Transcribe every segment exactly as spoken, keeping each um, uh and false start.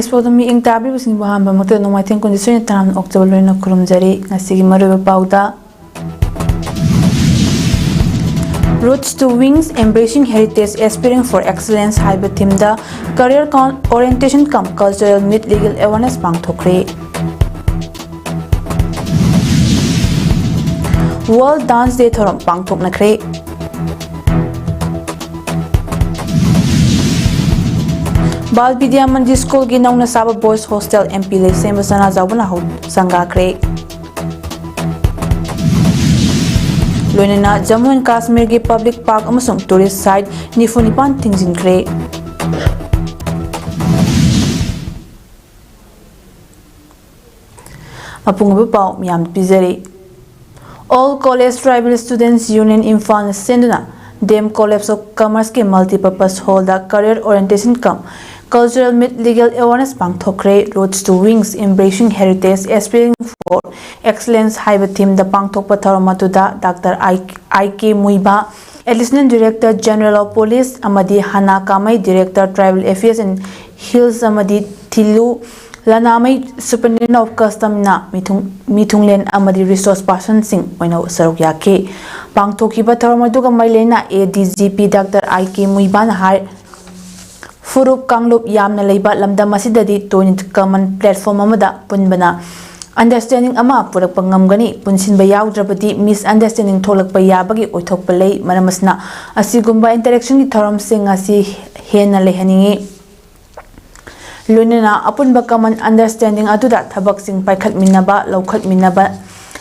ꯏꯁꯄꯣꯔꯠꯇ ꯃꯤꯠꯌꯦꯡ ꯇꯥꯕꯤꯕꯁꯤꯡꯕꯨ ꯑꯍꯥꯟꯕꯃꯛꯇ ꯅꯣꯡꯃꯥꯏꯊꯦꯝ ꯀꯨꯟꯅꯤꯊꯣꯏꯅ ꯇꯔꯥꯝꯅ ꯑꯣꯛꯆꯕ ꯂꯣꯏꯅ ꯈꯨꯔꯨꯝꯖꯔꯤ꯫ ꯉꯁꯤꯒꯤ ꯃꯔꯨꯑꯣꯏꯕ ꯄꯥꯎꯗ, Roads to Wings, Embracing Heritage, Aspiring for Excellence ꯍꯥꯏꯕ ꯊꯤꯝꯗ Career Con-, Orientation cum Cultural Meet Legal Awareness ꯄꯥꯡꯊꯣꯛꯈ꯭ꯔꯦ꯫ World Dance Day ꯊꯧꯔꯝ ꯄꯥꯡꯊꯣꯛꯅꯈ꯭ꯔꯦ꯫ ꯕꯥꯜ ꯕꯤꯗ꯭ꯌꯥ ꯃꯟꯗꯤꯔ ꯁ꯭ꯀꯨꯜꯒꯤ ꯅꯧꯅ ꯁꯥꯕ Boys Hostel ꯑꯦꯝ ꯄꯤ ꯂꯩꯁꯦꯝꯕ ꯁꯅꯥꯖꯥꯎꯕꯅ ꯍꯧ-, ꯁꯪꯒꯥꯈ꯭ꯔꯦ꯫ ꯂꯣꯏꯅꯅ ꯖꯝꯃꯨ ꯑꯦꯟ ꯀꯥꯁꯃꯤꯔꯒꯤ Public Park ꯑꯃꯁꯨꯡ Tourist Site ꯅꯤꯐꯨ ꯅꯤꯄꯥꯟ ꯊꯤꯡꯖꯤꯟꯈ꯭ꯔꯦ꯫ ꯃꯄꯨꯡ ꯑꯣꯏꯕ ꯄꯥꯎ ꯃꯤꯌꯥꯝꯗ ꯄꯤꯖꯔꯤ꯫ All College Tribal Students Union ꯏꯝꯐꯥꯜꯅ ꯁꯤꯟꯗꯨꯅ D M College of Commerceꯀꯤ Multipurpose Hallꯗ Career Orientation cum Cultural Meet Legal Awareness ꯄꯥꯡꯊꯣꯛꯈ꯭ꯔꯦ꯫ Roads to Wings, Embracing Heritage, Aspiring for Excellence ꯍꯥꯏꯕ ꯊꯤꯝꯗ ꯄꯥꯡꯊꯣꯛꯄ ꯊꯧꯔꯝ ꯑꯗꯨꯗ doctor I K ꯃꯨꯏꯕꯥ, Additional Director General of Police ꯑꯃꯗꯤ ꯍꯅꯥ ꯀꯥꯃꯩ, Director Tribal Affairs and Hills ꯑꯃꯗꯤ ꯊꯤꯜꯂꯨ ꯂꯅꯥꯃꯩ, Superintendent of Customꯅ ꯃꯤꯊꯨꯡ-, ꯃꯤꯊꯨꯡꯂꯦꯟ ꯑꯃꯗꯤ resource personꯁꯤꯡ ꯑꯣꯏꯅ ꯁꯔꯨꯛ ꯌꯥꯈꯤ꯫ ꯄꯥꯡꯊꯣꯛꯈꯤꯕ ꯊꯧꯔꯝ ꯑꯗꯨꯒ ꯃꯔꯤ ꯂꯩꯅꯅ ꯑꯦ ꯗꯤ ꯖꯤ ꯄꯤ ꯗꯥꯛꯇꯔ ꯑꯥꯏ ꯀꯦ ꯃꯨꯏꯕꯥꯅ ꯍꯥꯏ, ꯐꯨꯔꯨꯞ ꯀꯥꯡꯂꯨꯞ ꯌꯥꯝꯅ ꯂꯩꯕ ꯂꯝꯗꯝ ꯑꯁꯤꯗꯗꯤ ꯇꯣꯏꯅ common platform ꯑꯃꯗ ꯄꯨꯟꯕꯅ understanding ꯑꯃ ꯄꯨꯔꯛꯄ ꯉꯝꯒꯅꯤ꯫ ꯄꯨꯟꯁꯤꯟꯕ ꯌꯥꯎꯗ꯭ꯔꯕꯗꯤ misunderstanding ꯊꯣꯛꯂꯛꯄ ꯌꯥꯕꯒꯤ ꯑꯣꯏꯊꯣꯛꯄ ꯂꯩ꯫ ꯃꯔꯝ ꯑꯁꯤꯅ ꯑꯁꯤꯒꯨꯝꯕ interactionꯒꯤ ꯊꯧꯔꯝꯁꯤꯡ ꯑꯁꯤ ꯍꯦꯟꯅ ꯂꯩꯍꯟꯅꯤꯡꯏ꯫ ꯂꯣꯏꯅꯅ ꯑꯄꯨꯟꯕ common understanding ꯑꯗꯨꯗ ꯊꯕꯛꯁꯤꯡ ꯄꯥꯏꯈꯠꯃꯤꯟꯅꯕ, ꯂꯧꯈꯠꯃꯤꯟꯅꯕ,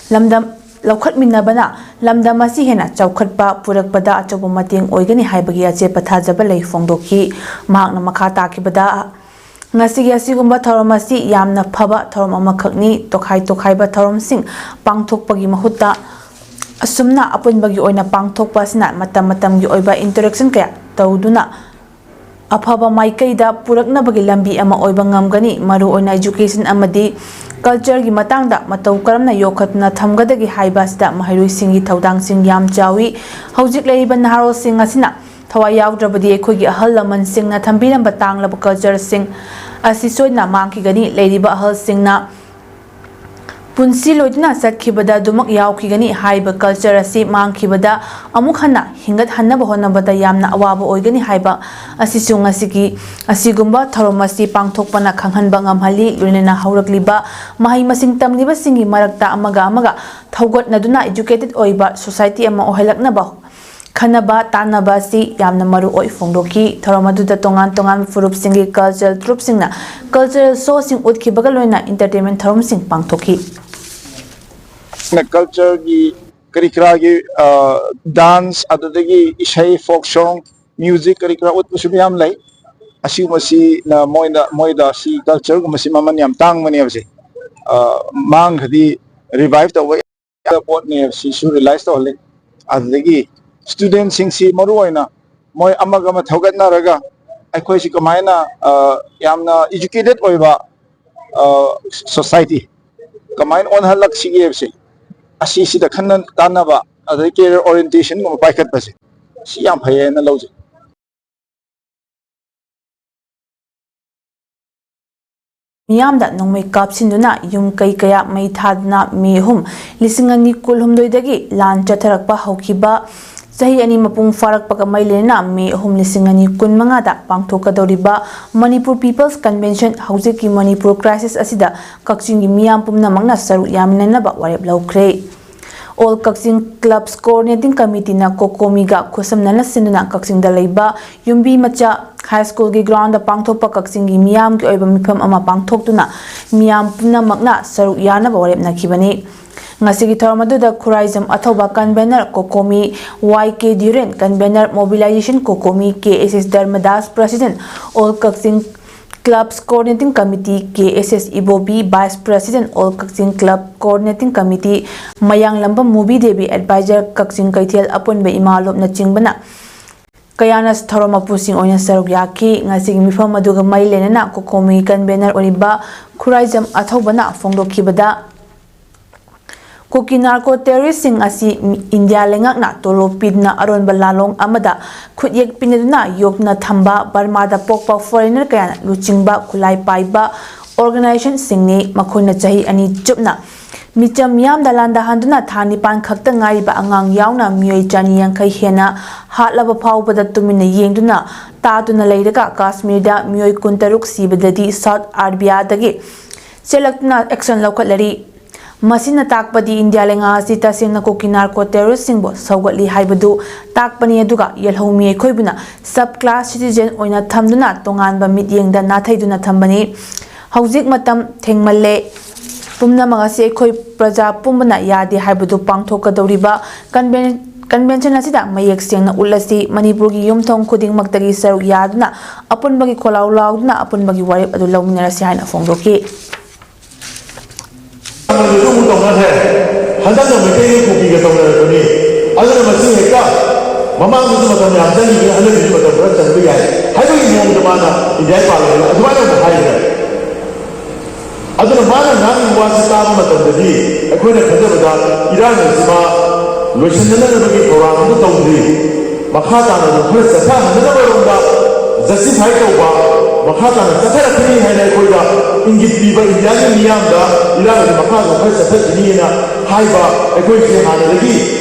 ꯂꯝꯗꯝ, ꯂꯧꯈꯠꯃꯤꯟꯅꯕꯅ ꯂꯝꯗꯝ ꯑꯁꯤ ꯍꯦꯟꯅ ꯆꯥꯎꯈꯠꯄ ꯄꯨꯔꯛꯄꯗ ꯑꯆꯧꯕ ꯃꯇꯦꯡ ꯑꯣꯏꯒꯅꯤ ꯍꯥꯏꯕꯒꯤ ꯑꯆꯦꯠꯄ ꯊꯥꯖꯕ ꯂꯩ ꯐꯣꯡꯗꯣꯛꯈꯤ꯫ ꯃꯍꯥꯛꯅ ꯃꯈꯥ ꯇꯥꯈꯤꯕꯗ, ꯉꯁꯤꯒꯤ ꯑꯁꯤꯒꯨꯝꯕ ꯊꯧꯔꯝ ꯑꯁꯤ ꯌꯥꯝꯅ ꯐꯕ ꯊꯧꯔꯝ ꯑꯃꯈꯛꯅꯤ꯫ ꯇꯣꯈꯥꯏ ꯇꯣꯈꯥꯏꯕ ꯊꯧꯔꯝꯁꯤꯡ ꯄꯥꯡꯊꯣꯛꯄꯒꯤ ꯃꯍꯨꯠꯇ ꯑꯁꯨꯝꯅ ꯑꯄꯨꯟꯕꯒꯤ ꯑꯣꯏꯅ ꯄꯥꯡꯊꯣꯛꯄ ꯑꯁꯤꯅ ꯃꯇꯝ ꯃꯇꯝꯒꯤ ꯑꯣꯏꯕ interaction ꯀꯌꯥ ꯇꯧꯗꯨꯅ ꯑꯐꯕ ꯃꯥꯏꯀꯩꯗ ꯄꯨꯔꯛꯅꯕꯒꯤ ꯂꯝꯕꯤ ꯑꯃ ꯑꯣꯏꯕ ꯉꯝꯒꯅꯤ꯫ ꯃꯔꯨꯑꯣꯏꯅ education ꯑꯃꯗꯤ cultureꯒꯤ ꯃꯇꯥꯡꯗ ꯃꯇꯧ ꯀꯔꯝꯅ ꯌꯣꯛꯈꯠꯇꯨꯅ ꯊꯝꯒꯗꯒꯦ ꯍꯥꯏꯕ ꯑꯁꯤꯗ ꯃꯍꯩꯔꯣꯏꯁꯤꯡꯒꯤ ꯊꯧꯗꯥꯡꯁꯤꯡ ꯌꯥꯝ ꯆꯥꯎꯏ꯫ ꯍꯧꯖꯤꯛ ꯂꯩꯔꯤꯕ ꯅꯍꯥꯔꯣꯜꯁꯤꯡ ꯑꯁꯤꯅ ꯊꯋꯥꯏ ꯌꯥꯎꯗ꯭ꯔꯕꯗꯤ ꯑꯩꯈꯣꯏꯒꯤ ꯑꯍꯜ ꯂꯃꯟꯁꯤꯡꯅ ꯊꯝꯕꯤꯔꯝꯕ ꯇꯥꯡꯂꯕ ꯀꯜꯆꯔꯁꯤꯡ ꯑꯁꯤ ꯁꯣꯏꯗꯅ ꯃꯥꯡꯈꯤꯒꯅꯤ꯫ ꯂꯩꯔꯤꯕ ꯑꯍꯜꯁꯤꯡꯅ ꯄꯨꯟꯁꯤ ꯂꯣꯏꯗꯨꯅ ꯆꯠꯈꯤꯕꯗ ꯑꯗꯨꯃꯛ ꯌꯥꯎꯈꯤꯒꯅꯤ꯫ ꯍꯥꯏꯔꯤꯕ ꯀꯜꯆꯔ ꯑꯁꯤ ꯃꯥꯡꯈꯤꯕꯗ ꯑꯃꯨꯛ ꯍꯟꯅ ꯍꯤꯡꯒꯠꯍꯟꯅꯕ ꯍꯣꯠꯅꯕꯗ ꯌꯥꯝꯅ ꯑꯋꯥꯕ ꯑꯣꯏꯒꯅꯤ ꯍꯥꯏꯕ ꯑꯁꯤꯁꯨ ꯉꯁꯤꯒꯤ ꯑꯁꯤꯒꯨꯝꯕ ꯊꯧꯔꯝ ꯑꯁꯤ ꯄꯥꯡꯊꯣꯛꯄꯅ ꯈꯪꯍꯟꯕ ꯉꯝꯍꯜꯂꯤ꯫ ꯂꯣꯏꯅꯅ ꯍꯧꯔꯛꯂꯤꯕ ꯃꯍꯩ ꯃꯁꯤꯡ ꯇꯝꯂꯤꯕꯁꯤꯡꯒꯤ ꯃꯔꯛꯇ ꯑꯃꯒ ꯑꯃꯒ ꯊꯧꯒꯠꯅꯗꯨꯅ educated ꯑꯣꯏꯕ society ꯑꯃ ꯑꯣꯏꯍꯜꯂꯛꯅꯕ ꯈꯟꯅꯕ ꯇꯥꯟꯅꯕ ꯑꯁꯤ ꯌꯥꯝꯅ ꯃꯔꯨ ꯑꯣꯏ ꯐꯣꯡꯗꯣꯛꯈꯤ꯫ ꯊꯧꯔꯝ ꯑꯗꯨꯗ ꯇꯣꯉꯥꯟ ꯇꯣꯉꯥꯟꯕ ꯐꯨꯔꯨꯞꯁꯤꯡꯒꯤ cultural troupeꯁꯤꯡꯅ cultural showꯁꯤꯡ ꯎꯠꯈꯤꯕꯒ ꯂꯣꯏꯅ entertainment ꯊꯧꯔꯝꯁꯤꯡ ꯄꯥꯡꯊꯣꯛꯈꯤ꯫ Cultureꯒꯤ ꯀꯔꯤ ꯀꯔꯥꯒꯤ dance, ꯑꯗꯨꯗꯒꯤ ꯏꯁꯩ, folk song, music ꯀꯔꯤ ꯀꯔꯥ ꯎꯠꯄꯁꯨ ꯃꯌꯥꯝ ꯂꯩ꯫ ꯑꯁꯤꯒꯨꯝꯕꯁꯤꯅ ꯃꯣꯏꯗ ꯃꯣꯏꯗ ꯁꯤ cultureꯒꯨꯝꯕꯁꯤ ꯃꯃꯜ ꯌꯥꯝ ꯇꯥꯡꯕꯅꯦꯕꯁꯦ꯫ ꯃꯥꯡꯈ꯭ꯔꯗꯤ revive ꯇꯧꯕ ꯄꯣꯠꯅꯦ, ꯁꯤꯁꯨ realize ꯇꯧꯍꯜꯂꯤ꯫ ꯑꯗꯨꯗꯒꯤ studentꯁꯤꯡꯁꯤ ꯃꯔꯨ ꯑꯣꯏꯅ ꯃꯣꯏ ꯑꯃꯒ ꯑꯃ ꯊꯧꯒꯠꯅꯔꯒ ꯑꯩꯈꯣꯏꯁꯤ ꯀꯃꯥꯏꯅ ꯌꯥꯝꯅ educated ꯑꯣꯏꯕ society ꯀꯃꯥꯏꯅ ꯑꯣꯟꯍꯜꯂꯛꯁꯤꯒꯦ ꯍꯥꯏꯕꯁꯦ, ꯑꯁꯤꯁꯤꯗ ꯈꯟꯅ ꯇꯥꯟꯅꯕ, ꯑꯗꯩ career orientationꯒꯨꯝꯕ ꯄꯥꯏꯈꯠꯄꯁꯦ, ꯁꯤ ꯌꯥꯝ ꯐꯩ ꯍꯥꯏꯅ ꯂꯧꯖꯩ꯫ ꯃꯤꯌꯥꯝꯗ ꯅꯣꯡꯃꯩ ꯀꯥꯞꯁꯤꯟꯗꯨꯅ ꯌꯨꯝ ꯀꯩ ꯀꯌꯥ ꯃꯩ ꯊꯥꯗꯨꯅ ꯃꯦ ꯑꯍꯨꯝ, ꯂꯤꯁꯤꯡ ꯑꯅꯤ ꯀꯨꯟꯍꯨꯝꯗꯣꯏꯗꯒꯤ ꯂꯥꯟ ꯆꯠꯊꯔꯛꯄ ꯍꯧꯈꯤꯕ ꯆꯍꯤ ꯑꯅꯤ ꯃꯄꯨꯡ ꯐꯥꯔꯛꯄꯒ ꯃꯔꯤ ꯂꯩꯅꯅ ꯃꯦ ꯑꯍꯨꯝ, ꯂꯤꯁꯤꯡ ꯑꯅꯤ ꯀꯨꯟꯃꯉꯥꯗ ꯄꯥꯡꯊꯣꯛꯀꯗꯧꯔꯤꯕ ꯃꯅꯤꯄꯨꯔ People's Convention, ꯍꯧꯖꯤꯛꯀꯤ ꯃꯅꯤꯄꯨꯔ crisis ꯑꯁꯤꯗ ꯀꯛꯆꯤꯡꯒꯤ ꯃꯤꯌꯥꯝ ꯄꯨꯝꯅꯃꯛꯅ ꯁꯔꯨꯛ ꯌꯥꯃꯤꯟꯅꯅꯕ ꯋꯥꯔꯦꯞ ꯂꯧꯈ꯭ꯔꯦ꯫ All Kakching Clubs Coordinating Committeeꯅ COCOMIꯒ ꯈꯨꯠꯁꯝꯅꯅ ꯁꯤꯟꯗꯨꯅ ꯀꯛꯆꯤꯡꯗ ꯂꯩꯕ ꯌꯨꯝꯕꯤ ꯃꯆꯥ High Schoolꯒꯤ groundꯗ ꯄꯥꯡꯊꯣꯛꯄ ꯀꯛꯆꯤꯡꯒꯤ ꯃꯤꯌꯥꯝꯒꯤ ꯑꯣꯏꯕ ꯃꯤꯐꯝ ꯑꯃ ꯄꯥꯡꯊꯣꯛꯇꯨꯅ ꯃꯤꯌꯥꯝ ꯄꯨꯝꯅꯃꯛꯅ ꯁꯔꯨꯛ ꯌꯥꯅꯕ ꯋꯥꯔꯦꯞꯅꯈꯤꯕꯅꯤ꯫ ꯉꯁꯤꯒꯤ ꯊꯧꯔꯝ ꯑꯗꯨꯗ ꯈꯨꯔꯥꯏꯖꯝ ꯑꯊꯧꯕ, convener COCOMI, ꯋꯥꯏ ꯀꯦ ꯗ꯭ꯌꯨꯔꯦꯟ, convener Mobilization COCOMI, ꯀꯦ ꯑꯦꯁ ꯑꯦꯁ ꯙꯔꯃꯗꯥꯁ, president All Kakching Clubs Coordinating Committee, ꯀꯦ ꯑꯦꯁ ꯑꯦꯁ ꯏꯕꯣꯕꯤ, vice president All Kakching Club Coordinating Committee, ꯃꯌꯥꯡꯂꯝꯕꯝ ꯃꯨꯕꯤ ꯗꯦꯕꯤ, advisor ꯀꯛꯆꯤꯡ ꯀꯩꯊꯦꯜ ꯑꯄꯨꯟꯕ ꯏꯃꯥ ꯂꯣꯞꯅꯆꯤꯡꯕꯅ ꯀꯌꯥꯅ ꯊꯧꯔꯝ ꯃꯄꯨꯁꯤꯡ ꯑꯣꯏꯅ ꯁꯔꯨꯛ ꯌꯥꯈꯤ꯫ ꯉꯁꯤꯒꯤ ꯃꯤꯐꯝ ꯑꯗꯨꯒ ꯃꯔꯤ ꯂꯩꯅꯅ COCOMI convener ꯑꯣꯏꯔꯤꯕ ꯈꯨꯔꯥꯏꯖꯝ ꯑꯊꯧꯕꯅ ꯐꯣꯡꯗꯣꯛꯈꯤꯕꯗ, ꯀꯨꯀꯤ ꯅꯥꯔꯀꯣ ꯇꯦꯔꯣꯔꯤꯁꯁꯤꯡ ꯑꯁꯤ ꯏꯟꯗꯤꯌꯥ ꯂꯩꯉꯥꯛꯅ ꯇꯣꯂꯣꯞ ꯄꯤꯗꯨꯅ ꯑꯔꯣꯟꯕ ꯂꯥꯂꯣꯡ ꯑꯃꯗ ꯈꯨꯠꯌꯦꯛ ꯄꯤꯅꯗꯨꯅ ꯌꯣꯛꯇꯨꯅ ꯊꯝꯕ ꯕꯔꯃꯥꯗ ꯄꯣꯛꯄ ꯐꯣꯔꯦꯅꯔ ꯀꯌꯥꯅ ꯂꯨꯆꯤꯡꯕ ꯈꯨꯠꯂꯥꯏ ꯄꯥꯏꯕ ꯑꯣꯔꯒꯅꯥꯏꯖꯦꯁꯟꯁꯤꯡꯅꯤ꯫ ꯃꯈꯣꯏꯅ ꯆꯍꯤ ꯑꯅꯤ ꯆꯨꯞꯅ ꯃꯤꯆꯝ ꯃꯤꯌꯥꯝꯗ ꯂꯥꯟꯗꯥꯍꯟꯗꯨꯅ ꯊꯥ ꯅꯤꯄꯥꯟ ꯈꯛꯇ ꯉꯥꯏꯔꯤꯕ ꯑꯉꯥꯡ ꯌꯥꯎꯅ ꯃꯤꯑꯣꯏ ꯆꯅꯤ ꯌꯥꯡꯈꯩ ꯍꯦꯟꯅ ꯍꯥꯠꯂꯕ ꯐꯥꯎꯕꯗ ꯇꯨꯃꯤꯟꯅ ꯌꯦꯡꯗꯨꯅ ꯇꯥꯗꯨꯅ ꯂꯩꯔꯒ ꯀꯥꯁꯃꯤꯔꯗ ꯃꯤꯑꯣꯏ ꯀꯨꯟꯇꯔꯨꯛ ꯁꯤꯕꯗꯗꯤ ꯁꯥꯎꯠ ꯑꯔꯕꯤꯌꯥꯗꯒꯤ ꯆꯦꯜꯂꯛꯇꯨꯅ ꯑꯦꯛꯁꯟ ꯂꯧꯈꯠꯂꯔꯤ꯫ ꯃꯁꯤꯅ ꯇꯥꯛꯄꯗꯤ ꯏꯟꯗꯤꯌꯥ ꯂꯩꯉꯥꯛ ꯑꯁꯤ ꯇꯁꯦꯡꯅ ꯀꯨꯀꯤ ꯅꯥꯔꯀꯣ ꯇꯦꯔꯣꯔꯤꯁꯁꯤꯡꯕꯨ ꯁꯧꯒꯠꯂꯤ ꯍꯥꯏꯕꯗꯨ ꯇꯥꯛꯄꯅꯤ, ꯑꯗꯨꯒ ꯌꯦꯜꯍꯧꯃꯤ ꯑꯩꯈꯣꯏꯕꯨꯅ ꯁꯕ ꯀ꯭ꯂꯥꯁ ꯁꯤꯇꯤꯖꯦꯟ ꯑꯣꯏꯅ ꯊꯝꯗꯨꯅ ꯇꯣꯉꯥꯟꯕ ꯃꯤꯠꯌꯦꯡꯗ ꯅꯥꯊꯩꯗꯨꯅ ꯊꯝꯕꯅꯤ꯫ ꯍꯧꯖꯤꯛ ꯃꯇꯝ ꯊꯦꯡꯃꯜꯂꯦ꯫ ꯄꯨꯝꯅꯃꯛ ꯑꯁꯤ ꯑꯩꯈꯣꯏ ꯄ꯭ꯔꯖꯥ ꯄꯨꯝꯕꯅ ꯌꯥꯗꯦ ꯍꯥꯏꯕꯗꯨ ꯄꯥꯡꯊꯣꯛꯀꯗꯧꯔꯤꯕ ꯀꯟꯚꯦꯟ-, ꯀꯟꯚꯦꯟꯁꯟ ꯑꯁꯤꯗ ꯃꯌꯦꯛ ꯁꯦꯡꯅ ꯎꯠꯂꯁꯤ꯫ ꯃꯅꯤꯄꯨꯔꯒꯤ ꯌꯨꯝꯊꯣꯡ ꯈꯨꯗꯤꯡꯃꯛꯇꯒꯤ ꯁꯔꯨꯛ ꯌꯥꯗꯨꯅ ꯑꯄꯨꯟꯕꯒꯤ ꯈꯣꯜꯂꯥꯎ ꯂꯥꯎꯗꯨꯅ ꯑꯄꯨꯟꯕꯒꯤ ꯋꯥꯔꯦꯞ ꯑꯗꯨ ꯂꯧꯃꯤꯟꯅꯔꯁꯤ ꯍꯥꯏꯅ ꯐꯣꯡꯗꯣꯛꯈꯤ꯫ ꯑꯃꯨꯛ ꯇꯧꯅꯈ꯭ꯔꯦ꯫ ꯍꯟꯗꯛꯅ ꯃꯩꯇꯩꯒ ꯀꯨꯀꯤꯒ ꯇꯧꯅꯔꯛꯄꯅꯤ꯫ ꯑꯗꯨꯅ ꯃꯁꯤ ꯍꯦꯛꯇ ꯃꯃꯥꯡꯗꯁꯨ ꯃꯇꯝ ꯌꯥꯝ ꯆꯪꯈꯤꯕꯅꯤ, ꯍꯟꯗꯛꯀꯤꯁꯨ ꯃꯇꯝ ꯈꯔ ꯆꯪꯕ ꯌꯥꯏ ꯍꯥꯏꯕꯒꯤ ꯃꯑꯣꯡꯗ ꯃꯥꯅ ꯏꯟꯗꯤꯌꯥꯒꯤ ꯄꯥꯔꯂꯤꯌꯥꯃꯦꯟꯗ ꯑꯗꯨꯃꯥꯏꯅ ꯑꯃꯨꯛ ꯍꯥꯏꯈ꯭ꯔꯦ꯫ ꯑꯗꯨꯅ ꯃꯥꯅ ꯉꯥꯡꯉꯤꯕ ꯋꯥꯁꯤ ꯇꯥꯕ ꯃꯇꯝꯗꯗꯤ ꯑꯩꯈꯣꯏꯅ ꯈꯟꯖꯕꯗ ꯏꯔꯥꯡ ꯑꯁꯤ ꯃꯥ ꯂꯣꯏꯁꯤꯟꯅꯅꯕꯒꯤ ꯊꯧꯔꯥꯡ ꯑꯃ ꯇꯧꯗ꯭ꯔꯤ꯫ ꯃꯈꯥ ꯇꯥꯅ ꯑꯗꯨꯝ ꯈꯔ ꯆꯠꯊꯍꯟꯅꯅꯕꯔꯣꯝꯗ ꯖꯁꯇꯤꯐꯥꯏ ꯇꯧꯕ, ꯃꯈꯥ ꯇꯥꯅ ꯆꯠꯊꯔꯛꯀꯅꯤ ꯍꯥꯏꯅ ꯑꯩꯈꯣꯏꯗ ꯏꯪꯒꯤꯠ ꯄꯤꯕ ꯏꯟꯗꯤꯌꯥꯒꯤ ꯃꯤꯌꯥꯝꯗ ꯏꯔꯥꯡ ꯑꯗꯨ ꯃꯈꯥ ꯑꯗꯨꯝ ꯈꯔ ꯆꯠꯊꯈꯤꯅꯤꯅ ꯍꯥꯏꯕ ꯑꯩꯈꯣꯏꯁꯦ ꯍꯥꯟꯅꯗꯒꯤ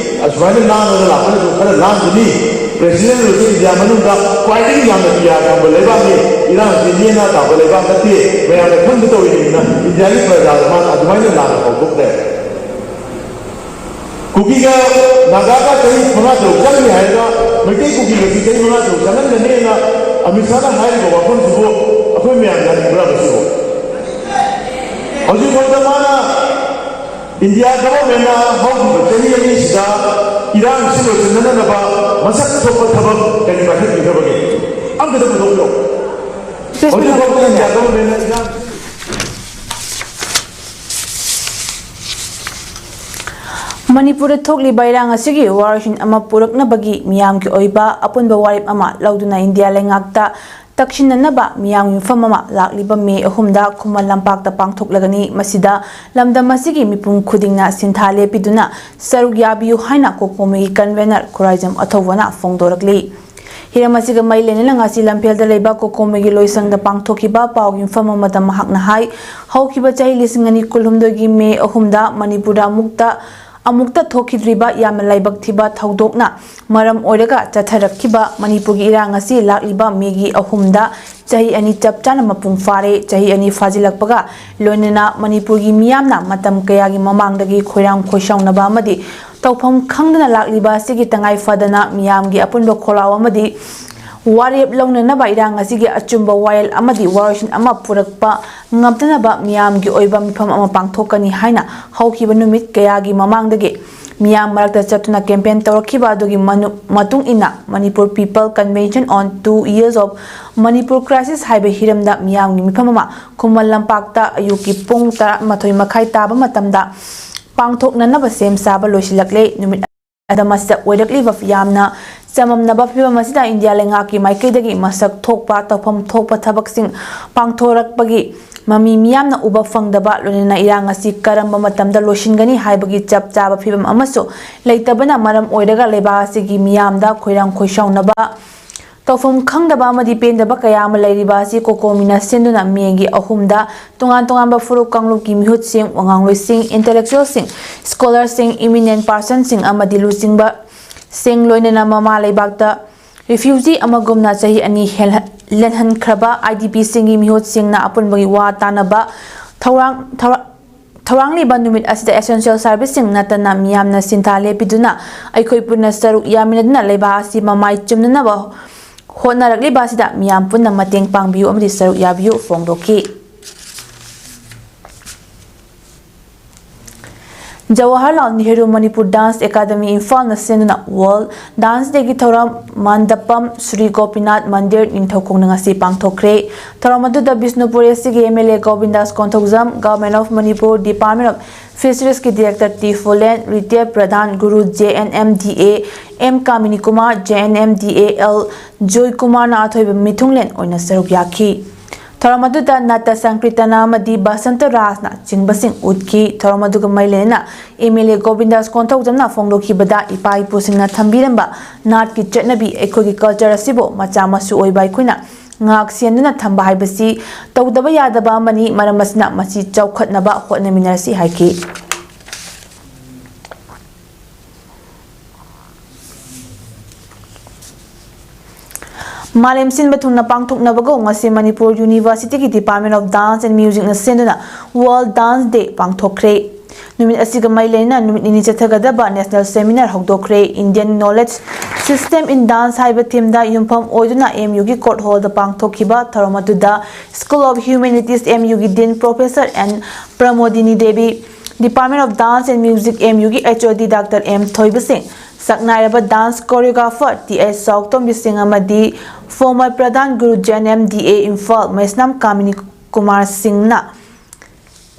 ꯑꯁꯨꯃꯥꯏꯅ ꯂꯥꯡꯉꯒ ꯂꯥꯛꯄꯅ ꯑꯗꯨꯝ ꯈꯔ ꯂꯥꯡꯈꯤꯅꯤ꯫ ꯄ꯭ꯔꯦꯁꯤꯗꯦꯟ ꯑꯣꯏꯔꯁꯨ ꯏꯟꯗꯤꯌꯥ ꯃꯅꯨꯡꯗ ꯈ꯭ꯋꯥꯏꯗꯒꯤ ꯌꯥꯝꯅ ꯄꯤ ꯑꯥꯔ ꯐꯪꯕ ꯂꯩꯕꯥꯛꯅꯤ꯫ ꯏꯔꯥꯡꯁꯤ ꯅꯦꯅꯥ ꯇꯥꯕ ꯂꯩꯕꯥꯛ ꯅꯠꯇꯦ꯫ ꯃꯌꯥꯝꯅ ꯈꯪꯕ ꯇꯧꯔꯤꯕꯅꯤꯅ ꯏꯟꯗꯤꯌꯥꯒꯤ ꯄ꯭ꯔꯖꯥꯗ ꯃꯥꯅ ꯑꯗꯨꯃꯥꯏꯅ ꯂꯥꯟꯅ ꯐꯥꯎꯗꯣꯛꯈ꯭ꯔꯦ꯫ ꯀꯨꯀꯤꯒ ꯅꯥꯒꯥꯒ ꯆꯍꯤ ꯃꯉꯥ ꯇꯔꯨꯛ ꯆꯪꯅꯤ ꯍꯥꯏꯔꯒ ꯃꯩꯇꯩ ꯀꯨꯀꯤꯒꯁꯤ ꯆꯍꯤ ꯃꯉꯥ ꯇꯔꯨꯛ ꯆꯪꯍꯟꯒꯅꯤꯅ ꯑꯃꯤꯠ ꯁꯥꯍꯅ ꯍꯥꯏꯔꯤꯕ ꯋꯥꯐꯝꯁꯤꯕꯨ ꯑꯩꯈꯣꯏ ꯃꯌꯥꯝ ꯌꯥꯅꯤꯡꯕ꯭ꯔꯥ ꯃꯁꯤꯕꯨ? ꯍꯧꯖꯤꯛ ꯐꯥꯎꯗ ꯃꯥꯅ ꯏꯟꯗꯤꯌꯥ ꯒꯚꯔꯟꯃꯦꯟꯅ ꯍꯧꯈꯤꯕ ꯆꯍꯤ ꯑꯅꯤꯁꯤꯗ ꯏꯔꯥꯡꯁꯤ ꯂꯣꯏꯁꯤꯟꯅꯅꯕ ꯃꯁꯛ ꯊꯣꯛꯄ ꯊꯕꯛ ꯀꯔꯤ ꯄꯥꯏꯈꯠꯄꯤꯈ꯭ꯔꯕꯒꯦ? ꯑꯝꯇꯗ ꯄꯨꯊꯣꯛꯄꯤꯔꯛꯎ꯫ ꯍꯧꯖꯤꯛ ꯐꯥꯎꯗ ꯏꯟꯗꯤꯌꯥ ꯒꯚꯔꯟꯃꯦꯟꯅ ꯏꯔꯥꯡ ꯃꯅꯤꯄꯨꯔꯗ ꯊꯣꯛꯂꯤꯕ ꯏꯔꯥꯡ ꯑꯁꯤꯒꯤ ꯋꯥꯔꯣꯏꯁꯤꯟ ꯑꯃ ꯄꯨꯔꯛꯅꯕꯒꯤ ꯃꯤꯌꯥꯝꯒꯤ ꯑꯣꯏꯕ ꯑꯄꯨꯟꯕ ꯋꯥꯔꯦꯞ ꯑꯃ ꯂꯧꯗꯨꯅ ꯏꯟꯗꯤꯌꯥ ꯂꯩꯉꯥꯛꯇ ꯇꯛꯁꯤꯟꯅꯅꯕ ꯃꯤꯌꯥꯝꯒꯤ ꯃꯐꯝ ꯑꯃ ꯂꯥꯛꯂꯤꯕ ꯃꯦ ꯑꯍꯨꯝꯗ ꯈꯨꯃꯟ ꯂꯝꯄꯥꯛꯇ ꯄꯥꯡꯊꯣꯛꯂꯒꯅꯤ꯫ ꯃꯁꯤꯗ ꯂꯝꯗꯝ ꯑꯁꯤꯒꯤ ꯃꯤꯄꯨꯝ ꯈꯨꯗꯤꯡꯅ ꯁꯤꯟꯊꯥ ꯂꯦꯞꯄꯤꯗꯨꯅ ꯁꯔꯨꯛ ꯌꯥꯕꯤꯌꯨ ꯍꯥꯏꯅ ꯀꯣꯀꯣꯃꯤꯒꯤ convener ꯈꯨꯔꯥꯏꯖꯝ ꯑꯊꯧꯕꯅ ꯐꯣꯡꯗꯣꯔꯛꯂꯤ꯫ ꯍꯤꯔꯝ ꯑꯁꯤꯒ ꯃꯔꯤ ꯂꯩꯅꯅ ꯉꯁꯤ ꯂꯝꯐꯦꯜꯗ ꯂꯩꯕ ꯀꯣꯀꯣꯃꯤꯒꯤ ꯂꯣꯏꯁꯪꯗ ꯄꯥꯡꯊꯣꯛꯈꯤꯕ ꯄꯥꯎꯒꯤ ꯃꯐꯝ ꯑꯃꯗ ꯃꯍꯥꯛꯅ ꯍꯥꯏ, ꯍꯧꯈꯤꯕ ꯆꯍꯤ ꯂꯤꯁꯤꯡ ꯑꯅꯤ ꯀꯨꯟꯍꯨꯝꯗꯣꯏꯒꯤ ꯃꯦ ꯑꯍꯨꯝꯗ ꯃꯅꯤꯄꯨꯔꯗ ꯑꯃꯨꯛꯇ ꯑꯃꯨꯛꯇ ꯊꯣꯛꯈꯤꯗ꯭ꯔꯤꯕ ꯌꯥꯝꯅ ꯂꯥꯏꯕꯛ ꯊꯤꯕ ꯊꯧꯗꯣꯛꯅ ꯃꯔꯝ ꯑꯣꯏꯔꯒ ꯆꯠꯊꯔꯛꯈꯤꯕ ꯃꯅꯤꯄꯨꯔꯒꯤ ꯏꯔꯥꯡ ꯑꯁꯤ ꯂꯥꯛꯂꯤꯕ ꯃꯦꯒꯤ ꯑꯍꯨꯝꯗ ꯆꯍꯤ ꯑꯅꯤ ꯆꯞ ꯆꯥꯅ ꯃꯄꯨꯡ ꯐꯥꯔꯦ꯫ ꯆꯍꯤ ꯑꯅꯤ ꯐꯥꯖꯤꯜꯂꯛꯄꯒ ꯂꯣꯏꯅꯅ ꯃꯅꯤꯄꯨꯔꯒꯤ ꯃꯤꯌꯥꯝꯅ ꯃꯇꯝ ꯀꯌꯥꯒꯤ ꯃꯃꯥꯡꯗꯒꯤ ꯈꯣꯏꯔꯥꯡ ꯈꯣꯏꯁꯥꯎꯅꯕ ꯑꯃꯗꯤ ꯇꯧꯐꯝ ꯈꯪꯗꯅ ꯂꯥꯛꯂꯤꯕ ꯑꯁꯤꯒꯤ ꯇꯉꯥꯏ ꯐꯗꯅ ꯃꯤꯌꯥꯝꯒꯤ ꯑꯄꯨꯟꯕ ꯈꯣꯜꯂꯥꯎ ꯑꯃꯗꯤ ꯋꯥꯔꯦꯞ ꯂꯧꯅꯅꯕ ꯏꯔꯥꯡ ꯑꯁꯤꯒꯤ ꯑꯆꯨꯝꯕ ꯋꯥꯌꯦꯜ ꯑꯃꯗꯤ ꯋꯥꯔꯣꯏꯁꯤꯟ ꯑꯃ ꯄꯨꯔꯛꯄ ꯉꯝꯅꯅꯕ ꯃꯤꯌꯥꯝꯒꯤ ꯑꯣꯏꯕ ꯃꯤꯐꯝ ꯑꯃ ꯄꯥꯡꯊꯣꯛꯀꯅꯤ ꯍꯥꯏꯅ ꯍꯧꯈꯤꯕ ꯅꯨꯃꯤꯠ ꯀꯌꯥꯒꯤ ꯃꯃꯥꯡꯗꯒꯤ ꯃꯤꯌꯥꯝ ꯃꯔꯛꯇ ꯆꯠꯇꯨꯅ campaign ꯇꯧꯔꯛꯈꯤꯕ ꯑꯗꯨꯒꯤ ꯃꯅꯨ-, ꯃꯇꯨꯡ ꯏꯟꯅ Manipur People Convention on Two Years of Manipur Crisis ꯍꯥꯏꯕ ꯍꯤꯔꯝꯗ ꯃꯤꯌꯥꯝꯒꯤ ꯃꯤꯐꯝ ꯑꯃ ꯈꯨꯃꯟ ꯂꯝꯄꯥꯛꯇ ꯑꯌꯨꯛꯀꯤ ꯄꯨꯡ ꯇꯔꯥꯃꯥꯊꯣꯏ ꯃꯈꯥꯏ ꯇꯥꯕ ꯃꯇꯝꯗ ꯄꯥꯡꯊꯣꯛꯅꯅꯕ ꯁꯦꯝ ꯁꯥꯕ ꯂꯣꯏꯁꯤꯜꯂꯛꯂꯦ꯫ ꯅꯨꯃꯤꯠ ꯑꯗ ꯃꯁꯤꯗ ꯑꯣꯏꯔꯛꯂꯤꯕ ꯌꯥꯝꯅ ꯆꯃꯝꯅꯕ ꯐꯤꯕꯝ ꯑꯁꯤꯗ ꯏꯟꯗꯤꯌꯥ ꯂꯩꯉꯥꯛꯀꯤ ꯃꯥꯏꯀꯩꯗꯒꯤ ꯃꯁꯛ ꯊꯣꯛꯄ ꯇꯧꯐꯝ ꯊꯣꯛꯄ ꯊꯕꯛꯁꯤꯡ ꯄꯥꯡꯊꯣꯔꯛꯄꯒꯤ ꯃꯃꯤ ꯃꯤꯌꯥꯝꯅ ꯎꯕ ꯐꯪꯗꯕ, ꯂꯣꯏꯅꯅ ꯏꯔꯥꯡ ꯑꯁꯤ ꯀꯔꯝꯕ ꯃꯇꯝꯗ ꯂꯣꯏꯁꯤꯟꯒꯅꯤ ꯍꯥꯏꯕꯒꯤ ꯆꯞ ꯆꯥꯕ ꯐꯤꯕꯝ ꯑꯃꯁꯨ ꯂꯩꯇꯕꯅ ꯃꯔꯝ ꯑꯣꯏꯔꯒ ꯂꯩꯕꯥꯛ ꯑꯁꯤꯒꯤ ꯃꯤꯌꯥꯝꯗ ꯈꯣꯏꯔꯥꯡ ꯈꯣꯏꯁꯥꯎꯅꯕ, ꯇꯧꯐꯝ ꯈꯪꯗꯕ ꯑꯃꯗꯤ ꯄꯦꯟꯗꯕ ꯀꯌꯥ ꯑꯃ ꯂꯩꯔꯤꯕ ꯑꯁꯤ ꯀꯣꯀꯣꯃꯤꯅ ꯁꯤꯟꯗꯨꯅ ꯃꯦꯒꯤ ꯑꯍꯨꯝꯗ ꯇꯣꯉꯥꯟ ꯇꯣꯉꯥꯟꯕ ꯐꯨꯔꯨꯞ ꯀꯥꯡꯂꯨꯞꯀꯤ ꯃꯤꯍꯨꯠꯁꯤꯡ, ꯋꯥꯉꯥꯡꯂꯣꯏꯁꯤꯡ, intellectualꯁꯤꯡ, scholarꯁꯤꯡ, eminent personꯁꯤꯡ ꯑꯃꯗꯤ ꯂꯨꯆꯤꯡꯕꯁꯤꯡ, ꯂꯣꯏꯅꯅ ꯃꯃꯥ ꯂꯩꯕꯥꯛꯇ refugee ꯑꯃꯒꯨꯝꯅ ꯆꯍꯤ ꯑꯅꯤ ꯍꯦꯜꯍ-, ꯂꯦꯟꯍꯟꯈ꯭ꯔꯕ IDPꯁꯤꯡꯒꯤ ꯃꯤꯍꯨꯠꯁꯤꯡꯅ ꯑꯄꯨꯟꯕꯒꯤ ꯋꯥ ꯇꯥꯅꯕ ꯊꯧꯔꯥꯡ, ꯊꯧꯔꯥ-, ꯊꯧꯔꯥꯡꯂꯤꯕ ꯅꯨꯃꯤꯠ ꯑꯁꯤꯗ essential serviceꯁꯤꯡ ꯅꯠꯇꯅ ꯃꯤꯌꯥꯝꯅ ꯁꯤꯟꯊꯥ ꯂꯦꯞꯄꯤꯗꯨꯅ ꯑꯩꯈꯣꯏ ꯄꯨꯟꯅ ꯁꯔꯨꯛ ꯌꯥꯃꯤꯟꯅꯗꯨꯅ ꯂꯩꯕꯥꯛ ꯑꯁꯤ ꯃꯃꯥꯏ ꯆꯨꯝꯅꯅꯕ ꯍꯣꯠꯅꯔꯛꯂꯤꯕ ꯑꯁꯤꯗ ꯃꯤꯌꯥꯝ ꯄꯨꯟꯅ ꯃꯇꯦꯡ ꯄꯥꯡꯕꯤꯌꯨ ꯑꯃꯗꯤ ꯁꯔꯨꯛ ꯌꯥꯕꯤꯌꯨ ꯐꯣꯡꯗꯣꯛꯈꯤ꯫ ꯖꯋꯥꯍꯔꯂꯥꯜ ꯅꯦꯍꯔꯨ ꯃꯅꯤꯄꯨꯔ ꯗꯥꯟꯁ ꯑꯦꯀꯥꯗꯃꯤ ꯏꯝꯐꯥꯜꯅ ꯁꯤꯟꯗꯨꯅ ꯋꯥꯔꯜ ꯗꯥꯟꯁ ꯗꯦꯒꯤ ꯊꯧꯔꯝ ꯃꯟꯗꯄꯝ ꯁ꯭ꯔꯤ ꯒꯣꯄꯤꯅꯥꯊ ꯃꯟꯗꯤꯔ ꯅꯤꯡꯊꯧꯈꯣꯡꯗ ꯉꯁꯤ ꯄꯥꯡꯊꯣꯛꯈ꯭ꯔꯦ꯫ ꯊꯧꯔꯝ ꯑꯗꯨꯗ ꯕꯤꯁꯅꯨꯄꯨꯔ ꯑꯦꯁ ꯁꯤꯒꯤ M L A Govindas Konthoujam, Government of Manipur, Department of Fisheries ꯀꯤ ꯗꯤꯔꯦꯛꯇꯔ ꯇꯤ ꯐꯨꯂꯦꯟ, ꯔꯤꯇꯥꯌꯔ ꯄ꯭ꯔꯙꯥꯟ ꯒꯨꯔꯨ J N M D A M Kamini Kumar, J N M D A L Joy ꯀꯨꯃꯥꯔꯅ ꯑꯊꯣꯏꯕ ꯃꯤꯊꯨꯡꯂꯦꯟ ꯑꯣꯏꯅ ꯁꯔꯨꯛ ꯌꯥꯈꯤ꯫ ꯊꯧꯔꯝ ꯑꯗꯨꯗ ꯅꯥꯇ꯭ꯌ ꯁꯪꯀ꯭ꯔꯤꯇꯅ ꯑꯃꯗꯤ ꯕꯁꯟꯇ ꯔꯥꯖꯅ ꯆꯤꯡꯕꯁꯤꯡ ꯎꯠꯈꯤ꯫ ꯊꯧꯔꯝ ꯑꯗꯨꯒ ꯃꯔꯤ ꯂꯩꯅꯅ ꯑꯦꯝ ꯑꯦꯜ ꯑꯦ ꯒꯣꯕꯤꯟꯗꯥꯁ ꯀꯣꯟꯊꯧꯖꯝꯅ ꯐꯣꯡꯗꯣꯛꯈꯤꯕꯗ, ꯏꯄꯥ ꯏꯄꯨꯁꯤꯡꯅ ꯊꯝꯕꯤꯔꯝꯕ ꯅꯥꯠꯀꯤ ꯆꯠꯅꯕꯤ, ꯑꯩꯈꯣꯏꯒꯤ ꯀꯜꯆꯔ ꯑꯁꯤꯕꯨ ꯃꯆꯥ ꯃꯁꯨ ꯑꯣꯏꯕ ꯑꯩꯈꯣꯏꯅ ꯉꯥꯛ ꯁꯦꯟꯗꯨꯅ ꯊꯝꯕ ꯍꯥꯏꯕꯁꯤ ꯇꯧꯗꯕ ꯌꯥꯗꯕ ꯑꯃꯅꯤ꯫ ꯃꯔꯝ ꯑꯁꯤꯅ ꯃꯁꯤ ꯆꯥꯎꯈꯠꯅꯕ ꯍꯣꯠꯅꯃꯤꯟꯅꯔꯁꯤ ꯍꯥꯏꯈꯤ꯫ ꯃꯥꯂꯦꯝ ꯁꯤꯟꯕ ꯊꯨꯡꯅ ꯄꯥꯡꯊꯣꯛꯅꯕꯒꯨꯝ ꯉꯁꯤ ꯃꯅꯤꯄꯨꯔ ꯌꯨꯅꯤꯚꯔꯁꯤꯇꯤꯒꯤ Department of Dance and Music ꯅ ꯁꯤꯟꯗꯨꯅ World Dance Day ꯄꯥꯡꯊꯣꯛꯈ꯭ꯔꯦ꯫ ꯅꯨꯃꯤꯠ ꯑꯁꯤꯒ ꯃꯔꯤ ꯂꯩꯅꯅ ꯅꯨꯃꯤꯠ ꯅꯤꯅꯤ ꯆꯠꯊꯒꯗꯕ National Seminar ꯍꯧꯗꯣꯛꯈ꯭ꯔꯦ꯫ Indian Knowledge System in Dance ꯍꯥꯏꯕ theme ꯗ ꯌꯨꯝꯐꯝ ꯑꯣꯏꯗꯨꯅ ꯑꯦꯝ ꯌꯨ ꯒꯤ Court Hall ꯗ ꯄꯥꯡꯊꯣꯛꯈꯤꯕ ꯊꯧꯔꯝ ꯑꯗꯨꯗ School of Humanities, M U ꯒꯤ Dean Professor N Pramodini Devi, Department of Dance and Music, M U ꯒꯤ H O D doctor M ꯊꯣꯏꯕꯁꯤꯡ, ꯁꯛꯅꯥꯏꯔꯕ dance choreographer T H Chaotombi Singh ꯑꯃꯗꯤ former ꯄ꯭ꯔꯙꯥꯟ ꯒꯨꯔꯨ J N M D A Imphal Meisnam Kamini Kumar ꯁꯤꯡꯅ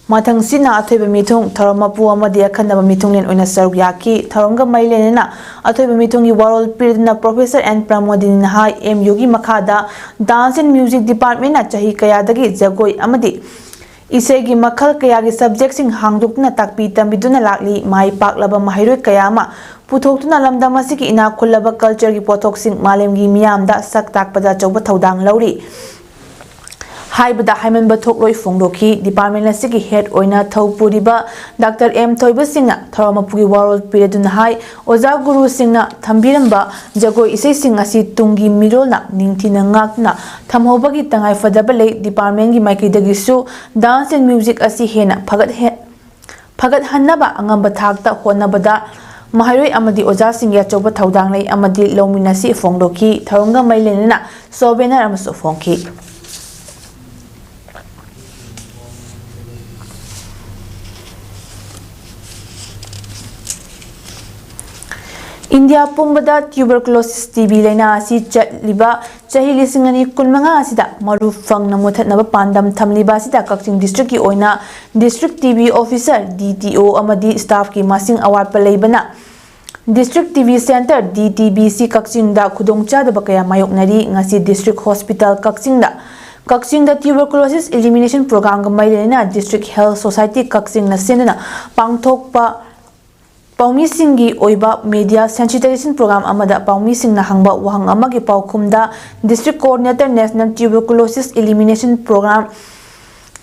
ꯃꯊꯪꯁꯤꯠꯅ ꯑꯊꯣꯏꯕ ꯃꯤꯊꯨꯡ, ꯊꯧꯔꯝ ꯃꯄꯨ ꯑꯃꯗꯤ ꯑꯈꯟꯅꯕ ꯃꯤꯊꯨꯡꯂꯦꯟ ꯑꯣꯏꯅ ꯁꯔꯨꯛ ꯌꯥꯈꯤ꯫ ꯊꯧꯔꯝꯒ ꯃꯔꯤ ꯂꯩꯅꯅ ꯑꯊꯣꯏꯕ ꯃꯤꯊꯨꯡꯒꯤ ꯋꯥꯔꯣꯜ ꯄꯤꯔꯗꯨꯅ Professor N ꯄ꯭ꯔꯃꯣꯗꯤꯅꯤꯅ ꯍꯥꯏ, ꯑꯦꯝ ꯌꯨ ꯒꯤ ꯃꯈꯥꯗ Dance and Music Department ꯅ ꯆꯍꯤ ꯀꯌꯥꯗꯒꯤ ꯖꯒꯣꯏ ꯑꯃꯗꯤ ꯏꯁꯩꯒꯤ ꯃꯈꯜ ꯀꯌꯥꯒꯤ subject ꯁꯤꯡ ꯍꯥꯡꯗꯣꯛꯇꯨꯅ ꯇꯥꯛꯄꯤ ꯇꯝꯕꯤꯗꯨꯅ ꯂꯥꯛꯂꯤ꯫ ꯃꯥꯏ ꯄꯥꯛꯂꯕ ꯃꯍꯩꯔꯣꯏ ꯀꯌꯥ ꯑꯃ ꯄꯨꯊꯣꯛꯇꯨꯅ ꯂꯝꯗꯝ ꯑꯁꯤꯒꯤ ꯏꯅꯥꯛ ꯈꯨꯜꯂꯕ culture ꯒꯤ ꯄꯣꯠꯊꯣꯛꯁꯤꯡ ꯃꯥꯂꯦꯝꯒꯤ ꯃꯤꯌꯥꯝꯗ ꯁꯛ ꯇꯥꯛꯄꯗ ꯑꯆꯧꯕ ꯊꯧꯗꯥꯡ ꯂꯧꯔꯤ ꯍꯥꯏꯕꯗ ꯍꯥꯏꯃꯟꯕ ꯊꯣꯛꯂꯣꯏ ꯐꯣꯡꯗꯣꯛꯈꯤ꯫ Department ꯑꯁꯤꯒꯤ head ꯑꯣꯏꯅ ꯊꯧ ꯄꯨꯔꯤꯕ ꯗꯥꯛꯇꯔ ꯑꯦꯝ ꯊꯣꯏꯕ ꯁꯤꯡꯅ ꯊꯧꯔꯝ ꯃꯄꯨꯒꯤ ꯋꯥꯔꯣꯜ ꯄꯤꯔꯗꯨꯅ ꯍꯥꯏ, ꯑꯣꯖꯥ ꯒꯨꯔꯨꯁꯤꯡꯅ ꯊꯝꯕꯤꯔꯝꯕ ꯖꯒꯣꯏ ꯏꯁꯩꯁꯤꯡ ꯑꯁꯤ ꯇꯨꯡꯒꯤ ꯃꯤꯔꯣꯜꯅ ꯅꯤꯡꯊꯤꯅ ꯉꯥꯛꯇꯨꯅ ꯊꯝꯍꯧꯕꯒꯤ ꯇꯉꯥꯏꯐꯗꯕ ꯂꯩ꯫ Department ꯀꯤ ꯃꯥꯏꯀꯩꯗꯒꯤꯁꯨ dance and music ꯑꯁꯤ ꯍꯦꯟꯅ ꯐꯒꯠꯍꯦ-, ꯐꯒꯠꯍꯟꯅꯕ ꯑꯉꯝꯕ ꯊꯥꯛꯇ ꯍꯣꯠꯅꯕꯗ ꯃꯍꯩꯔꯣꯏ ꯑꯃꯗꯤ ꯑꯣꯖꯥꯁꯤꯡꯒꯤ ꯑꯆꯧꯕ ꯊꯧꯗꯥꯡ ꯂꯩ ꯑꯃꯗꯤ ꯂꯧꯃꯤꯟꯅꯁꯤ ꯐꯣꯡꯗꯣꯛꯈꯤ꯫ ꯊꯧꯔꯝꯒ ꯃꯔꯤ ꯂꯩꯅꯅ souvenir ꯑꯃꯁꯨ ꯐꯣꯡꯈꯤ꯫ ꯏꯟꯗꯤꯌꯥ ꯄꯨꯝꯕꯗ tuberculosis TB ꯂꯥꯏꯅꯥ ꯑꯁꯤ ꯆꯠꯂꯤꯕ ꯆꯍꯤ ꯂꯤꯁꯤꯡ ꯑꯅꯤ ꯀꯨꯟꯃꯉꯥ ꯑꯁꯤꯗ ꯃꯔꯨ ꯐꯪꯅ ꯃꯨꯊꯠꯅꯕ ꯄꯥꯟꯗꯝ ꯊꯝꯂꯤꯕ ꯑꯁꯤꯗ ꯀꯛꯆꯤꯡ districtꯀꯤ ꯑꯣꯏꯅ district TB officer, DTO ꯑꯃꯗꯤ staffꯀꯤ ꯃꯁꯤꯡ ꯑꯋꯥꯠꯄ ꯂꯩꯕꯅ district TB center, DTBC ꯀꯛꯆꯤꯡꯗ ꯈꯨꯗꯣꯡꯆꯥꯗꯕ ꯀꯌꯥ ꯃꯥꯌꯣꯛꯅꯔꯤ꯫ ꯉꯁꯤ district hospital ꯀꯛꯆꯤꯡꯗ ꯀꯛꯆꯤꯡꯗ tuberculosis elimination programꯒ ꯃꯔꯤ ꯂꯩꯅꯅ district health society ꯀꯛꯆꯤꯡꯅ ꯁꯤꯟꯗꯨꯅ ꯄꯥꯡꯊꯣꯛꯄ ꯄꯥꯎꯃꯤꯁꯤꯡꯒꯤ ꯑꯣꯏꯕ media sensitization program ꯑꯃꯗ ꯄꯥꯎꯃꯤꯁꯤꯡꯅ ꯍꯪꯕ ꯋꯥꯍꯪ ꯑꯃꯒꯤ ꯄꯥꯎꯈꯨꯝꯗ district coordinator National Tuberculosis Elimination Program,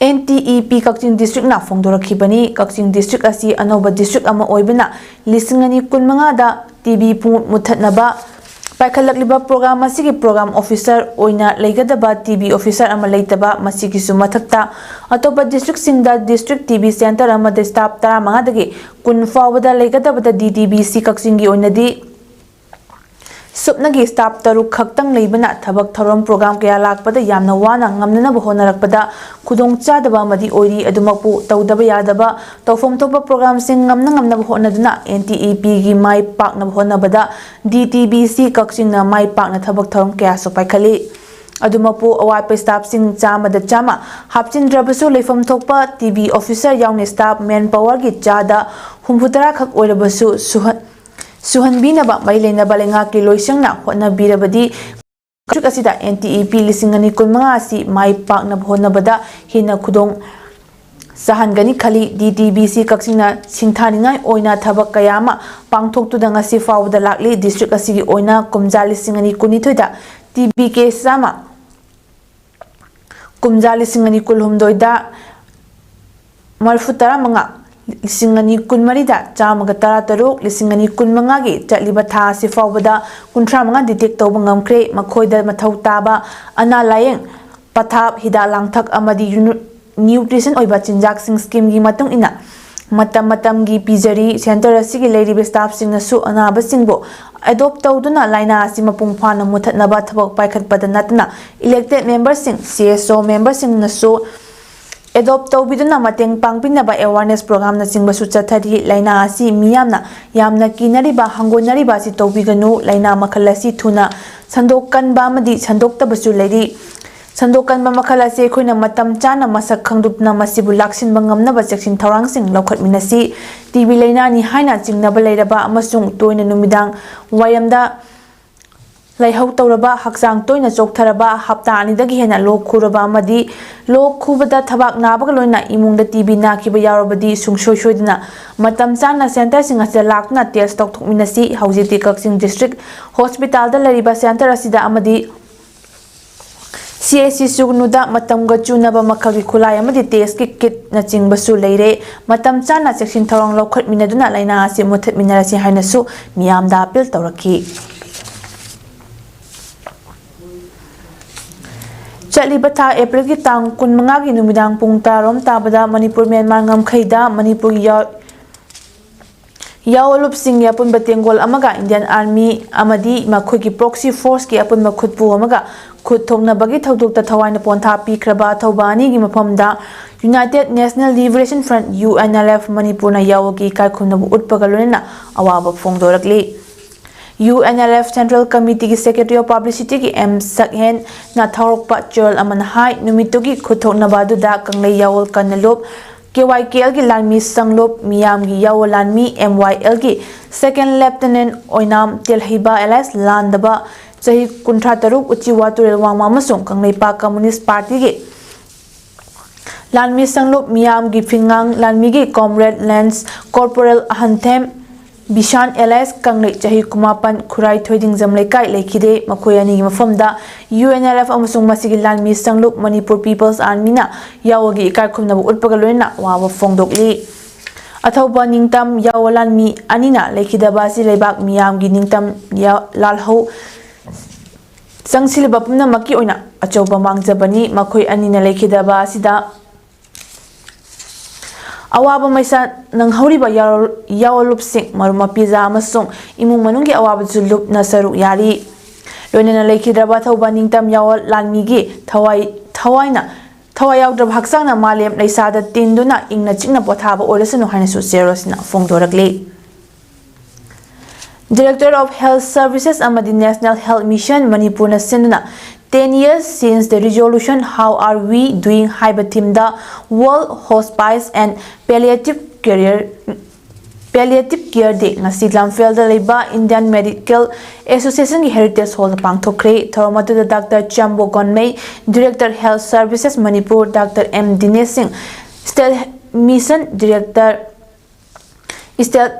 NTEP ꯀꯛꯆꯤꯡ districtꯅ ꯐꯣꯡꯗꯣꯔꯛꯈꯤꯕꯅꯤ꯫ ꯀꯛꯆꯤꯡ district ꯑꯁꯤ ꯑꯅꯧꯕ district ꯑꯃ ꯑꯣꯏꯕꯅ ꯂꯤꯁꯤꯡ ꯑꯅꯤ ꯀꯨꯟꯃꯉꯥꯗ TB ꯄꯨꯡꯃꯨꯠ ꯃꯨꯠꯊꯠꯅꯕ ꯄꯥꯏꯈꯠꯂꯛꯂꯤꯕ program ꯑꯁꯤꯒꯤ program officer ꯑꯣꯏꯅ ꯂꯩꯒꯗꯕ TB officer ꯑꯃ ꯂꯩꯇꯕ, ꯃꯁꯤꯒꯤꯁꯨ ꯃꯊꯛꯇ ꯑꯇꯣꯞꯄ districtꯁꯤꯡꯗ district TB center ꯑꯃꯗ staff ꯇꯔꯥꯃꯉꯥꯗꯒꯤ ꯀꯨꯟ ꯐꯥꯎꯕꯗ ꯂꯩꯒꯗꯕꯗ DTBC ꯀꯛꯆꯤꯡꯒꯤ ꯑꯣꯏꯅꯗꯤ ꯁꯨꯞꯅꯒꯤ staff ꯇꯔꯨꯛ ꯈꯛꯇꯪ ꯂꯩꯕꯅ ꯊꯕꯛ ꯊꯧꯔꯝ program ꯀꯌꯥ ꯂꯥꯛꯄꯗ ꯌꯥꯝꯅ ꯋꯥꯅ ꯉꯝꯅꯅꯕ ꯍꯣꯠꯅꯔꯛꯄꯗ ꯈꯨꯗꯣꯡꯆꯥꯗꯕ ꯑꯃꯗꯤ ꯑꯣꯏꯔꯤ꯫ ꯑꯗꯨꯃꯛꯄꯨ ꯇꯧꯗꯕ ꯌꯥꯗꯕ ꯇꯧꯐꯝ ꯊꯣꯛꯄ programꯁꯤꯡ ꯉꯝꯅ ꯉꯝꯅꯕ ꯍꯣꯠꯅꯗꯨꯅ NTEPꯒꯤ ꯃꯥꯏ ꯄꯥꯛꯅꯕ ꯍꯣꯠꯅꯕꯗ DTBC ꯀꯛꯆꯤꯡꯅ ꯃꯥꯏ ꯄꯥꯛꯅ ꯊꯕꯛ ꯊꯧꯔꯝ ꯀꯌꯥꯁꯨ ꯄꯥꯏꯈꯠꯂꯤ꯫ ꯑꯗꯨꯃꯛꯄꯨ ꯑꯋꯥꯠꯄ staffꯁꯤꯡ ꯆꯥꯝꯃꯗ ꯆꯥꯝꯃ ꯍꯥꯞꯆꯤꯟꯗ꯭ꯔꯕꯁꯨ ꯂꯩꯐꯝ ꯊꯣꯛꯄ TB officer ꯌꯥꯎꯅ staff manpowerꯒꯤ ꯆꯥꯗ ꯍꯨꯝꯐꯨꯇꯔꯥ ꯈꯛ ꯑꯣꯏꯔꯕꯁꯨ ꯁꯨꯍꯟ-, ꯁꯨꯍꯟꯕꯤꯅꯕ ꯃꯔꯤ ꯂꯩꯅꯕ ꯂꯩꯉꯥꯛꯀꯤ ꯂꯣꯏꯁꯪꯅ ꯍꯣꯠꯅꯕꯤꯔꯕꯗꯤ district ꯑꯁꯤꯗ NTEP ꯂꯤꯁꯤꯡ ꯑꯅꯤ ꯀꯨꯟꯃꯉꯥ ꯑꯁꯤ ꯃꯥꯏ ꯄꯥꯛꯅꯕ ꯍꯣꯠꯅꯕꯗ ꯍꯦꯟꯅ ꯈꯨꯗꯣꯡ ꯆꯥꯍꯟꯒꯅꯤ ꯈꯜꯂꯤ꯫ DTBC ꯀꯛꯆꯤꯡꯅ ꯁꯤꯡꯊꯥꯅꯤꯡꯉꯥꯏ ꯑꯣꯏꯅ ꯊꯕꯛ ꯀꯌꯥ ꯑꯃ ꯄꯥꯡꯊꯣꯛꯇꯨꯅ ꯉꯁꯤ ꯐꯥꯎꯕꯗ ꯂꯥꯛꯂꯤ꯫ District ꯑꯁꯤꯒꯤ ꯑꯣꯏꯅ ꯀꯨꯝꯖꯥ ꯂꯤꯁꯤꯡ ꯑꯅꯤ ꯀꯨꯟꯅꯤꯊꯣꯏꯗ TB case ꯆꯥꯝꯃ ꯀꯨꯝꯖꯥ ꯂꯤꯁꯤꯡ ꯑꯅꯤ ꯀꯨꯟꯍꯨꯝꯗꯣꯏꯗ ꯃꯔꯤꯐꯨ ꯇꯔꯥꯃꯉꯥ, ꯂꯤꯁꯤꯡ ꯑꯅꯤ ꯀꯨꯟꯃꯔꯤꯗ ꯆꯥꯝꯃꯒ ꯇꯔꯥꯇꯔꯨꯛ, ꯂꯤꯁꯤꯡ ꯑꯅꯤ ꯀꯨꯟꯃꯉꯥꯒꯤ ꯆꯠꯂꯤꯕ ꯊꯥ ꯑꯁꯤ ꯐꯥꯎꯕꯗ ꯀꯨꯟꯊ꯭ꯔꯥ ꯃꯉꯥ detect ꯇꯧꯕ ꯉꯝꯈ꯭ꯔꯦ꯫ ꯃꯈꯣꯏꯗ ꯃꯊꯧ ꯇꯥꯕ ꯑꯅꯥ ꯂꯥꯌꯦꯡ, ꯄꯊꯥꯞ, ꯍꯤꯗꯥꯛ ꯂꯥꯡꯊꯛ ꯑꯃꯗꯤ ꯌꯨꯅꯨ-, nutrition ꯑꯣꯏꯕ ꯆꯤꯟꯖꯥꯛꯁꯤꯡ schemeꯒꯤ ꯃꯇꯨꯡ ꯏꯟꯅ ꯃꯇꯝ ꯃꯇꯝꯒꯤ ꯄꯤꯖꯔꯤ꯫ Center ꯑꯁꯤꯒꯤ ꯂꯩꯔꯤꯕ staffꯁꯤꯡꯅꯁꯨ ꯑꯅꯥꯕꯁꯤꯡꯕꯨ adopt ꯇꯧꯗꯨꯅ ꯂꯥꯏꯅꯥ ꯑꯁꯤ ꯃꯄꯨꯡ ꯐꯥꯅ ꯃꯨꯠꯊꯠꯅꯕ ꯊꯕꯛ ꯄꯥꯏꯈꯠꯄꯗ ꯅꯠꯇꯅ elected memberꯁꯤꯡ, CSO memberꯁꯤꯡꯅꯁꯨ ꯑꯦꯗꯣꯞ ꯇꯧꯕꯤꯗꯨꯅ ꯃꯇꯦꯡ ꯄꯥꯡꯕꯤꯅꯕ ꯑꯦꯋꯥꯔꯅꯦꯁ ꯄ꯭ꯔꯣꯒ꯭ꯔꯥꯝꯅꯆꯤꯡꯕꯁꯨ ꯆꯠꯊꯔꯤ꯫ ꯂꯥꯏꯅꯥ ꯑꯁꯤ ꯃꯤꯌꯥꯝꯅ ꯌꯥꯝꯅ ꯀꯤꯅꯔꯤꯕ, ꯍꯪꯒꯣꯏꯅꯔꯤꯕ ꯑꯁꯤ ꯇꯧꯕꯤꯒꯅꯨ꯫ ꯂꯥꯏꯅꯥ ꯃꯈꯜ ꯑꯁꯤ ꯊꯨꯅ ꯁꯟꯗꯣꯛꯀꯟꯕ ꯑꯃꯗꯤ ꯁꯟꯗꯣꯛꯇꯕꯁꯨ ꯂꯩꯔꯤ꯫ ꯁꯟꯗꯣꯛꯀꯟꯕ ꯃꯈꯜ ꯑꯁꯤ ꯑꯩꯈꯣꯏꯅ ꯃꯇꯝ ꯆꯥꯅ ꯃꯁꯛ ꯈꯪꯗꯣꯛꯇꯨꯅ ꯃꯁꯤꯕꯨ ꯂꯥꯛꯁꯤꯟꯕ ꯉꯝꯅꯕ ꯆꯦꯛꯁꯤꯟ ꯊꯧꯔꯥꯡꯁꯤꯡ ꯂꯧꯈꯠꯃꯤꯟꯅꯁꯤ꯫ ꯇꯤ ꯕꯤ ꯂꯥꯏꯅꯥꯅꯤ ꯍꯥꯏꯅ ꯆꯤꯡꯅꯕ ꯂꯩꯔꯕ ꯑꯃꯁꯨꯡ ꯇꯣꯏꯅ ꯅꯨꯃꯤꯗꯥꯡ ꯋꯥꯏꯔꯝꯗ ꯂꯥꯏꯍꯧ ꯇꯧꯔꯕ, ꯍꯛꯆꯥꯡ ꯇꯣꯏꯅ ꯆꯣꯛꯊꯔꯕ, ꯍꯞꯇꯥ ꯑꯅꯤꯗꯒꯤ ꯍꯦꯟꯅ ꯂꯣꯛ ꯈꯨꯔꯕ ꯑꯃꯗꯤ ꯂꯣꯛ ꯈꯨꯕꯗ ꯊꯕꯥꯛ ꯅꯥꯕꯒ ꯂꯣꯏꯅꯅ ꯏꯃꯨꯡꯗ ꯇꯤ ꯕꯤ ꯅꯥꯈꯤꯕ ꯌꯥꯎꯔꯕꯗꯤ ꯁꯨꯡꯁꯣꯏ ꯁꯣꯏꯗꯅ ꯃꯇꯝ ꯆꯥꯅ ꯁꯦꯟꯇꯔꯁꯤꯡ ꯑꯁꯤꯗ ꯂꯥꯛꯇꯨꯅ ꯇꯦꯁ ꯇꯧꯊꯣꯛꯃꯤꯟꯅꯁꯤ꯫ ꯍꯧꯖꯤꯛꯇꯤ ꯀꯛꯆꯤꯡ ꯗꯤꯁꯇ꯭ꯔꯤꯛ ꯍꯣꯁꯄꯤꯇꯥꯜꯗ ꯂꯩꯔꯤꯕ ꯁꯦꯟꯇꯔ ꯑꯁꯤꯗ ꯑꯃꯗꯤ ꯁꯤ ꯑꯩꯆ ꯁꯤ ꯁꯨꯒꯅꯨꯗ ꯃꯇꯝꯒ ꯆꯨꯅꯕ ꯃꯈꯜꯒꯤ ꯈꯨꯠꯂꯥꯏ ꯑꯃꯗꯤ ꯇꯦꯁꯀꯤ ꯀꯤꯠꯅꯆꯤꯡꯕꯁꯨ ꯂꯩꯔꯦ꯫ ꯃꯇꯝ ꯆꯥꯅ ꯆꯦꯛꯁꯤꯟ ꯊꯧꯔꯥꯡ ꯂꯧꯈꯠꯃꯤꯟꯅꯗꯨꯅ ꯂꯥꯏꯅꯥ ꯑꯁꯤ ꯃꯨꯠꯊꯠꯃꯤꯟꯅꯔꯁꯤ ꯍꯥꯏꯅꯁꯨ ꯃꯤꯌꯥꯝꯗ ꯑꯄꯤꯜ ꯇꯧꯔꯛꯈꯤ꯫ ꯆꯠꯂꯤꯕ ꯊꯥ ꯑꯦꯄ꯭ꯔꯤꯜꯒꯤ ꯇꯥꯡ ꯀꯨꯟꯃꯉꯥꯒꯤ ꯅꯨꯃꯤꯗꯥꯡ ꯄꯨꯡ ꯇꯔꯥꯔꯣꯝ ꯇꯥꯕꯗ ꯃꯅꯤꯄꯨꯔ ꯃ꯭ꯌꯥꯟꯃꯥꯔ ꯉꯝꯈꯩꯗ ꯃꯅꯤꯄꯨꯔꯒꯤ ꯌꯥꯎ-, ꯌꯥꯑꯣꯂꯨꯞꯁꯤꯡꯒꯤ ꯑꯄꯨꯟꯕ ꯇꯦꯡꯒꯣꯜ ꯑꯃꯒ ꯏꯟꯗꯤꯌꯟ ꯑꯥꯔꯃꯤ ꯑꯃꯗꯤ ꯃꯈꯣꯏꯒꯤ ꯄ꯭ꯔꯣꯛꯁꯤ ꯐꯣꯔꯁꯀꯤ ꯑꯄꯨꯟꯕ ꯈꯨꯠꯄꯨ ꯑꯃꯒ ꯈꯨꯠ ꯊꯣꯛꯅꯕꯒꯤ ꯊꯧꯗꯣꯛꯇ ꯊꯋꯥꯏꯅ ꯄꯣꯟꯊꯥ ꯄꯤꯈ꯭ꯔꯕ ꯑꯊꯧꯕ ꯑꯅꯤꯒꯤ ꯃꯐꯝꯗ United National Liberation Front, U N L F, ꯃꯅꯤꯄꯨꯔꯅ ꯌꯥꯑꯣꯒꯤ ꯏꯀꯥꯏ ꯈꯨꯝꯅꯕ ꯎꯠꯄꯒ ꯂꯣꯏꯅꯅ ꯑꯋꯥꯕ ꯐꯣꯡꯗꯣꯔꯛꯂꯤ꯫ U N L F Central Committeeꯒꯤ Secretary of Publicityꯒꯤ ꯑꯦꯝ ꯁꯛꯍꯦꯟꯅ ꯊꯧꯔꯛꯄ ꯆꯦꯔꯣꯜ ꯑꯃꯅ ꯍꯥꯏ, ꯅꯨꯃꯤꯠꯇꯨꯒꯤ ꯈꯨꯠꯊꯣꯛꯅꯕ ꯑꯗꯨꯗ ꯀꯪꯂꯩ ꯌꯥꯑꯣꯜ ꯀꯟꯅꯂꯨꯞ, ꯀꯦ ꯋꯥꯏ ꯀꯦ ꯑꯦꯜꯒꯤ ꯂꯥꯟꯃꯤ ꯁꯪꯂꯨꯞ, ꯃꯤꯌꯥꯝꯒꯤ ꯌꯥꯑꯣꯜ ꯂꯥꯟꯃꯤ, ꯑꯦꯝ ꯋꯥꯏ ꯑꯦꯜꯒꯤ Second Lieutenant ꯑꯣꯏꯅꯥꯝ ꯇꯦꯜꯍꯩꯕ alias ꯂꯥꯟꯗꯕ, ꯆꯍꯤ ꯀꯨꯟꯊ꯭ꯔꯥ ꯇꯔꯨꯛ, ꯎꯆꯤꯋꯥ ꯇꯨꯔꯦꯜ ꯋꯥꯡꯃ ꯑꯃꯁꯨꯡ ꯀꯪꯂꯩꯄꯥꯛ Communist Partyꯒꯤ ꯂꯥꯟꯃꯤ ꯁꯪꯂꯨꯞ, ꯃꯤꯌꯥꯝꯒꯤ ꯐꯤꯉꯥꯡ ꯂꯥꯟꯃꯤꯒꯤ Comrade Lance Corporal ꯑꯍꯟꯊꯦꯝ ꯕꯤꯁꯥꯟ alias ꯀꯪꯂꯩ, ꯆꯍꯤ ꯀꯨꯟꯃꯥꯄꯟ, ꯈꯨꯔꯥꯏ ꯊꯣꯏꯗꯤꯡꯖꯝ ꯂꯩꯀꯥꯏ, ꯂꯩꯈꯤꯗꯦ꯫ ꯃꯈꯣꯏ ꯑꯅꯤꯒꯤ ꯃꯐꯝꯗ ꯌꯨ ꯑꯦꯟ ꯑꯦꯜ ꯑꯦꯐ ꯑꯃꯁꯨꯡ ꯃꯁꯤꯒꯤ ꯂꯥꯟꯃꯤ ꯁꯪꯂꯨꯞ Manipur People's Armyꯅ ꯌꯥꯑꯣꯒꯤ ꯏꯀꯥꯏ ꯈꯨꯝꯅꯕ ꯎꯠꯄꯒ ꯂꯣꯏꯅꯅ ꯑꯋꯥꯕ ꯐꯣꯡꯗꯣꯛꯂꯤ꯫ ꯑꯊꯧꯕ ꯅꯤꯡꯇꯝ ꯌꯥꯑꯣ ꯂꯥꯟꯃꯤ ꯑꯅꯤꯅ ꯂꯩꯈꯤꯗꯕ ꯑꯁꯤ ꯂꯩꯕꯥꯛ ꯃꯤꯌꯥꯝꯒꯤ ꯅꯤꯡꯇꯝ ꯌꯥ-, ꯂꯥꯜꯍꯧ ꯆꯪꯁꯤꯜꯂꯤꯕ ꯄꯨꯝꯅꯃꯛꯀꯤ ꯑꯣꯏꯅ ꯑꯆꯧꯕ ꯃꯥꯡꯖꯕꯅꯤ꯫ ꯃꯈꯣꯏ ꯑꯅꯤꯅ ꯂꯩꯈꯤꯗꯕ ꯑꯁꯤꯗ ꯑꯋꯥꯕ ꯃꯩꯁꯥ ꯅꯪꯍꯧꯔꯤꯕ ꯌꯥꯑꯣ-, ꯌꯥꯑꯣꯂꯨꯞꯁꯤꯡ, ꯃꯔꯨꯞ ꯃꯄꯤꯖꯥ ꯑꯃꯁꯨꯡ ꯏꯃꯨꯡ ꯃꯅꯨꯡꯒꯤ ꯑꯋꯥꯕꯗꯁꯨ ꯂꯨꯞꯅ ꯁꯔꯨꯛ ꯌꯥꯔꯤ꯫ ꯂꯣꯏꯅꯅ ꯂꯩꯈꯤꯗ꯭ꯔꯕ ꯑꯊꯧꯕ ꯅꯤꯡꯇꯝ ꯌꯥꯑꯣ ꯂꯥꯟꯃꯤꯒꯤ ꯊꯋꯥꯏ, ꯊꯋꯥꯏꯅ ꯊꯋꯥꯏ ꯌꯥꯎꯗ꯭ꯔꯕ ꯍꯛꯆꯥꯡꯅ ꯃꯥꯂꯦꯝ ꯂꯩꯁꯥꯗ ꯇꯤꯟꯗꯨꯅ ꯏꯪꯅ ꯆꯤꯛꯅ ꯄꯣꯊꯥꯕ ꯑꯣꯏꯔꯁꯅꯨ ꯍꯥꯏꯅꯁꯨ ꯆꯦꯔꯣꯁꯅ ꯐꯣꯡꯗꯣꯔꯛꯂꯤ꯫ Director of Health Services ꯑꯃꯗꯤ National Health Mission ꯃꯅꯤꯄꯨꯔꯅ ꯁꯤꯟꯗꯨꯅ ten years since the resolution, how are we doing ꯍꯥꯏꯕ theme the World Hospice and Palliative Care Palliative Care Day ꯉꯁꯤ ꯂꯝꯐꯦꯜꯗ ꯂꯩꯕ Indian Medical Association ꯒꯤ Heritage Hall ꯗ ꯄꯥꯡꯊꯣꯛꯈ꯭ꯔꯦ꯫ ꯊꯧꯔꯝ ꯑꯗꯨꯗ Doctor Chambo Gonmei, Director Health Services Manipur, Doctor M Dinesh Singh, State Mission Director, State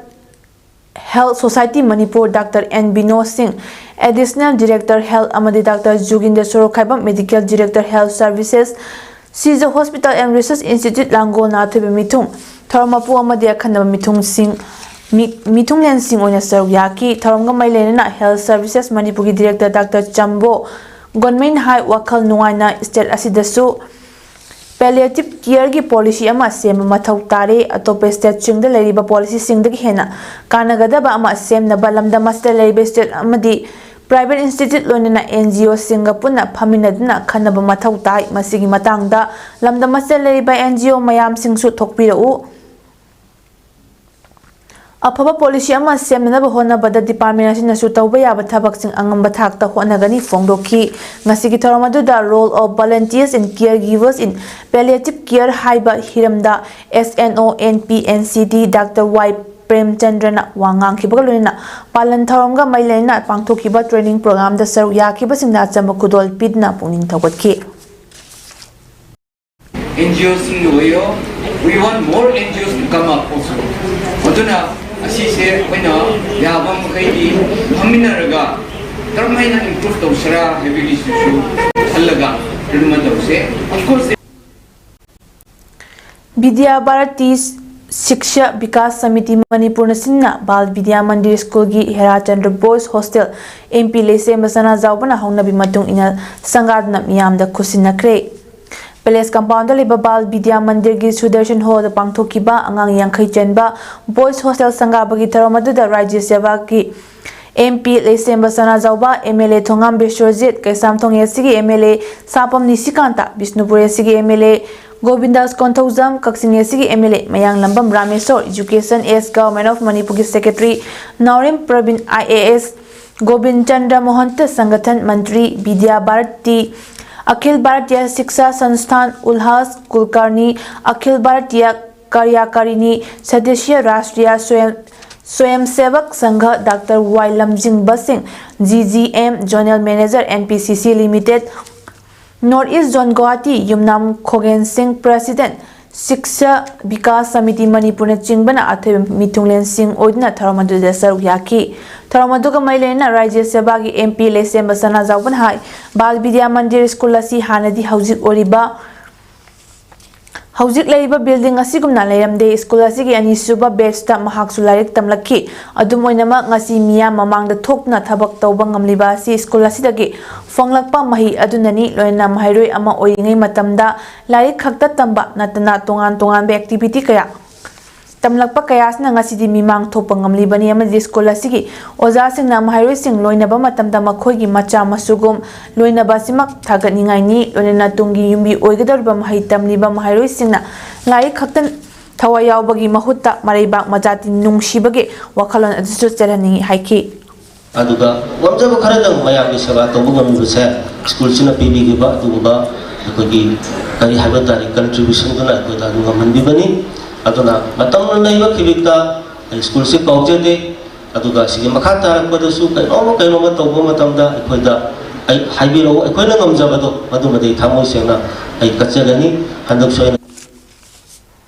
Health Society Manipur, Doctor N Binod Singh, Additional Director Health ꯑꯃꯗꯤ Doctor ꯖꯨꯒꯤꯟꯗ Sorokhaibam, Medical Director Health Services, Shija Hospital and Research Institute ꯂꯥꯡꯒꯣꯜꯅ ꯑꯊꯣꯏꯕ ꯃꯤꯊꯨꯡ, ꯊꯧꯔꯝ ꯃꯄꯨ ꯑꯃꯗꯤ ꯑꯈꯟꯅꯕ ꯃꯤꯊꯨꯡꯁꯤꯡ, ꯃꯤ-, ꯃꯤꯊꯨꯡꯂꯦꯟꯁꯤꯡ ꯑꯣꯏꯅ ꯁꯔꯨꯛ ꯌꯥꯈꯤ꯫ ꯊꯧꯔꯝꯒ ꯃꯔꯤ ꯂꯩꯅꯅ Health Services ꯃꯅꯤꯄꯨꯔꯒꯤ Director Doctor ꯆꯝꯕꯣ ꯒꯣꯟꯃꯩꯅ ꯍꯥꯏ, ꯋꯥꯈꯜ ꯅꯨꯡꯉꯥꯏꯅ state ꯑꯁꯤꯗꯁꯨ palliative care ꯒꯤ policy ꯑꯃ ꯁꯦꯝꯕ ꯃꯊꯧ ꯇꯥꯔꯦ꯫ ꯑꯇꯣꯞꯄ state ꯁꯤꯡꯗ ꯂꯩꯔꯤꯕ policy ꯁꯤꯡꯗꯒꯤ ꯍꯦꯟꯅ ꯀꯥꯟꯅꯒꯗꯕ ꯑꯃ ꯁꯦꯝꯅꯕ ꯂꯝꯗꯝ ꯑꯁꯤꯗ ꯂꯩꯔꯤꯕ state ꯑꯃꯗꯤ private institute ꯂꯣꯏꯅꯅ N G O ꯁꯤꯡꯒ ꯄꯨꯟꯅ ꯐꯝꯃꯤꯟꯅꯗꯨꯅ ꯈꯟꯅꯕ ꯃꯊꯧ ꯇꯥꯏ꯫ ꯃꯁꯤꯒꯤ ꯃꯇꯥꯡꯗ ꯂꯝꯗꯝ ꯑꯁꯤꯗ ꯂꯩꯔꯤꯕ N G O ꯃꯌꯥꯝꯁꯤꯡꯁꯨ ꯊꯣꯛꯄꯤꯔꯛꯎ꯫ ꯑꯐꯕ policy ꯑꯃ ꯁꯦꯝꯅꯅꯕ ꯍꯣꯠꯅꯕꯗ department ꯑꯁꯤꯅꯁꯨ ꯇꯧꯕ ꯌꯥꯕ ꯊꯕꯛꯁꯤꯡ ꯑꯉꯝꯕ ꯊꯥꯛꯇ ꯍꯣꯠꯅꯒꯅꯤ ꯐꯣꯡꯗꯣꯛꯈꯤ꯫ ꯉꯁꯤꯒꯤ ꯊꯧꯔꯝ ꯑꯗꯨꯗ Role of Volunteers and Caregivers in Palliative Care ꯍꯥꯏꯕ ꯍꯤꯔꯝꯗ S N O N P N C D Doctor ꯋꯥꯏ ꯄ꯭ꯔꯦꯝꯆꯟꯗ꯭ꯔꯅ ꯋꯥ ꯉꯥꯡꯈꯤꯕꯒ ꯂꯣꯏꯅꯅ ꯄꯥꯂꯟ ꯊꯧꯔꯝꯒ ꯃꯔꯤ ꯂꯩꯅꯅ ꯄꯥꯡꯊꯣꯛꯈꯤꯕ training program ꯗ ꯁꯔꯨꯛ ꯌꯥꯈꯤꯕꯁꯤꯡꯗ ꯑꯆꯝꯕ ꯈꯨꯗꯣꯜ ꯄꯤꯗꯨꯅ ꯄꯨꯛꯅꯤꯡ ꯊꯧꯒꯠꯈꯤ꯫ N G O ꯁꯤꯡꯅ ꯑꯣꯏꯌꯣ, we want more N G Os to come up also. ꯑꯗꯨꯅ ꯑꯁꯤꯁꯦ ꯑꯩꯈꯣꯏꯅ ꯌꯥꯕ ꯃꯈꯩꯗꯤ ꯐꯝꯃꯤꯟꯅꯔꯒ ꯀꯔꯝ ꯍꯥꯏꯅ improve ꯇꯧꯁꯤꯔꯥ ꯍꯥꯏꯕꯒꯤꯁꯤꯁꯨ ꯈꯜꯂꯒ ꯑꯗꯨꯃ ꯇꯧꯁꯦ꯫ Of course, ꯕꯤꯗ꯭ꯌꯥ ꯚꯥꯔꯇꯤ ꯁꯤꯛꯁꯥ ꯕꯤꯀꯥꯁ ꯁꯃꯤꯇꯤ ꯃꯅꯤꯄꯨꯔꯅ ꯁꯤꯟꯅ ꯕꯥꯜ ꯕꯤꯗ꯭ꯌꯥ ꯃꯟꯗꯤꯔ ꯁ꯭ꯀꯨꯜꯒꯤ ꯍꯦꯔꯥꯆꯟꯗ꯭ꯔ ꯕꯣꯏꯁ ꯍꯣꯁꯇꯦꯜ ꯑꯦꯝ ꯄꯤ ꯂꯩꯁꯦꯝꯕ ꯁꯅꯥꯖꯥꯎꯕꯅ ꯍꯧꯅꯕꯤ ꯃꯇꯨꯡ ꯏꯟꯅ ꯁꯪꯒꯥꯗꯨꯅ ꯃꯤꯌꯥꯝꯗ ꯈꯨꯠꯁꯤꯟꯅꯈ꯭ꯔꯦ꯫ ꯄꯦꯂꯦꯁ ꯀꯝꯄꯥꯎꯟꯗ ꯂꯩꯕ ꯕꯥꯜ ꯕꯤꯗ꯭ꯌꯥ ꯃꯟꯗꯤꯔꯒꯤ ꯁꯨꯗꯔꯁꯟ ꯍꯣꯜꯗ ꯄꯥꯡꯊꯣꯛꯈꯤꯕ ꯑꯉꯥꯡ ꯌꯥꯡꯈꯩ ꯆꯟꯕ ꯕꯣꯏꯁ ꯍꯣꯁꯇꯦꯜ ꯁꯪꯒꯥꯕꯒꯤ ꯊꯧꯔꯝ ꯑꯗꯨꯗ ꯔꯥꯖ꯭ꯌ ꯁꯦꯕꯥꯒꯤ M P Leishemba Sanajaoba, M L A Thongam Biswajit, Keishamthong A ꯁꯤꯒꯤ M L A Sapam Nishikant, Bishnupur A ꯁꯤꯒꯤ M L A Govindas Konthoujam, Kakching A ꯁꯤꯒꯤ M L A Mayanglambam Rameshwor, Education as Government of ꯃꯅꯤꯄꯨꯔꯒꯤ secretary Naorem Prabin, I A S Gobin Chandra Mohanta, ꯁꯪꯒꯊꯟ ꯃꯟꯇ꯭ꯔꯤ ꯕꯤꯗ꯭ꯌꯥ ꯚꯥꯔꯇꯤ, ꯑꯈꯤꯜ ꯚꯥꯔꯇꯤꯌ ꯁꯤꯛꯁꯥ ꯁꯟꯁꯊꯥꯟ, ꯎꯜꯍꯥꯁ ꯀꯨꯜꯀꯥꯔꯅꯤ, ꯑꯈꯤꯜ ꯚꯥꯔꯇꯤꯌ ꯀꯥꯔꯌꯥꯀꯥꯔꯤꯅꯤ ꯁꯗꯁ꯭ꯌ, ꯔꯥꯁꯇ꯭ꯔꯤꯌ ꯁ꯭ꯋꯌꯝ ꯁ꯭ꯋꯌꯝꯁꯦꯕꯛ ꯁꯪꯘ, ꯗꯥꯛꯇꯔ ꯋꯥꯏ ꯂꯝꯖꯤꯡꯕ ꯁꯤꯡ, G G M, Zonal Manager, N P ꯁꯤ ꯁꯤ Limited, North East Zone Guwahati, ꯌꯨꯝꯅꯥꯝ ꯈꯣꯒꯦꯟ ꯁꯤꯡ, President, ꯁꯤꯛꯁꯥ ꯕꯤꯀꯥꯁ ꯁꯃꯤꯇꯤ ꯃꯅꯤꯄꯨꯔꯅꯆꯤꯡꯕꯅ ꯑꯊꯣꯏꯕ ꯃꯤꯊꯨꯡꯂꯦꯟꯁꯤꯡ ꯑꯣꯏꯗꯨꯅ ꯊꯧꯔꯝ ꯑꯗꯨꯗ ꯁꯔꯨꯛ ꯌꯥꯈꯤ꯫ ꯊꯧꯔꯝ ꯑꯗꯨꯒ ꯃꯔꯤ ꯂꯩꯅꯅ ꯔꯥꯖ꯭ꯌ ꯁꯦꯕꯥꯒꯤ ꯑꯦꯝ ꯄꯤ ꯂꯩꯁꯦꯝꯕ ꯁꯅꯥꯖꯥꯎꯕꯅ ꯍꯥꯏ, ꯕꯥꯜ ꯕꯤꯗ꯭ꯌꯥ ꯃꯟꯗꯤꯔ ꯁ꯭ꯀꯨꯜ ꯑꯁꯤ ꯍꯥꯟꯅꯗꯤ ꯍꯧꯖꯤꯛ ꯑꯣꯏꯔꯤꯕ ꯍꯧꯖꯤꯛ ꯂꯩꯔꯤꯕ ꯕꯤꯜꯗꯤꯡ ꯑꯁꯤꯒꯨꯝꯅ ꯂꯩꯔꯝꯗꯦ꯫ ꯁ꯭ꯀꯨꯜ ꯑꯁꯤꯒꯤ ꯑꯅꯤꯁꯨꯕ ꯕꯦꯆꯇ ꯃꯍꯥꯛꯁꯨ ꯂꯥꯏꯔꯤꯛ ꯇꯝꯂꯛꯈꯤ꯫ ꯑꯗꯨꯝ ꯑꯣꯏꯅꯃꯛ, ꯉꯁꯤ ꯃꯤꯌꯥꯝ ꯃꯃꯥꯡꯗ ꯊꯣꯛꯇꯨꯅ ꯊꯕꯛ ꯇꯧꯕ ꯉꯝꯂꯤꯕ ꯑꯁꯤ ꯁ꯭ꯀꯨꯜ ꯑꯁꯤꯗꯒꯤ ꯐꯪꯂꯛꯄ ꯃꯍꯩ ꯑꯗꯨꯅꯅꯤ꯫ ꯂꯣꯏꯅꯅ ꯃꯍꯩꯔꯣꯏ ꯑꯃ ꯑꯣꯏꯔꯤꯉꯩ ꯃꯇꯝꯗ ꯂꯥꯏꯔꯤꯛ ꯈꯛꯇ ꯇꯝꯕ ꯅꯠꯇꯅ ꯇꯣꯉꯥꯟ ꯇꯣꯉꯥꯟꯕ ꯑꯦꯛꯇꯤꯚꯤꯇꯤ ꯀꯌꯥ ꯇꯝꯂꯛꯄ ꯀꯌꯥ ꯑꯁꯤꯅ ꯉꯁꯤꯗꯤ ꯃꯤꯃꯥꯡ ꯊꯣꯛꯄ ꯉꯝꯂꯤꯕꯅꯤ ꯑꯃꯗꯤ ꯁ꯭ꯀꯨꯜ ꯑꯁꯤꯒꯤ ꯑꯣꯖꯥꯁꯤꯡꯅ ꯃꯍꯩꯔꯣꯏꯁꯤꯡ ꯂꯣꯏꯅꯕ ꯃꯇꯝꯗ ꯃꯈꯣꯏꯒꯤ ꯃꯆꯥ ꯃꯁꯨꯒꯨꯝ ꯂꯣꯏꯅꯕ ꯑꯁꯤꯃꯛ ꯊꯥꯒꯠꯅꯤꯡꯉꯥꯏꯅꯤ꯫ ꯂꯣꯏꯅꯅ ꯇꯨꯡꯒꯤ ꯌꯨꯝꯕꯤ ꯑꯣꯏꯒꯗꯧꯔꯤꯕ ꯃꯍꯩ ꯇꯝꯂꯤꯕ ꯃꯍꯩꯔꯣꯏꯁꯤꯡꯅ ꯂꯥꯏꯔꯤꯛ ꯈꯛꯇ ꯊꯋꯥꯏ ꯌꯥꯎꯕꯒꯤ ꯃꯍꯨꯠꯇ ꯃꯔꯩꯕꯥꯛ ꯃꯖꯥꯇꯤ ꯅꯨꯡꯁꯤꯕꯒꯤ ꯋꯥꯈꯜꯂꯣꯟ ꯑꯗꯨꯁꯨ ꯆꯦꯜꯍꯟꯅꯤꯡꯏ ꯍꯥꯏꯈꯤ꯫ ꯑꯗꯨꯒ ꯉꯝꯖꯕ ꯈꯔꯗꯪ ꯃꯌꯥꯝꯒꯤ ꯁꯦꯕꯥ ꯇꯧꯕ ꯉꯝꯃꯤꯕꯁꯦ ꯁ꯭ꯀꯨꯜꯁꯤꯅ ꯄꯤꯕꯤꯈꯤꯕ ꯑꯗꯨꯒꯨꯝꯕ ꯑꯩꯈꯣꯏꯒꯤ ꯀꯔꯤ ꯍꯥꯏꯕ ꯇꯥꯔꯦ, ꯀꯟꯇ꯭ꯔꯤꯕ꯭ꯌꯨꯁꯟꯗꯨꯅ ꯑꯩꯈꯣꯏꯗ ꯑꯗꯨ ꯉꯝꯍꯟꯕꯤꯕꯅꯤ꯫ ꯑꯗꯨꯅ ꯃꯇꯝ ꯂꯩꯕ ꯈꯤꯕꯤꯛꯇ ꯑꯩ ꯁ꯭ꯀꯨꯜꯁꯤ ꯀꯥꯎꯖꯗꯦ꯫ ꯑꯗꯨꯒ ꯁꯤꯒꯤ ꯃꯈꯥ ꯇꯥꯔꯛꯄꯗꯁꯨ ꯀꯩꯅꯣꯝꯃ ꯀꯩꯅꯣꯝꯃ ꯇꯧꯕ ꯃꯇꯝꯗ ꯑꯩꯈꯣꯏꯗ ꯑꯩ ꯍꯥꯏꯕꯤꯔꯛꯎ, ꯑꯩꯈꯣꯏꯅ ꯉꯝꯖꯕꯗꯣ ꯃꯗꯨꯃꯗꯤ ꯊꯃꯣꯏ ꯁꯦꯡꯅ ꯑꯩ ꯀꯠꯆꯒꯅꯤ꯫ ꯍꯟꯗꯛꯁꯨ ꯑꯩꯅ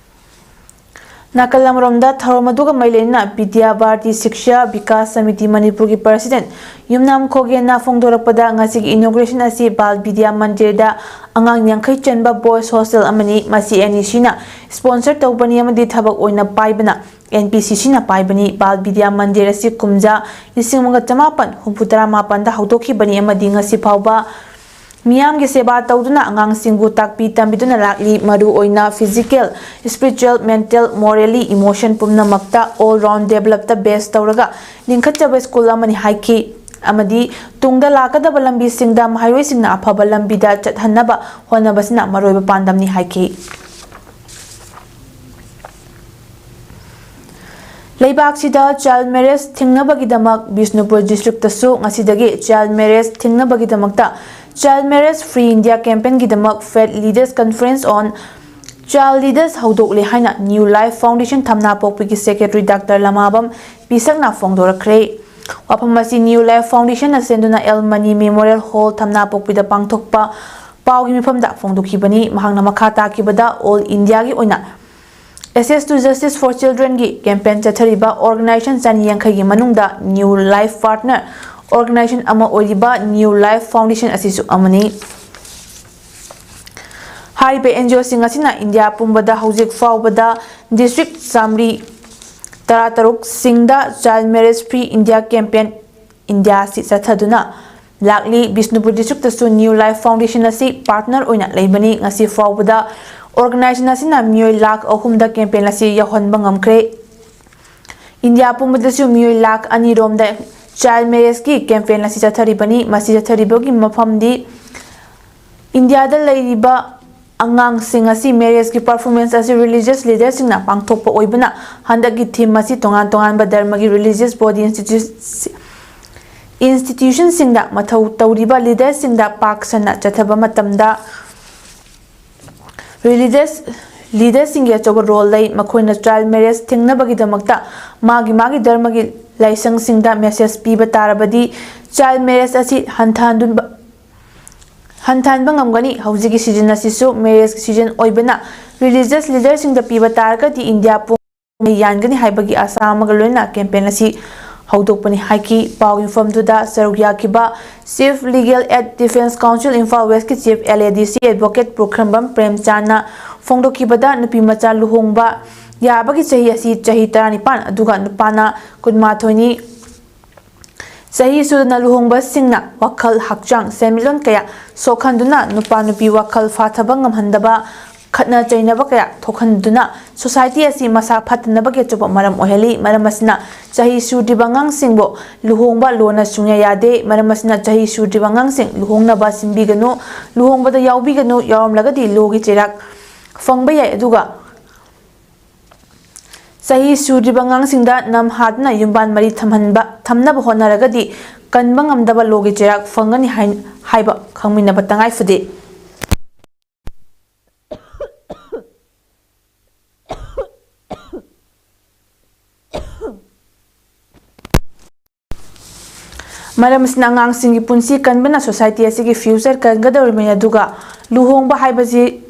ꯅꯥꯀꯜ ꯑꯃꯔꯣꯝꯗ ꯊꯧꯔꯝ ꯑꯗꯨꯒ ꯃꯔꯤ ꯂꯩꯅꯅ ꯕꯤꯗ꯭ꯌꯥ ꯚꯥꯔꯇꯤ ꯁꯤꯛꯁꯥ ꯕꯤꯀꯥꯁ ꯁꯃꯤꯇꯤ ꯃꯅꯤꯄꯨꯔꯒꯤ ꯄ꯭ꯔꯁꯤꯗꯦꯟ ꯌꯨꯝꯅꯥꯝ ꯈꯣꯒꯦꯟꯅ ꯐꯣꯡꯗꯣꯔꯛꯄꯗ, ꯉꯁꯤꯒꯤ ꯏꯅꯣꯒ꯭ꯔꯦꯁꯟ ꯑꯁꯤ ꯕꯥꯜ ꯕꯤꯗ꯭ꯌꯥ ꯃꯟꯗꯤꯔꯗ ꯑꯉꯥꯡ ꯌꯥꯡꯈꯩ ꯆꯟꯕ ꯕꯣꯏꯁ ꯍꯣꯁꯇꯦꯜ ꯑꯃꯅꯤ꯫ ꯃꯁꯤ ꯑꯦꯟ ꯏ ꯁꯤꯅ ꯁ꯭ꯄꯣꯟꯁꯔ ꯇꯧꯕꯅꯤ ꯑꯃꯗꯤ ꯊꯕꯛ ꯑꯣꯏꯅ ꯄꯥꯏꯕꯅ ꯑꯦꯟ ꯄꯤ ꯁꯤ ꯁꯤꯅ ꯄꯥꯏꯕꯅꯤ꯫ ꯕꯥꯜ ꯕꯤꯗ꯭ꯌꯥ ꯃꯟꯗꯤꯔ ꯑꯁꯤ ꯀꯨꯝꯖꯥ ꯂꯤꯁꯤꯡ ꯑꯃꯒ ꯆꯃꯥꯄꯟ ꯍꯨꯝꯐꯨ ꯇꯔꯥ ꯃꯥꯄꯟꯗ ꯍꯧꯗꯣꯛꯈꯤꯕꯅꯤ ꯑꯃꯗꯤ ꯉꯁꯤ ꯐꯥꯎꯕ ꯃꯤꯌꯥꯝꯒꯤ ꯁꯦꯕꯥ ꯇꯧꯗꯨꯅ ꯑꯉꯥꯡꯁꯤꯡꯕꯨ ꯇꯥꯛꯄꯤ ꯇꯝꯕꯤꯗꯨꯅ ꯂꯥꯛꯂꯤ꯫ ꯃꯔꯨ ꯑꯣꯏꯅ physical, spiritual, mental, morally, emotion ꯄꯨꯝꯅꯃꯛꯇ all round developꯇ base ꯇꯧꯔꯒ ꯂꯤꯡꯈꯠꯆꯕ ꯁ꯭ꯀꯨꯜ ꯑꯃꯅꯤ ꯍꯥꯏꯈꯤ꯫ ꯑꯃꯗꯤ ꯇꯨꯡꯗ ꯂꯥꯛꯀꯗꯕ ꯂꯝꯕꯤꯁꯤꯡꯗ ꯃꯍꯩꯔꯣꯏꯁꯤꯡꯅ ꯑꯐꯕ ꯂꯝꯕꯤꯗ ꯆꯠꯍꯟꯅꯕ ꯍꯣꯠꯅꯕꯁꯤꯅ ꯃꯔꯨꯑꯣꯏꯕ ꯄꯥꯟꯗꯝꯅꯤ ꯍꯥꯏꯈꯤ꯫ ꯂꯩꯕꯥꯛꯁꯤꯗ child marriage ꯊꯤꯡꯅꯕꯒꯤꯗꯃꯛ ꯕꯤꯁꯅꯨꯄꯨꯔ districtꯇꯁꯨ ꯉꯁꯤꯗꯒꯤ child marriage ꯊꯤꯡꯅꯕꯒꯤꯗꯃꯛꯇ Child Marriage Free India campaignꯒꯤꯗꯃꯛ Faith Leaders Conference on Child Leaders ꯍꯧꯗꯣꯛꯂꯦ ꯍꯥꯏꯅ New Life Foundation ꯊꯝꯅꯥꯄꯣꯛꯄꯤꯒꯤ secretary Doctor ꯂꯃꯥꯕꯝ ꯄꯤꯁꯛꯅ ꯐꯣꯡꯗꯣꯔꯛꯈ꯭ꯔꯦ꯫ ꯋꯥꯐꯝ ꯑꯁꯤ New Life Foundationꯅ ꯁꯦꯟꯗꯨꯅ ꯑꯦꯜ ꯃꯅꯤ Memorial Hall ꯊꯝꯅꯥꯄꯣꯛꯄꯤꯗ ꯄꯥꯡꯊꯣꯛꯄ ꯄꯥꯎꯒꯤ ꯃꯤꯐꯝꯗ ꯐꯣꯡꯗꯣꯛꯈꯤꯕꯅꯤ꯫ ꯃꯍꯥꯛꯅ ꯃꯈꯥ ꯇꯥꯈꯤꯕꯗ, all Indiaꯒꯤ ꯑꯣꯏꯅ Access to Justice for Childrenꯒꯤ campaign ꯆꯠꯊꯔꯤꯕ organization ꯆꯅꯤ ꯌꯥꯡꯈꯩꯒꯤ ꯃꯅꯨꯡꯗ New Life Partner organization ꯑꯃ ꯑꯣꯏꯔꯤꯕ New Life Foundation ꯑꯁꯤꯁꯨ ꯑꯃꯅꯤ꯫ ꯍꯥꯏꯔꯤꯕ NGOꯁꯤꯡ ꯑꯁꯤꯅ ꯏꯟꯗꯤꯌꯥ ꯄꯨꯝꯕꯗ ꯍꯧꯖꯤꯛ ꯐꯥꯎꯕꯗ district ꯆꯥꯃꯔꯤ ꯇꯔꯥꯇꯔꯨꯛꯁꯤꯡꯗ Child Marriage Free India campaign India ꯑꯁꯤ ꯆꯠꯊꯗꯨꯅ ꯂꯥꯛꯂꯤ꯫ ꯕꯤꯁꯅꯨꯄꯨꯔ districtꯇꯁꯨ New Life Foundation ꯑꯁꯤ partner ꯑꯣꯏꯅ ꯂꯩꯕꯅꯤ꯫ ꯉꯁꯤ ꯐꯥꯎꯕꯗ organization ꯑꯁꯤꯅ ꯃꯤꯑꯣꯏ ꯂꯥꯈ ꯑꯍꯨꯝꯗ campaign ꯑꯁꯤ ꯌꯧꯍꯟꯕ ꯉꯝꯈ꯭ꯔꯦ꯫ ꯏꯟꯗꯤꯌꯥ ꯄꯨꯝꯕꯗꯁꯨ ꯃꯤꯑꯣꯏ ꯂꯥꯈ ꯑꯅꯤ ꯔꯣꯝꯗ child marriageꯀꯤ campaign ꯑꯁꯤ ꯆꯠꯊꯔꯤꯕꯅꯤ꯫ ꯃꯁꯤ ꯆꯠꯊꯔꯤꯕꯒꯤ ꯃꯐꯝꯗꯤ ꯏꯟꯗꯤꯌꯥꯗ ꯂꯩꯔꯤꯕ ꯑꯉꯥꯡꯁꯤꯡ ꯑꯁꯤ marriageꯀꯤ performance ꯑꯁꯤ religious leaderꯁꯤꯡꯅ ꯄꯥꯡꯊꯣꯛꯄ ꯑꯣꯏꯕꯅ, ꯍꯟꯗꯛꯀꯤ theme ꯑꯁꯤ ꯇꯣꯉꯥꯟ ꯇꯣꯉꯥꯟꯕ ꯙꯔꯃꯒꯤ religious body institu-, institutionꯁꯤꯡꯗ ꯃꯊꯧ ꯇꯧꯔꯤꯕ leaderꯁꯤꯡꯗ ꯄꯥꯛ ꯁꯟꯅ ꯆꯠꯊꯕ ꯃꯇꯝꯗ religious leaderꯁꯤꯡꯒꯤ ꯑꯆꯧꯕ role ꯂꯩ꯫ ꯃꯈꯣꯏꯅ child marriage ꯊꯤꯡꯅꯕꯒꯤꯗꯃꯛꯇ ꯃꯥꯒꯤ ꯃꯥꯒꯤ ꯙꯔꯃꯒꯤ ꯂꯥꯏꯁꯪꯁꯤꯡꯗ message ꯄꯤꯕ ꯇꯥꯔꯕꯗꯤ child marriage ꯑꯁꯤ ꯍꯟꯊꯍꯟꯗꯨꯅ ꯍꯟꯊꯍꯟꯕ ꯉꯝꯒꯅꯤ꯫ ꯍꯧꯖꯤꯛꯀꯤ season ꯑꯁꯤꯁꯨ marriage season ꯑꯣꯏꯕꯅ, religious leaderꯁꯤꯡꯗ ꯄꯤꯕ ꯇꯥꯔꯒꯗꯤ ꯏꯟꯗꯤꯌꯥ ꯄꯨꯝꯕ ꯌꯥꯟꯒꯅꯤ ꯍꯥꯏꯕꯒꯤ ꯑꯥꯁꯥ ꯑꯃꯒ ꯂꯣꯏꯅꯅ campaign ꯑꯁꯤ ꯍꯧꯗꯣꯛꯄꯅꯤ ꯍꯥꯏꯈꯤ꯫ ꯄꯥꯎ ꯌꯨꯝꯐꯝꯗꯨꯗ ꯁꯔꯨꯛ ꯌꯥꯈꯤꯕ Chief Legal Aid Defence Council Imphal Westꯀꯤ Chief LADC Advocate ꯄꯨꯈ꯭ꯔꯝꯕꯝ ꯄ꯭ꯔꯦꯝꯆꯥꯟꯅ ꯐꯣꯡꯗꯣꯛꯈꯤꯕꯗ, ꯅꯨꯄꯤ ꯃꯆꯥ ꯂꯨꯍꯣꯡꯕ ꯌꯥꯕꯒꯤ ꯆꯍꯤ ꯑꯁꯤ ꯆꯍꯤ ꯇꯔꯥꯅꯤꯄꯥꯟ, ꯑꯗꯨꯒ ꯅꯨꯄꯥꯅ ꯀꯨꯟꯃꯥꯊꯣꯏꯅꯤ꯫ ꯆꯍꯤ ꯁꯨꯗꯅ ꯂꯨꯍꯣꯡꯕꯁꯤꯡꯅ ꯋꯥꯈꯜ, ꯍꯛꯆꯥꯡ, ꯁꯦꯟꯃꯤꯠꯂꯣꯟ ꯀꯌꯥ ꯁꯣꯛꯍꯟꯗꯨꯅ ꯅꯨꯄꯥ ꯅꯨꯄꯤ ꯋꯥꯈꯜ ꯐꯥꯊꯕ ꯉꯝꯍꯟꯗꯕ, ꯈꯠꯅ ꯆꯩꯅꯕ ꯀꯌꯥ ꯊꯣꯛꯍꯟꯗꯨꯅ society ꯑꯁꯤ ꯃꯁꯥ ꯐꯠꯇꯅꯕꯒꯤ ꯑꯆꯧꯕ ꯃꯔꯝ ꯑꯣꯏꯍꯜꯂꯤ꯫ ꯃꯔꯝ ꯑꯁꯤꯅ ꯆꯍꯤ ꯁꯨꯗ꯭ꯔꯤꯕ ꯑꯉꯥꯡꯁꯤꯡꯕꯨ ꯂꯨꯍꯣꯡꯕ ꯂꯣꯟꯅ ꯁꯨꯡꯌꯥ ꯌꯥꯗꯦ꯫ ꯃꯔꯝ ꯑꯁꯤꯅ ꯆꯍꯤ ꯁꯨꯗ꯭ꯔꯤꯕ ꯑꯉꯥꯡꯁꯤꯡ ꯂꯨꯍꯣꯡꯅꯕ ꯁꯤꯟꯕꯤꯒꯅꯨ, ꯂꯨꯍꯣꯡꯕꯗ ꯌꯥꯎꯕꯤꯒꯅꯨ, ꯌꯥꯎꯔꯝꯂꯒꯗꯤ ꯂꯣꯒꯤ ꯆꯩꯔꯥꯛ ꯐꯪꯕ ꯌꯥꯏ꯫ ꯑꯗꯨꯒ ꯆꯍꯤ ꯁꯨꯗ꯭ꯔꯤꯕ ꯑꯉꯥꯡꯁꯤꯡꯗ ꯅꯝꯍꯥꯗꯨꯅ ꯌꯨꯝꯕꯥꯟ ꯃꯔꯤ ꯊꯝꯍꯟꯕ, ꯊꯝꯅꯕ ꯍꯣꯠꯅꯔꯒꯗꯤ ꯀꯟꯕ ꯉꯝꯗꯕ ꯂꯣꯒꯤ ꯆꯩꯔꯥꯛ ꯐꯪꯒꯅꯤ ꯍꯥꯏ-, ꯍꯥꯏꯕ ꯈꯪꯃꯤꯟꯅꯕ ꯇꯉꯥꯏ ꯐꯗꯦ꯫ ꯃꯔꯝ ꯑꯁꯤꯅ ꯑꯉꯥꯡꯁꯤꯡꯒꯤ ꯄꯨꯟꯁꯤ ꯀꯟꯕꯅ society ꯑꯁꯤꯒꯤ future ꯀꯟꯒꯗꯧꯔꯤꯕꯅꯤ꯫ ꯑꯗꯨꯒ ꯂꯨꯍꯣꯡꯕ ꯍꯥꯏꯕꯁꯤ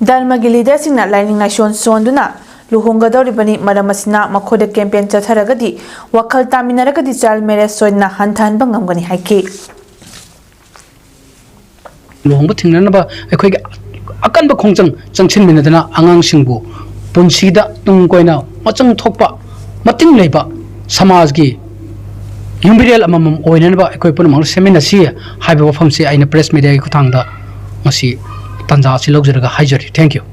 ꯙꯔꯃꯒꯤ leaderꯁꯤꯡꯅ ꯂꯥꯏꯅꯤꯡ ꯂꯥꯏꯁꯣꯟ ꯁꯣꯟꯗꯨꯅ ꯂꯨꯍꯣꯡꯒꯗꯧꯔꯤꯕꯅꯤ꯫ ꯃꯔꯝ ꯑꯁꯤꯅ ꯃꯈꯣꯏꯗ campaign ꯆꯠꯊꯔꯒꯗꯤ, ꯋꯥꯈꯜ ꯇꯥꯃꯤꯟꯅꯔꯒꯗꯤ child marriage ꯁꯣꯏꯗꯅ ꯍꯟꯊꯍꯟꯕ ꯉꯝꯒꯅꯤ ꯍꯥꯏꯈꯤ꯫ ꯂꯨꯍꯣꯡꯕ ꯊꯤꯡꯅꯅꯕ ꯑꯩꯈꯣꯏꯒꯤ ꯑꯀꯟꯕ ꯈꯣꯡꯖꯪ ꯆꯪꯁꯤꯟꯃꯤꯟꯅꯗꯨꯅ ꯑꯉꯥꯡꯁꯤꯡꯕꯨ ꯄꯨꯟꯁꯤꯗ ꯇꯨꯡ ꯀꯣꯏꯅ ꯃꯆꯪ ꯊꯣꯛꯄ, ꯃꯇꯤꯡ ꯂꯩꯕ ꯁꯃꯥꯖꯒꯤ ꯌꯨꯝꯕꯤꯔꯦꯜ ꯑꯃꯃꯝ ꯑꯣꯏꯅꯅꯕ ꯑꯩꯈꯣꯏ ꯄꯨꯝꯅꯃꯛꯅ ꯁꯦꯝꯃꯤꯟꯅꯁꯤ ꯍꯥꯏꯕ ꯋꯥꯐꯝꯁꯤ ꯑꯩꯅ press mediaꯒꯤ ꯈꯨꯠꯊꯥꯡꯗ ꯉꯁꯤ ꯇꯥꯟꯖꯥ ꯑꯁꯤ ꯂꯧꯖꯔꯒ ꯍꯥꯏꯖꯔꯤ꯫ Thank you꯫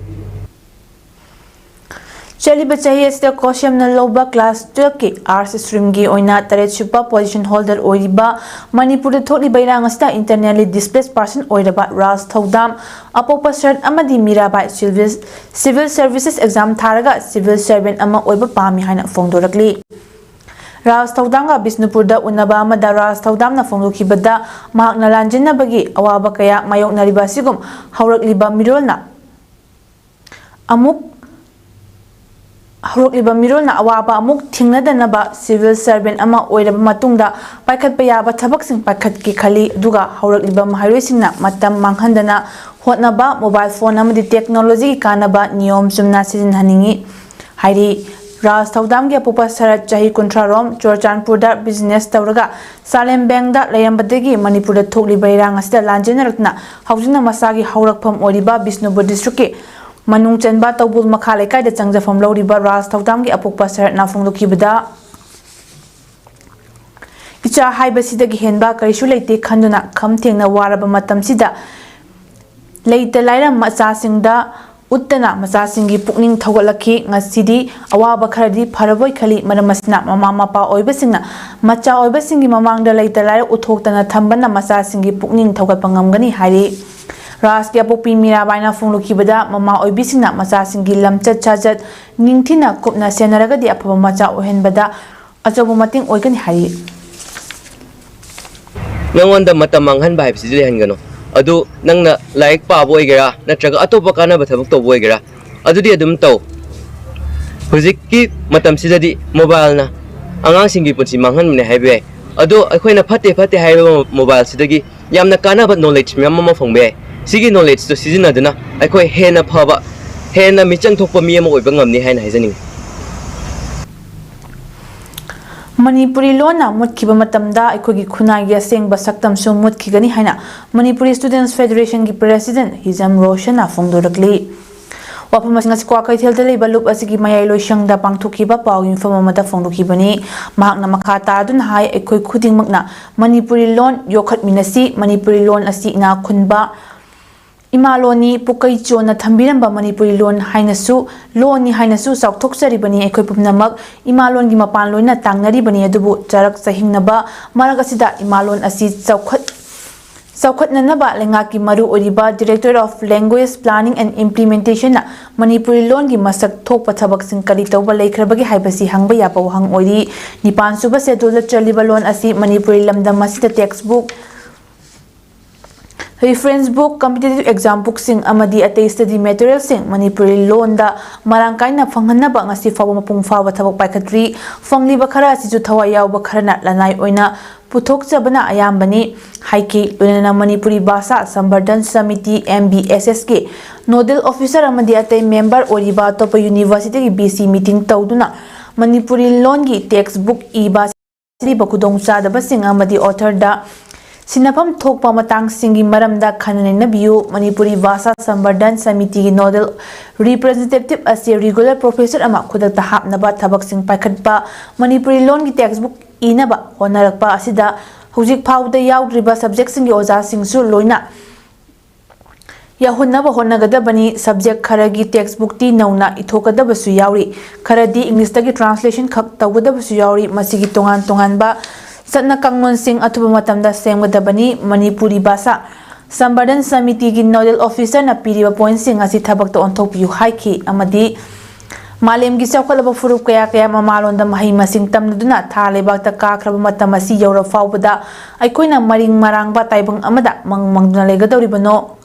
ꯆꯠꯂꯤꯕ ꯆꯍꯤ ꯑꯁꯤꯗ ꯀꯣꯁꯦꯝꯅ ꯂꯧꯕ class twelveꯀꯤ arts streamꯒꯤ ꯑꯣꯏꯅ ꯇꯔꯦꯠꯁꯨꯕ position holder ꯑꯣꯏꯔꯤꯕ, ꯃꯅꯤꯄꯨꯔꯗ ꯊꯣꯛꯂꯤꯕ ꯏꯔꯥꯡ ꯑꯁꯤꯗ internally displaced person ꯑꯣꯏꯔꯕ ꯔꯥꯖ ꯊꯧꯗꯥꯝ, ꯑꯄꯣꯛꯄ ꯁꯔꯠ ꯑꯃꯗꯤ Mirabai civil, civil services exam ꯊꯥꯔꯒ civil servant ꯑꯃ ꯑꯣꯏꯕ ꯄꯥꯝꯃꯤ ꯍꯥꯏꯅ ꯐꯣꯡꯗꯣꯔꯛꯂꯤ꯫ ꯔꯥꯖ ꯊꯧꯗꯥꯝꯒ ꯕꯤꯁꯅꯨꯄꯨꯔꯗ ꯎꯅꯕ ꯑꯃꯗ ꯔꯥꯖ ꯊꯧꯗꯥꯝꯅ ꯐꯣꯡꯗꯣꯛꯈꯤꯕꯗ, ꯃꯍꯥꯛꯅ ꯂꯥꯟꯖꯦꯟꯅꯕꯒꯤ ꯑꯋꯥꯕ ꯀꯌꯥ ꯃꯥꯌꯣꯛꯅꯔꯤꯕ ꯑꯁꯤꯒꯨꯝ ꯍꯧꯔꯛꯂꯤꯕ ꯃꯤꯔꯣꯜꯅ ꯑꯃꯨꯛ ꯍꯧꯔꯛꯂꯤꯕ ꯃꯤꯔꯣꯜꯅ ꯑꯋꯥꯕ ꯑꯃꯨꯛ ꯊꯦꯡꯅꯗꯅꯕ civil servant ꯑꯃ ꯑꯣꯏꯔꯕ ꯃꯇꯨꯡꯗ ꯄꯥꯏꯈꯠꯄ ꯌꯥꯕ ꯊꯕꯛꯁꯤꯡ ꯄꯥꯏꯈꯠꯀꯦ ꯈꯜꯂꯤ꯫ ꯑꯗꯨꯒ ꯍꯧꯔꯛꯂꯤꯕ ꯃꯍꯩꯔꯣꯏꯁꯤꯡꯅ ꯃꯇꯝ ꯃꯥꯡꯍꯟꯗꯅ ꯍꯣꯠꯅꯕ, mobile phone ꯑꯃꯗꯤ technologyꯒꯤ ꯀꯥꯟꯅꯕ ꯅꯤꯌꯣꯝ ꯆꯨꯝꯅ ꯁꯤꯖꯤꯟꯅꯍꯟꯅꯤꯡꯏ ꯍꯥꯏꯔꯤ꯫ ꯔꯥꯖ ꯊꯧꯗꯥꯝꯒꯤ ꯑꯄꯣꯛꯄ ꯁꯔꯠ, ꯆꯍꯤ ꯀꯨꯟꯊ꯭ꯔꯥ ꯔꯣꯝ, ꯆꯨꯔꯆꯥꯟꯄꯨꯔꯗ business ꯇꯧꯔꯒ ꯁꯥꯂꯦꯝ ꯕꯦꯡꯗ ꯂꯩꯔꯝꯕꯗꯒꯤ ꯃꯅꯤꯄꯨꯔꯗ ꯊꯣꯛꯂꯤꯕ ꯏꯔꯥꯡ ꯑꯁꯤꯗ ꯂꯥꯟꯖꯦꯟꯅꯔꯛꯇꯨꯅ ꯍꯧꯖꯤꯛꯅ ꯃꯁꯥꯒꯤ ꯍꯧꯔꯛꯐꯝ ꯑꯣꯏꯔꯤꯕ ꯕꯤꯁꯅꯨꯄꯨꯔ districtꯀꯤ ꯃꯅꯨꯡ ꯆꯟꯕ ꯇꯧꯕꯨꯜ ꯃꯈꯥ ꯂꯩꯀꯥꯏꯗ ꯆꯪꯖꯐꯝ ꯂꯧꯔꯤꯕ ꯔꯥꯖ ꯊꯧꯗꯥꯝꯒꯤ ꯑꯄꯣꯛꯄ ꯁꯔꯠꯅ ꯐꯣꯡꯗꯣꯛꯈꯤꯕꯗ, ꯍꯥꯏꯕꯁꯤꯗꯒꯤ ꯍꯦꯟꯕ ꯀꯔꯤꯁꯨ ꯂꯩꯇꯦ ꯈꯟꯗꯨꯅ ꯈꯝ ꯊꯦꯡꯅ ꯋꯥꯔꯕ ꯃꯇꯝꯁꯤꯗ ꯂꯩꯇ ꯂꯥꯏꯔ ꯃꯆꯥꯁꯤꯡꯗ ꯎꯠꯇꯅ ꯃꯆꯥꯁꯤꯡꯒꯤ ꯄꯨꯛꯅꯤꯡ ꯊꯧꯒꯠꯂꯛꯈꯤ꯫ ꯉꯁꯤꯗꯤ ꯑꯋꯥꯕ ꯈꯔꯗꯤ ꯐꯔꯕꯣꯏ ꯈꯜꯂꯤ꯫ ꯃꯔꯝ ꯑꯁꯤꯅ ꯃꯃꯥ ꯃꯄꯥ ꯑꯣꯏꯕꯁꯤꯡꯅ ꯃꯆꯥ ꯑꯣꯏꯕꯁꯤꯡꯒꯤ ꯃꯃꯥꯡꯗ ꯂꯩꯇ ꯂꯥꯏꯔ ꯎꯠꯊꯣꯛꯇꯅ ꯊꯝꯕꯅ ꯃꯆꯥꯁꯤꯡꯒꯤ ꯄꯨꯛꯅꯤꯡ ꯊꯧꯒꯠꯄ ꯉꯝꯒꯅꯤ ꯍꯥꯏꯔꯤ꯫ ꯔꯥꯖꯀꯤ ꯑꯄꯣꯛꯄꯤ ꯃꯤꯔꯥꯕꯥꯏꯅ ꯐꯣꯡꯗꯣꯛꯈꯤꯕꯗ, ꯃꯃꯥ ꯑꯣꯏꯕꯤꯁꯤꯡꯅ ꯃꯆꯥꯁꯤꯡꯒꯤ ꯂꯝꯆꯠ ꯁꯥꯖꯠ ꯅꯤꯡꯊꯤꯅ ꯀꯨꯞꯅ ꯁꯦꯟꯅꯔꯒꯗꯤ ꯑꯐꯕ ꯃꯆꯥ ꯑꯣꯏꯍꯟꯕꯗ ꯑꯆꯧꯕ ꯃꯇꯦꯡ ꯑꯣꯏꯒꯅꯤ ꯍꯥꯏꯔꯤ꯫ ꯅꯉꯣꯟꯗ ꯃꯇꯝ ꯃꯥꯡꯍꯟꯕ ꯍꯥꯏꯕꯁꯤꯗꯤ ꯂꯩꯍꯟꯒꯅꯨ꯫ ꯑꯗꯨ ꯅꯪꯅ ꯂꯥꯏꯔꯤꯛ ꯄꯥꯕ ꯑꯣꯏꯒꯦꯔꯥ, ꯅꯠꯇ꯭ꯔꯒ ꯑꯇꯣꯞꯄ ꯀꯥꯟꯅꯕ ꯊꯕꯛ ꯇꯧꯕ ꯑꯣꯏꯒꯦꯔꯥ, ꯑꯗꯨꯗꯤ ꯑꯗꯨꯝ ꯇꯧ꯫ ꯍꯧꯖꯤꯛꯀꯤ ꯃꯇꯝꯁꯤꯗꯗꯤ ꯃꯣꯕꯥꯏꯜꯅ ꯑꯉꯥꯡꯁꯤꯡꯒꯤ ꯄꯨꯟꯁꯤ ꯃꯥꯡꯍꯟꯕꯅꯦ ꯍꯥꯏꯕ ꯌꯥꯏ꯫ ꯑꯗꯣ ꯑꯩꯈꯣꯏꯅ ꯐꯠꯇꯦ ꯐꯠꯇꯦ ꯍꯥꯏꯔꯤꯕ ꯃꯣꯕꯥꯏꯜꯁꯤꯗꯒꯤ ꯌꯥꯝꯅ ꯀꯥꯟꯅꯕ ꯅꯣꯂꯦꯖ ꯃꯌꯥꯝ ꯑꯃ ꯐꯪꯕ ꯌꯥꯏ꯫ ꯁꯤꯒꯤ ꯅꯣꯂꯦꯖꯇꯨ ꯁꯤꯖꯤꯟꯅꯗꯨꯅ ꯑꯩꯈꯣꯏ ꯍꯦꯟꯅ ꯐꯕ, ꯍꯦꯟꯅ ꯃꯤꯆꯪ ꯊꯣꯛꯄ ꯃꯤ ꯑꯃ ꯑꯣꯏꯕ ꯉꯝꯅꯤ ꯍꯥꯏꯅ ꯍꯥꯏꯖꯅꯤꯡꯏ꯫ ꯃꯅꯤꯄꯨꯔꯤ ꯂꯣꯟꯅ ꯃꯨꯠꯈꯤꯕ ꯃꯇꯝꯗ ꯑꯩꯈꯣꯏꯒꯤ ꯈꯨꯟꯅꯥꯏꯒꯤ ꯑꯁꯦꯡꯕ ꯁꯛꯇꯝꯁꯨ ꯃꯨꯠꯈꯤꯒꯅꯤ ꯍꯥꯏꯅ ꯃꯅꯤꯄꯨꯔꯤ ꯁ꯭ꯇꯨꯗꯦꯟꯠꯁ ꯐꯦꯗꯔꯦꯁꯟꯒꯤ ꯄ꯭ꯔꯦꯁꯤꯗꯦꯟꯠ ꯍꯤꯖꯝ ꯔꯣꯁꯟꯅ ꯐꯣꯡꯗꯣꯔꯛꯂꯤ꯫ ꯋꯥꯐꯝ ꯑꯁꯤ ꯉꯁꯤ ꯀ꯭ꯋꯥꯀꯩꯊꯦꯜꯗ ꯂꯩꯕ ꯂꯨꯞ ꯑꯁꯤꯒꯤ ꯃꯌꯥꯏ ꯂꯣꯏꯁꯪꯗ ꯄꯥꯡꯊꯣꯛꯈꯤꯕ ꯄꯥꯎ ꯌꯨꯝꯐꯝ ꯑꯃꯗ ꯐꯣꯡꯗꯣꯛꯈꯤꯕꯅꯤ꯫ ꯃꯍꯥꯛꯅ ꯃꯈꯥ ꯇꯥꯗꯨꯅ ꯍꯥꯏ, ꯑꯩꯈꯣꯏ ꯈꯨꯗꯤꯡꯃꯛꯅ ꯃꯅꯤꯄꯨꯔꯤ ꯂꯣꯟ ꯌꯣꯛꯈꯠꯃꯤꯟꯅꯁꯤ꯫ ꯃꯅꯤꯄꯨꯔꯤ ꯂꯣꯟ ꯑꯁꯤ ꯏꯅꯥꯛ ꯈꯨꯟꯕ ꯏꯃꯥꯂꯣꯟꯅꯤ꯫ ꯄꯨꯀꯩ ꯆꯣꯟꯅ ꯊꯝꯕꯤꯔꯝꯕ ꯃꯅꯤꯄꯨꯔꯤ ꯂꯣꯟ ꯍꯥꯏꯅꯁꯨ, ꯂꯣꯟꯅꯤ ꯍꯥꯏꯅꯁꯨ ꯆꯥꯎꯊꯣꯛꯆꯔꯤꯕꯅꯤ꯫ ꯑꯩꯈꯣꯏ ꯄꯨꯝꯅꯃꯛ ꯏꯃꯥꯂꯣꯟꯒꯤ ꯃꯄꯥꯟ ꯂꯣꯏꯅ ꯇꯥꯡꯅꯔꯤꯕꯅꯤ, ꯑꯗꯨꯕꯨ ꯆꯔꯛ ꯆꯍꯤꯡꯅꯕ ꯃꯔꯛ ꯑꯁꯤꯗ ꯏꯃꯥꯂꯣꯟ ꯑꯁꯤ ꯆꯥꯎꯈꯠ-, ꯆꯥꯎꯈꯠꯅꯅꯕ ꯂꯩꯉꯥꯛꯀꯤ ꯃꯔꯨ ꯑꯣꯏꯔꯤꯕ Directorate of Language Planning and Implementation ꯅ ꯃꯅꯤꯄꯨꯔꯤ ꯂꯣꯟꯒꯤ ꯃꯁꯛ ꯊꯣꯛꯄ ꯊꯕꯛꯁꯤꯡ ꯀꯔꯤ ꯇꯧꯕ ꯂꯩꯈ꯭ꯔꯕꯒꯦ ꯍꯥꯏꯕꯁꯤ ꯍꯪꯕ ꯌꯥꯕ ꯋꯥꯍꯪ ꯑꯣꯏꯔꯤ꯫ ꯅꯤꯄꯥꯟ ꯁꯨꯕ ꯁꯦꯗꯨꯜꯗ ꯆꯜꯂꯤꯕ ꯂꯣꯟ ꯑꯁꯤ ꯃꯅꯤꯄꯨꯔꯤ ꯂꯝꯗꯝ ꯑꯁꯤꯗ text book, reference book, competitive exam book ꯁꯤꯡ ꯑꯃꯗꯤ ꯑꯇꯩ study material ꯁꯤꯡ ꯃꯅꯤꯄꯨꯔꯤ ꯂꯣꯟꯗ ꯃꯔꯥꯡ ꯀꯥꯏꯅ ꯐꯪꯍꯟꯅꯕ ꯉꯁꯤ ꯐꯥꯎꯕ ꯃꯄꯨꯡ ꯐꯥꯕ ꯊꯕꯛ ꯄꯥꯏꯈꯠꯇ꯭ꯔꯤ꯫ ꯐꯪꯂꯤꯕ ꯈꯔ ꯑꯁꯤꯁꯨ ꯊꯋꯥꯏ ꯌꯥꯎꯕ ꯈꯔꯅ ꯂꯅꯥꯏ ꯑꯣꯏꯅ ꯄꯨꯊꯣꯛꯆꯕꯅ ꯑꯌꯥꯝꯕꯅꯤ ꯍꯥꯏꯈꯤ꯫ ꯂꯣꯏꯅꯅ Manipuri ꯚꯥꯁꯥ ꯁꯝꯕꯔꯙꯟ samiti, M B S S ꯀꯤ nodal officer ꯑꯃꯗꯤ ꯑꯇꯩ member ꯑꯣꯏꯔꯤꯕ ꯑꯇꯣꯞꯄ university ꯒꯤ V C meeting ꯇꯧꯗꯨꯅ ꯃꯅꯤꯄꯨꯔꯤ ꯂꯣꯟꯒꯤ text book ꯏꯕ ꯄꯤꯔꯤꯕ ꯈꯨꯗꯣꯡꯆꯥꯗꯕꯁꯤꯡ ꯑꯃꯗꯤ author ꯗ ꯁꯤꯟꯅꯐꯝ ꯊꯣꯛꯄ ꯃꯇꯥꯡꯁꯤꯡꯒꯤ ꯃꯔꯝꯗ ꯈꯟꯅ ꯅꯩꯅꯕꯤꯌꯨ꯫ ꯃꯅꯤꯄꯨꯔꯤ ꯚꯥꯁꯥ ꯁꯝꯕꯔꯙꯟ ꯁꯃꯤꯇꯤꯒꯤ nodal representative ꯑꯁꯤ regular professor ꯑꯃ ꯈꯨꯗꯛꯇ ꯍꯥꯞꯅꯕ ꯊꯕꯛꯁꯤꯡ ꯄꯥꯏꯈꯠꯄ, ꯃꯅꯤꯄꯨꯔꯤ ꯂꯣꯟꯒꯤ text book ꯏꯅꯕ ꯍꯣꯠꯅꯔꯛꯄ ꯑꯁꯤꯗ ꯍꯧꯖꯤꯛ ꯐꯥꯎꯕꯗ ꯌꯥꯎꯗ꯭ꯔꯤꯕ subjectꯁꯤꯡꯒꯤ ꯑꯣꯖꯥꯁꯤꯡꯁꯨ ꯂꯣꯏꯅ ꯌꯥꯎꯍꯟꯅꯕ ꯍꯣꯠꯅꯒꯗꯕꯅꯤ꯫ Subject ꯈꯔꯒꯤ textbookꯇꯤ ꯅꯧꯅ ꯏꯊꯣꯛꯀꯗꯕꯁꯨ ꯌꯥꯎꯔꯤ꯫ ꯈꯔꯗꯤ Englishꯇꯒꯤ translation ꯈꯛ ꯇꯧꯒꯗꯕꯁꯨ ꯌꯥꯎꯔꯤ꯫ ꯃꯁꯤꯒꯤ ꯇꯣꯉꯥꯟ ꯇꯣꯉꯥꯟꯕ ꯆꯠꯅ ꯀꯥꯡꯂꯣꯟꯁꯤꯡ ꯑꯊꯨꯕ ꯃꯇꯝꯗ ꯁꯦꯝꯒꯗꯕꯅꯤ꯫ ꯃꯅꯤꯄꯨꯔꯤ ꯚꯥꯁꯥ ꯁꯝꯕꯔꯙꯟ ꯁꯃꯤꯇꯤꯒꯤ nodal officerꯅ ꯄꯤꯔꯤꯕ pointꯁꯤꯡ ꯑꯁꯤ ꯊꯕꯛꯇ ꯑꯣꯟꯊꯣꯛꯄꯤꯌꯨ ꯍꯥꯏꯈꯤ ꯑꯃꯗꯤ ꯃꯥꯂꯦꯝꯒꯤ ꯆꯥꯎꯈꯠꯂꯕ ꯐꯨꯔꯨꯞ ꯀꯌꯥ ꯀꯌꯥ ꯃꯃꯥꯂꯣꯟꯗ ꯃꯍꯩ ꯃꯁꯤꯡ ꯇꯝꯅꯗꯨꯅ ꯊꯥ ꯂꯩꯕꯥꯛꯇ ꯀꯥꯈ꯭ꯔꯕ ꯃꯇꯝ ꯑꯁꯤ ꯌꯧꯔ ꯐꯥꯎꯕꯗ ꯑꯩꯈꯣꯏꯅ ꯃꯔꯤꯡ ꯃꯔꯥꯡꯕ ꯇꯥꯏꯕꯪ ꯑꯃꯗ ꯃꯪ ꯃꯪꯗꯨꯅ ꯂꯩꯒꯗꯧꯔꯤꯕꯅꯣ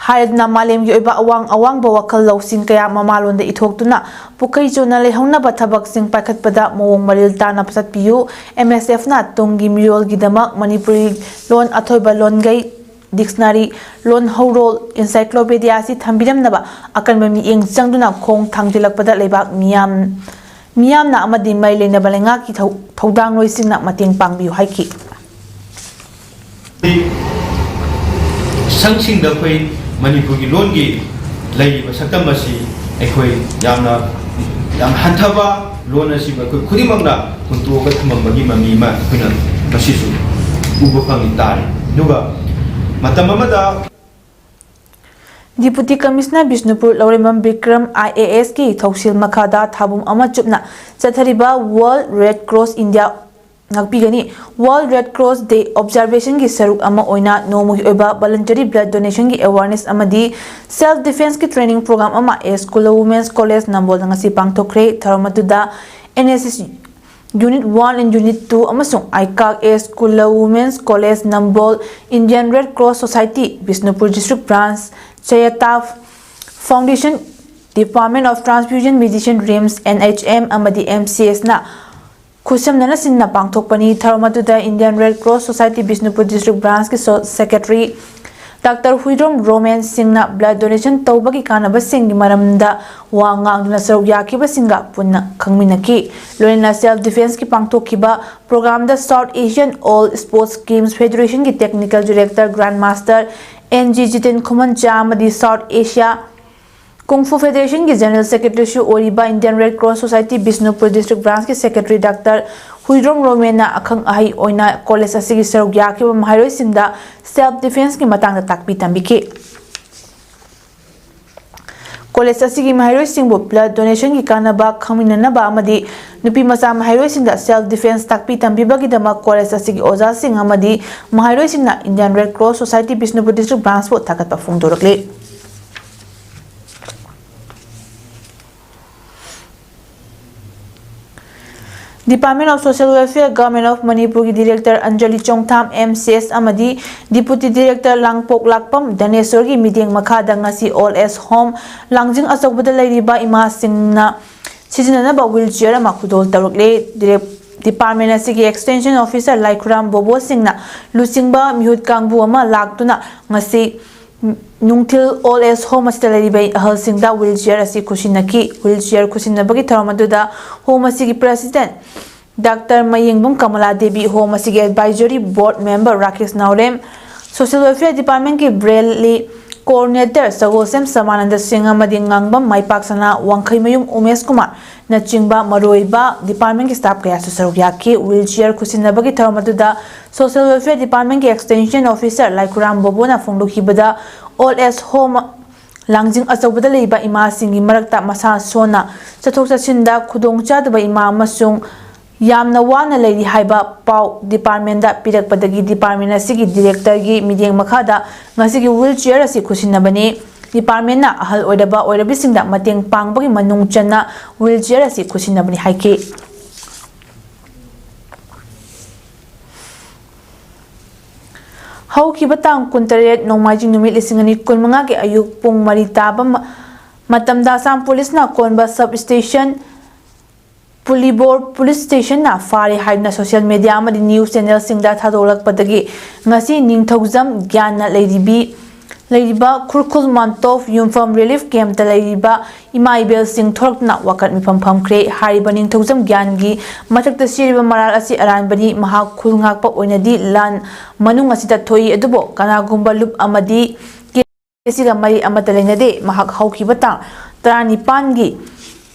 ꯍꯥꯏꯔꯗꯨꯅ ꯃꯥꯂꯦꯝꯒꯤ ꯑꯣꯏꯕ ꯑꯋꯥꯡ ꯑꯋꯥꯡꯕ ꯋꯥꯈꯜ ꯂꯧꯁꯤꯡ ꯀꯌꯥ ꯃꯃꯥꯂꯣꯟꯗ ꯏꯊꯣꯛꯇꯨꯅ ꯄꯨꯈꯩ ꯆꯣꯟꯅ ꯂꯩꯍꯧꯅꯕ ꯊꯕꯛꯁꯤꯡ ꯄꯥꯏꯈꯠꯄꯗ ꯃꯑꯣꯡ ꯃꯔꯤꯜ ꯇꯥꯅ ꯆꯠꯄꯤꯌꯨ꯫ MSFꯅ ꯇꯨꯡꯒꯤ ꯃꯤꯔꯣꯜꯒꯤꯗꯃꯛ ꯃꯅꯤꯄꯨꯔꯤ ꯂꯣꯟ ꯑꯊꯣꯏꯕ ꯂꯣꯟꯒꯩ dictionary, ꯂꯣꯟ ꯍꯧꯔꯣꯜ, encyclopedia ꯑꯁꯤ ꯊꯝꯕꯤꯔꯝꯅꯕ ꯑꯀꯟꯕ ꯃꯤꯠꯌꯦꯡ ꯆꯪꯗꯨꯅ ꯈꯣꯡ ꯊꯥꯡꯖꯤꯜꯂꯛꯄꯗ ꯂꯩꯕꯥꯛ ꯃꯤꯌꯥꯝ, ꯃꯤꯌꯥꯝꯅ ꯑꯃꯗꯤ ꯃꯔꯤ ꯂꯩꯅꯕ ꯂꯩꯉꯥꯛꯀꯤ ꯊꯧ-, ꯊꯧꯗꯥꯡꯂꯣꯏꯁꯤꯡꯅ ꯃꯇꯦꯡ ꯄꯥꯡꯕꯤꯌꯨ ꯍꯥꯏꯈꯤ꯫ ꯁꯪꯁꯤꯡꯗ ꯑꯩꯈꯣꯏ ꯃꯅꯤꯄꯨꯔꯒꯤ ꯂꯣꯟꯒꯤ ꯂꯩꯔꯤꯕ ꯁꯛꯇꯝ ꯑꯁꯤ ꯑꯩꯈꯣꯏ ꯌꯥꯝꯅ, ꯌꯥꯝ ꯍꯟꯊꯕ ꯂꯣꯟ ꯑꯁꯤꯕꯨ ꯑꯩꯈꯣꯏ ꯈꯨꯗꯤꯡꯃꯛꯅ ꯍꯨꯟꯇꯣꯛꯑꯒ ꯊꯝꯃꯝꯕꯒꯤ ꯃꯃꯤ ꯑꯃ ꯑꯩꯈꯣꯏꯅ ꯉꯁꯤꯁꯨ ꯎꯕ ꯐꯪꯉꯤ, ꯇꯥꯔꯤ꯫ ꯑꯗꯨꯒ ꯃꯇꯝ ꯑꯃꯗ Deputy Commissioner ꯕꯤꯁꯅꯨꯄꯨꯔ ꯂꯧꯔꯦꯝꯕꯝ ꯕꯤꯀ꯭ꯔꯝ IASꯀꯤ ꯊꯧꯁꯤꯜ ꯃꯈꯥꯗ ꯊꯥꯕꯨꯝ ꯑꯃ ꯆꯨꯞꯅ ꯆꯠꯊꯔꯤꯕ World Red Cross India ꯉꯥꯛꯄꯤꯒꯅꯤ꯫ World Red Cross Day observationꯒꯤ ꯁꯔꯨꯛ ꯑꯃ ꯑꯣꯏꯅ ꯅꯣꯡꯃꯒꯤ ꯑꯣꯏꯕ voluntary blood donationꯒꯤ awareness ꯑꯃꯗꯤ self defenceꯀꯤ training program ꯑꯃ S Kulla Women's College ꯅꯝꯕꯣꯜꯗ ꯉꯁꯤ ꯄꯥꯡꯊꯣꯛꯈ꯭ꯔꯦ꯫ ꯊꯧꯔꯝ ꯑꯗꯨꯗ NSS Unit one and Unit two ꯑꯃꯁꯨꯡ ICAC S Kulla Women's College Nambol, Indian Red Cross Society Bishnupur District Branch, Chayataf Foundation, Department of Transfusion Medicine, RIMS, NHM ꯑꯃꯗꯤ MCSꯅ ꯈꯨꯠꯁꯝꯅꯅ ꯁꯤꯟꯅ ꯄꯥꯡꯊꯣꯛꯄꯅꯤ꯫ ꯊꯧꯔꯝ ꯑꯗꯨꯗ Indian Red Cross Society Bishnupur District Branchꯀꯤ so-, Secretary Doctor Huidrom Roman ꯁꯤꯡꯅ blood donation ꯇꯧꯕꯒꯤ ꯀꯥꯟꯅꯕꯁꯤꯡꯒꯤ ꯃꯔꯝꯗ ꯋꯥ ꯉꯥꯡꯗꯨꯅ ꯁꯔꯨꯛ ꯌꯥꯈꯤꯕꯁꯤꯡꯒ ꯄꯨꯟꯅ ꯈꯪꯃꯤꯟꯅꯈꯤ꯫ ꯂꯣꯏꯅꯅ self defenceꯀꯤ ꯄꯥꯡꯊꯣꯛꯈꯤꯕ programꯗ South Asian All Sports Games Federationꯒꯤ Technical Director Grandmaster NG Jiten ꯈꯨꯃꯟꯆꯥ ꯑꯃꯗꯤ South Asia ꯀꯨꯡꯐꯨ ꯐꯦꯗꯔꯦꯁꯟꯒꯤ ꯖꯦꯅꯔꯦꯜ ꯁꯦꯀ꯭ꯔꯦꯇꯔꯤꯁꯨ ꯑꯣꯏꯔꯤꯕ Indian red cross society Bishnupur district ꯕ꯭ꯔꯥꯟꯁꯀꯤ ꯁꯦꯀ꯭ꯔꯦꯇꯔꯤ ꯗꯥꯛꯇꯔ ꯍꯨꯏꯗ꯭ꯔꯣꯝ ꯔꯣꯃꯦꯟꯅ ꯑꯈꯪ ꯑꯍꯩ ꯑꯣꯏꯅ ꯀꯣꯂꯦꯖ ꯑꯁꯤꯒꯤ ꯁꯔꯨꯛ ꯌꯥꯈꯤꯕ ꯃꯍꯩꯔꯣꯏꯁꯤꯡꯗ ꯁꯦꯜꯐ ꯗꯤꯐꯦꯟꯁꯀꯤ ꯃꯇꯥꯡꯗ ꯇꯥꯛꯄꯤ ꯇꯝꯕꯤꯈꯤ꯫ ꯀꯣꯂꯦꯖ ꯑꯁꯤꯒꯤ ꯃꯍꯩꯔꯣꯏꯁꯤꯡꯕꯨ ꯕ꯭ꯂꯗ ꯗꯣꯅꯦꯁꯟꯒꯤ ꯀꯥꯟꯅꯕ ꯈꯪꯃꯤꯟꯅꯅꯕ ꯑꯃꯗꯤ ꯅꯨꯄꯤ ꯃꯆꯥ ꯃꯍꯩꯔꯣꯏꯁꯤꯡꯗ ꯁꯦꯜꯐ ꯗꯤꯐꯦꯟꯁ ꯇꯥꯛꯄꯤ ꯇꯝꯕꯤꯕꯒꯤꯗꯃꯛ ꯀꯣꯂꯦꯖ ꯑꯁꯤꯒꯤ ꯑꯣꯖꯥꯁꯤꯡ ꯑꯃꯗꯤ ꯃꯍꯩꯔꯣꯏꯁꯤꯡꯅ Indian red cross society Bishnupur district ꯕ꯭ꯔꯥꯟꯁꯄꯨ ꯊꯥꯒꯠꯄ ꯐꯣꯡꯗꯣꯔꯛꯂꯤ꯫ Department of Social Welfare, Government of ꯃꯅꯤꯄꯨꯔꯒꯤ director Anjali Chongtham, M C S, ꯑꯃꯗꯤ ꯗꯤꯄꯨꯇꯤ ꯗꯤꯔꯦꯛꯇꯔ ꯂꯥꯡꯄꯣꯛ ꯂꯥꯛꯄꯝ ꯙꯅꯦꯁꯣꯔꯒꯤ ꯃꯤꯠꯌꯦꯡ ꯃꯈꯥꯗ ꯉꯁꯤ ꯑꯣꯜ ꯑꯦꯖ ꯍꯣꯝ ꯂꯥꯡꯖꯤꯡ ꯑꯆꯧꯕꯗ ꯂꯩꯔꯤꯕ ꯏꯃꯥꯁꯤꯡꯅ ꯁꯤꯖꯤꯟꯅꯅꯕ ꯋꯤꯜ ꯆꯤꯌꯔ ꯑꯃ ꯈꯨꯗꯣꯜ ꯇꯧꯔꯛꯂꯦ꯫ ꯗꯤꯔꯦꯛ-, ꯗꯤꯄꯥꯔꯠꯃꯦꯟ ꯑꯁꯤꯒꯤ ꯑꯦꯛꯁꯇꯦꯟꯁꯟ ꯑꯣꯐꯤꯁꯔ ꯂꯥꯏꯈꯨꯔꯥꯝ ꯕꯣꯕꯣꯁꯤꯡꯅ ꯂꯨꯆꯤꯡꯕ ꯃꯤꯍꯨꯠ ꯀꯥꯡꯕꯨ ꯑꯃ ꯂꯥꯛꯇꯨꯅ ꯉꯁꯤ ꯅꯨꯡꯊꯤꯜ ꯑꯣꯜ ꯑꯦꯖ ꯍꯣꯝ ꯑꯁꯤꯗ ꯂꯩꯔꯤꯕ ꯑꯍꯜꯁꯤꯡꯗ ꯋꯤꯜ ꯆꯤꯌꯔ ꯑꯁꯤ ꯈꯨꯠꯁꯤꯟꯅꯈꯤ꯫ ꯋꯤꯜ ꯆꯤꯌꯔ ꯈꯨꯠꯁꯤꯟꯅꯕꯒꯤ ꯊꯧꯔꯝ ꯑꯗꯨꯗ ꯍꯣꯝ ꯑꯁꯤꯒꯤ president doctor Mayengbam Kamala Devi, home ꯑꯁꯤꯒꯤ advisory board member Rakesh Naorem, social welfare ꯗꯤꯄꯥꯔꯠꯃꯦꯟꯠꯀꯤ ꯕ꯭ꯔꯦꯜꯂꯤ ꯀꯣꯑꯣꯔꯗꯤꯅꯦꯇꯔ ꯁꯒꯣꯜꯁꯦꯝ ꯁꯃꯥꯅꯟꯗ ꯁꯤꯡ ꯑꯃꯗꯤ ꯉꯥꯡꯕꯝ ꯃꯥꯏꯄꯥꯛꯁꯅꯥ, ꯋꯥꯡꯈꯩꯃꯌꯨꯝ ꯎꯃꯦꯁ ꯀꯨꯃꯥꯔꯅꯆꯤꯡꯕ ꯃꯔꯨꯑꯣꯏꯕ ꯗꯤꯄꯥꯔꯠꯃꯦꯟꯠꯀꯤ ꯁ꯭ꯇꯥꯐ ꯀꯌꯥꯁꯨ ꯁꯔꯨꯛ ꯌꯥꯈꯤ꯫ ꯋꯤꯜ ꯆꯤꯌꯔ ꯈꯨꯠꯁꯤꯟꯅꯕꯒꯤ ꯊꯧꯔꯝ ꯑꯗꯨꯗ ꯁꯣꯁꯤꯌꯦꯜ ꯋꯦꯜꯐꯤꯌꯔ ꯗꯤꯄꯥꯔꯠꯃꯦꯟꯠꯀꯤ ꯑꯦꯛꯁꯇꯦꯟꯁꯟ ꯑꯣꯐꯤꯁꯔ ꯂꯥꯏꯈꯨꯔꯥꯝ ꯕꯣꯕꯣꯅ ꯐꯣꯡꯗꯣꯛꯈꯤꯕꯗ, ꯑꯣꯜ ꯑꯦꯖ ꯍꯣꯝ ꯂꯥꯡꯖꯤꯡ ꯑꯆꯧꯕꯗ ꯂꯩꯕ ꯏꯃꯥꯁꯤꯡꯒꯤ ꯃꯔꯛꯇ ꯃꯁꯥ ꯁꯣꯟꯅ ꯆꯠꯊꯣꯛ ꯆꯠꯁꯤꯟꯗ ꯈꯨꯗꯣꯡꯆꯥꯗꯕ ꯏꯃꯥ ꯑꯃꯁꯨꯡ ꯌꯥꯝꯅ ꯋꯥꯅ ꯂꯩꯔꯤ ꯍꯥꯏꯕ ꯄꯥꯎ ꯗꯤꯄꯥꯔꯠꯃꯦꯟꯗ ꯄꯤꯔꯛꯄꯗꯒꯤ ꯗꯤꯄꯥꯔꯠꯃꯦꯟ ꯑꯁꯤꯒꯤ ꯗꯤꯔꯦꯛꯇꯔꯒꯤ ꯃꯤꯠꯌꯦꯡ ꯃꯈꯥꯗ ꯉꯁꯤꯒꯤ ꯋꯤꯜ ꯆꯤꯌꯔ ꯑꯁꯤ ꯈꯨꯠꯁꯤꯟꯅꯕꯅꯤ꯫ ꯗꯤꯄꯥꯔꯠꯃꯦꯟꯅ ꯑꯍꯜ ꯑꯣꯏꯔꯕ ꯑꯣꯏꯔꯕꯤꯁꯤꯡꯗ ꯃꯇꯦꯡ ꯄꯥꯡꯕꯒꯤ ꯃꯅꯨꯡ ꯆꯟꯅ ꯋꯤꯜ ꯆꯤꯌꯔ ꯑꯁꯤ ꯈꯨꯠꯁꯤꯟꯅꯕꯅꯤ ꯍꯥꯏꯈꯤ꯫ ꯍꯧꯈꯤꯕ ꯇꯥꯡ ꯀꯨꯟꯇꯔꯦꯠ ꯅꯣꯡꯃꯥꯏꯖꯤꯡ ꯅꯨꯃꯤꯠ ꯂꯤꯁꯤꯡ ꯑꯅꯤ ꯀꯨꯟꯃꯉꯥꯒꯤ ꯑꯌꯨꯛ ꯄꯨꯡ ꯃꯔꯤ ꯇꯥꯕ ꯃ-, ꯃꯇꯝꯗ ꯑꯁꯥꯝ ꯄꯨꯂꯤꯁꯅ ꯀꯣꯟꯕ ꯁꯕ ꯁ꯭ꯇꯦꯁꯟ ꯄꯨꯂꯤꯕꯣꯔ ꯄꯨꯂꯤꯁ ꯁ꯭ꯇꯦꯁꯟꯅ ꯐꯥꯔꯦ ꯍꯥꯏꯗꯨꯅ ꯁꯣꯁꯤꯌꯦꯜ ꯃꯤꯗꯤꯌꯥ ꯑꯃꯗꯤ ꯅ꯭ꯌꯨꯁ ꯆꯦꯅꯦꯜꯁꯤꯡꯗ ꯊꯥꯗꯣꯛꯂꯛꯄꯗꯒꯤ ꯉꯁꯤ ꯅꯤꯡꯊꯧꯖꯝ ꯒ꯭ꯌꯥꯟꯅ ꯂꯩꯔꯤꯕꯤ, ꯂꯩꯔꯤꯕ ꯈꯨꯔꯈꯨꯜ ꯃꯥꯟꯇꯣꯞ ꯌꯨꯝꯐꯝ ꯔꯤꯂꯤꯐ ꯀꯦꯝꯞꯇ ꯂꯩꯔꯤꯕ ꯏꯃꯥ ꯏꯕꯦꯜꯁꯤꯡ ꯊꯣꯔꯛꯇꯨꯅ ꯋꯥꯀꯠ ꯃꯤꯐꯝ ꯐꯝꯈ꯭ꯔꯦ꯫ ꯍꯥꯏꯔꯤꯕ ꯅꯤꯡꯊꯧꯖꯝ ꯒ꯭ꯌꯥꯟꯒꯤ ꯃꯊꯛꯇ ꯁꯤꯔꯤꯕ ꯃꯔꯥꯜ ꯑꯁꯤ ꯑꯔꯥꯟꯕꯅꯤ꯫ ꯃꯍꯥꯛ ꯈꯨꯜ ꯉꯥꯛꯄ ꯑꯣꯏꯅꯗꯤ ꯂꯥꯟ ꯃꯅꯨꯡ ꯑꯁꯤꯗ ꯊꯣꯛꯏ, ꯑꯗꯨꯕꯨ ꯀꯅꯥꯒꯨꯝꯕ ꯂꯨꯞ ꯑꯃꯗꯤ ꯑꯁꯤꯒ ꯃꯔꯤ ꯑꯃꯠꯇ ꯂꯩꯅꯗꯦ꯫ ꯃꯍꯥꯛ ꯍꯧꯈꯤꯕ ꯇꯥꯡ ꯇꯔꯥꯅꯤꯄꯥꯟꯒꯤ